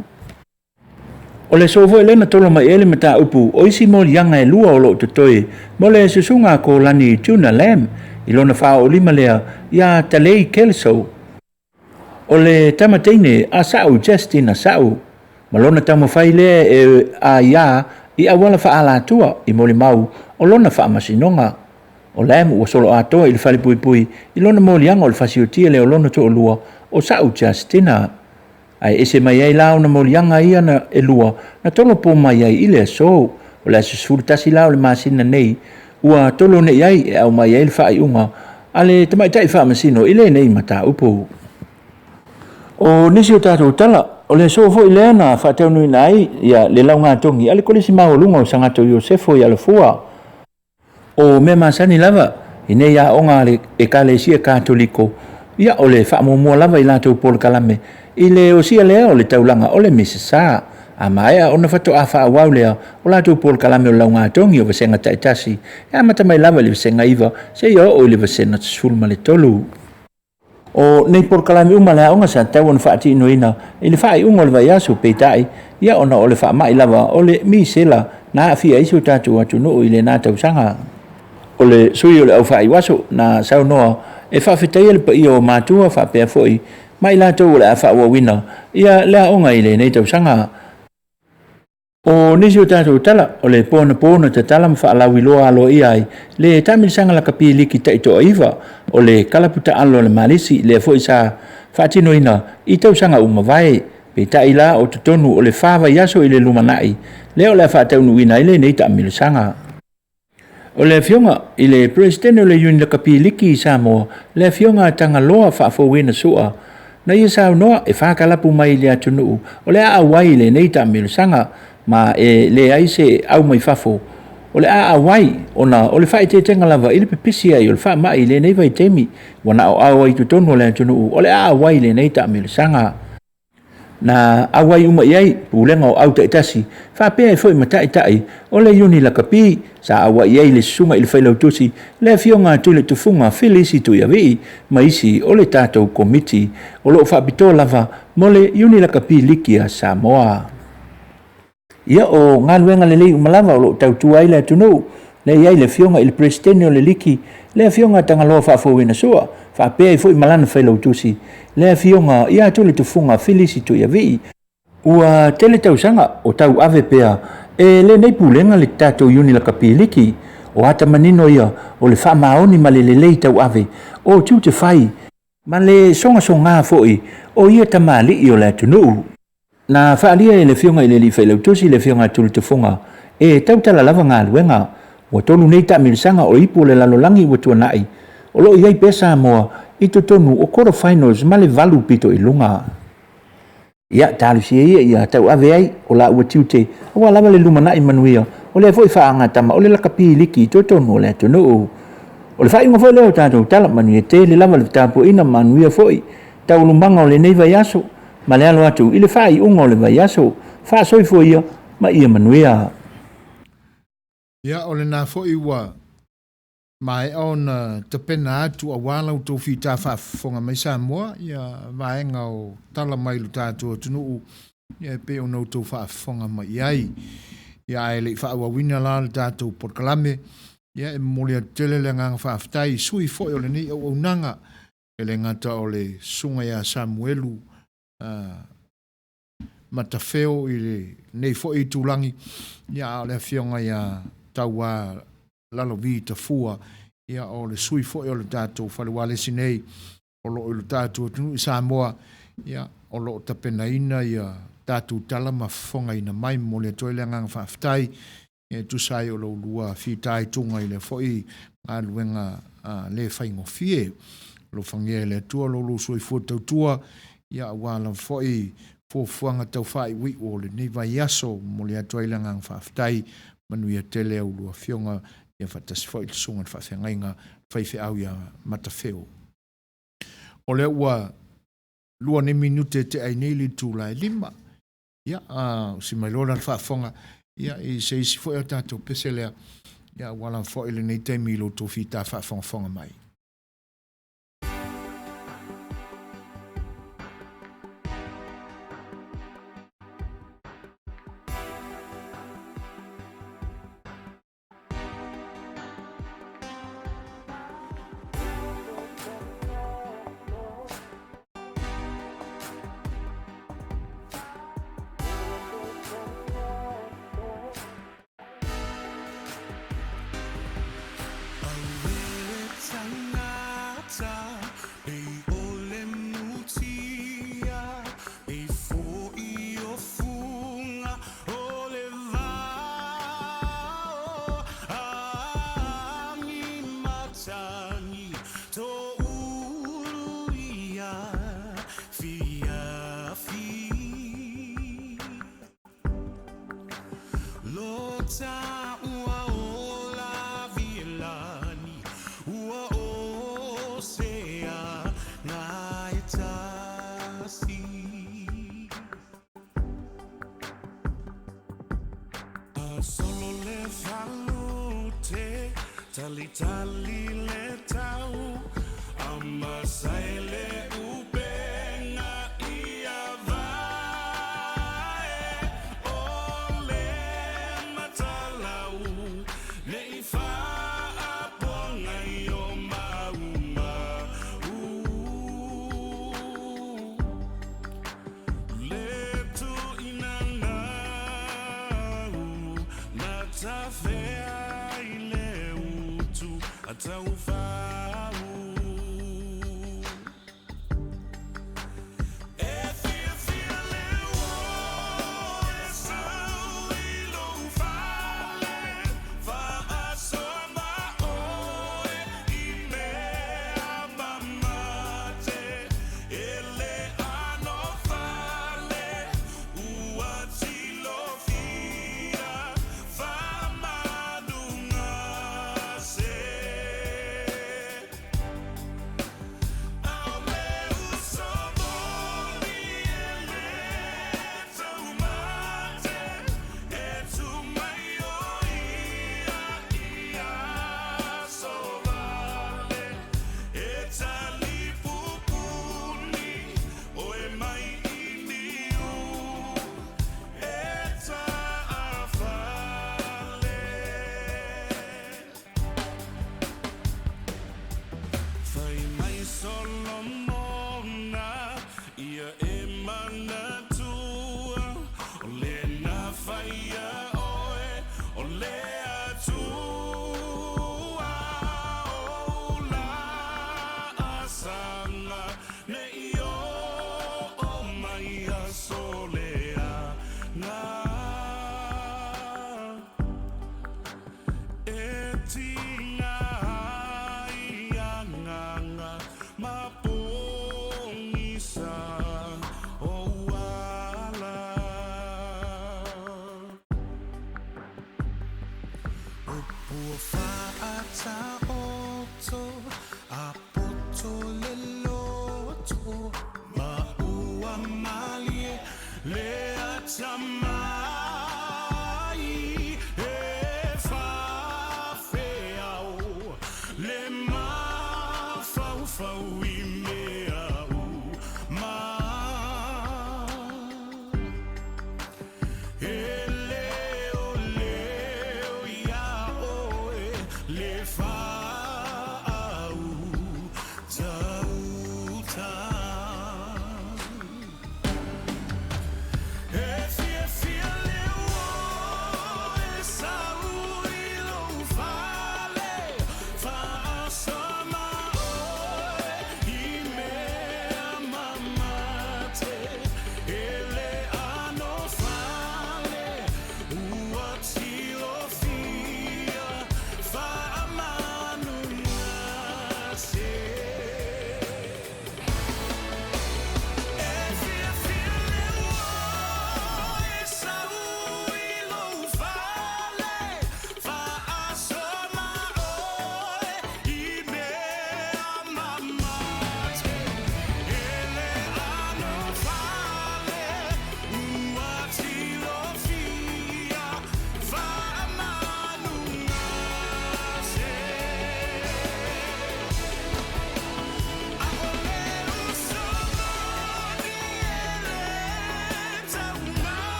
O le aso foi lea na tolo mai ai le mataupu o isi moliaga e lua o lo o totoe mo le susuga a Kolani Tuna Lam i lona faaoolima lea iā Talei Kelso. O le tama teine a Sa'u Justina Sa'u ma lona taumafai lea e aiā i auala faaalatua i molimau o lona faamasinoga. O Lam ua solo atoa i le falepuipui i lona moliaga o le fasiotia lea o lona toalua o Sa'u Justina. Ae ese mai ai la ona moliaga ia na e lua na tolopo mai ai i le aso. O le aso 11 la o le masina nei ua tolo nei ai e aumai ai le faaiuga a le tamaitai faamasino i lenei mataupu. O nisi o tatou tala, o le aso foi lea na faataunuuina ai ia le laugatogi a le Kolisi Maualuga o Sagato Iosefo i Alafua. O mea masani lava i nei aoga a le Ekalesia Katoliko, ia o le faamuamua lava i latou polokalame i le osia lea o le taulaga o le Misasa. A maea ona faatoa faaauau lea o latou polokalame o le laugatogi o vasega taitasi e amata mai lava i le vasega 9 seia oo i le vasega 13. O nei polokalame uma a le aoga sa tatau ona faatinoina i le faaiuga o le vaiaso, peitai, ia ona o le faamai lava o le misela na aafia ai si o tatou atunuu i lena tausaga. O le sui o le au faaiuaso na saunoa e faafetaia le paia o matua faapea foi ma i latou o le a faaauauina ia le aoga i lenei tausaga. O nisi o tatou tala, o le po anapo na tatala ma faalauiloa aloaia ai le taamilosaga lakapi liki taitoaiva o le kalapu taalo a le Malisi, lea foi sa faatinoina i tausaga ua mavae. Peitai la o totonu o le fa vaiaso i le lumanai lea o le a faataunuuina ai lenei taamilosaga. O le afioga i le Peresetene o le Iuni Lakapi Liki i Samoa, le afioga a Tagaloa Faafouina Sua, na ia saunoa e fakalapu mai i le atunuu o le a auai i lenei taamilosaga, ma e leai se au mai fafo o le a auai ona o le faaeteetega lava i le pipisi ai o le faamai i lenei vaitaimi ua na o ao ai i totonu o le atunuu o le a auai i lenei taamilosaga. Na auai uma i ai pulega o au taitasi faapea ai foi ma taitai o le Iuni Lakapi sa auai i ai le susuga i le Failautusi le Afioga a Tuiletufuga Filisi Tuiavii ma isi o le tatou Komiti o lo o faapitoa lava mo le Iuni Lakapi Liki a Samoa. Ia, o galuega lelei uma lava o lo o tautua ai le atunuu, lea e i ai le Afioga i le Peresetene o le Liki, le Afioga a Tagaloa Faafouina Sua, faapea ai foi ma lana Failautusi, le Afioga ia Tulitufuga Filisi Tuiavii. Ua tele tausaga o tauave pea e lenei Pulega le tatou Iuni Lakapi Liki. O ata manino ia o le faamaoni ma le lelei tauave o tiute fai ma le sogasogā foi o ia tamalii o le atunuu. Na faaalia e le Afioga i le Alii Failautusi le Afioga a Tulitufuga e tautala lava galuega. Ua tolu nei taamilosaga o ipu o le lalolagi ua tuanai, o lo o i ai pea Samoa i totonu o quarter finals ma le valu pito i luga. Ia, talosia ia ia tauave ai o laua tiute aua lava le lumanai manuia o lea foi faagatama o le lakapi liki i totonu o le atunuu. O le faaiuga foi lea o tatou tala, manuia tele lava le tapuaiga, manuia foi taualumaga o lenei vaiaso ma le alo atu i le faaiuga o le vaiaso. Faasoifua ia ma ia manuia. Ia, o lena foi ua maea ona tapena atu aua la outou fita faafofoga mai Samoa, ia vaega o tala mai lo tatou atunuu, ia e pei ona outou faafofoga mai i ai. Ia ae le i faaauauina la le tatou polokalame, ia e momoli atu tele le agaga faafetai i sui foi o lenei auaunaga, e le gata o le Susuga ia Samuelu Matafeo i lenei foi itulagi, ia a o le Afioga ia Tauā Lalovi Tafua, ia o le sui foi o le tatou fale ualesi nei o lo o i lo tatou atunuu i Samoa, ia o lo o tapenaina ia tatou tala ma fofogaina mai. Momoli atu ai le agaga faafetai e tusa ai o lo oulua fitaituga i lea foi galuega le faigofie. Alofagia e le Atua lo oulua soifua tautua, ia aua lava foi fuafuaga tau faaiuiu o lenei vaiaso. Momoli atu ai le agaga faafetai, manuia tele a oulua afioga, ia faatasi foi le susuga i le faafeagaiga faifeau ia Matafeo. O lea ua 2 nei minute e tea ai nei le itula e 5. Ia, a usi mai loa la le faafofoga, ia, i se isi foi o tatou pese lea, ia, aua lava foi lenei taimi i lo outou fita faafogafoga mai. Ua faataoto a poto le loto ma ua malie le atamai e faafeao le mafaufau i mea uma. E leo leo ia oe le.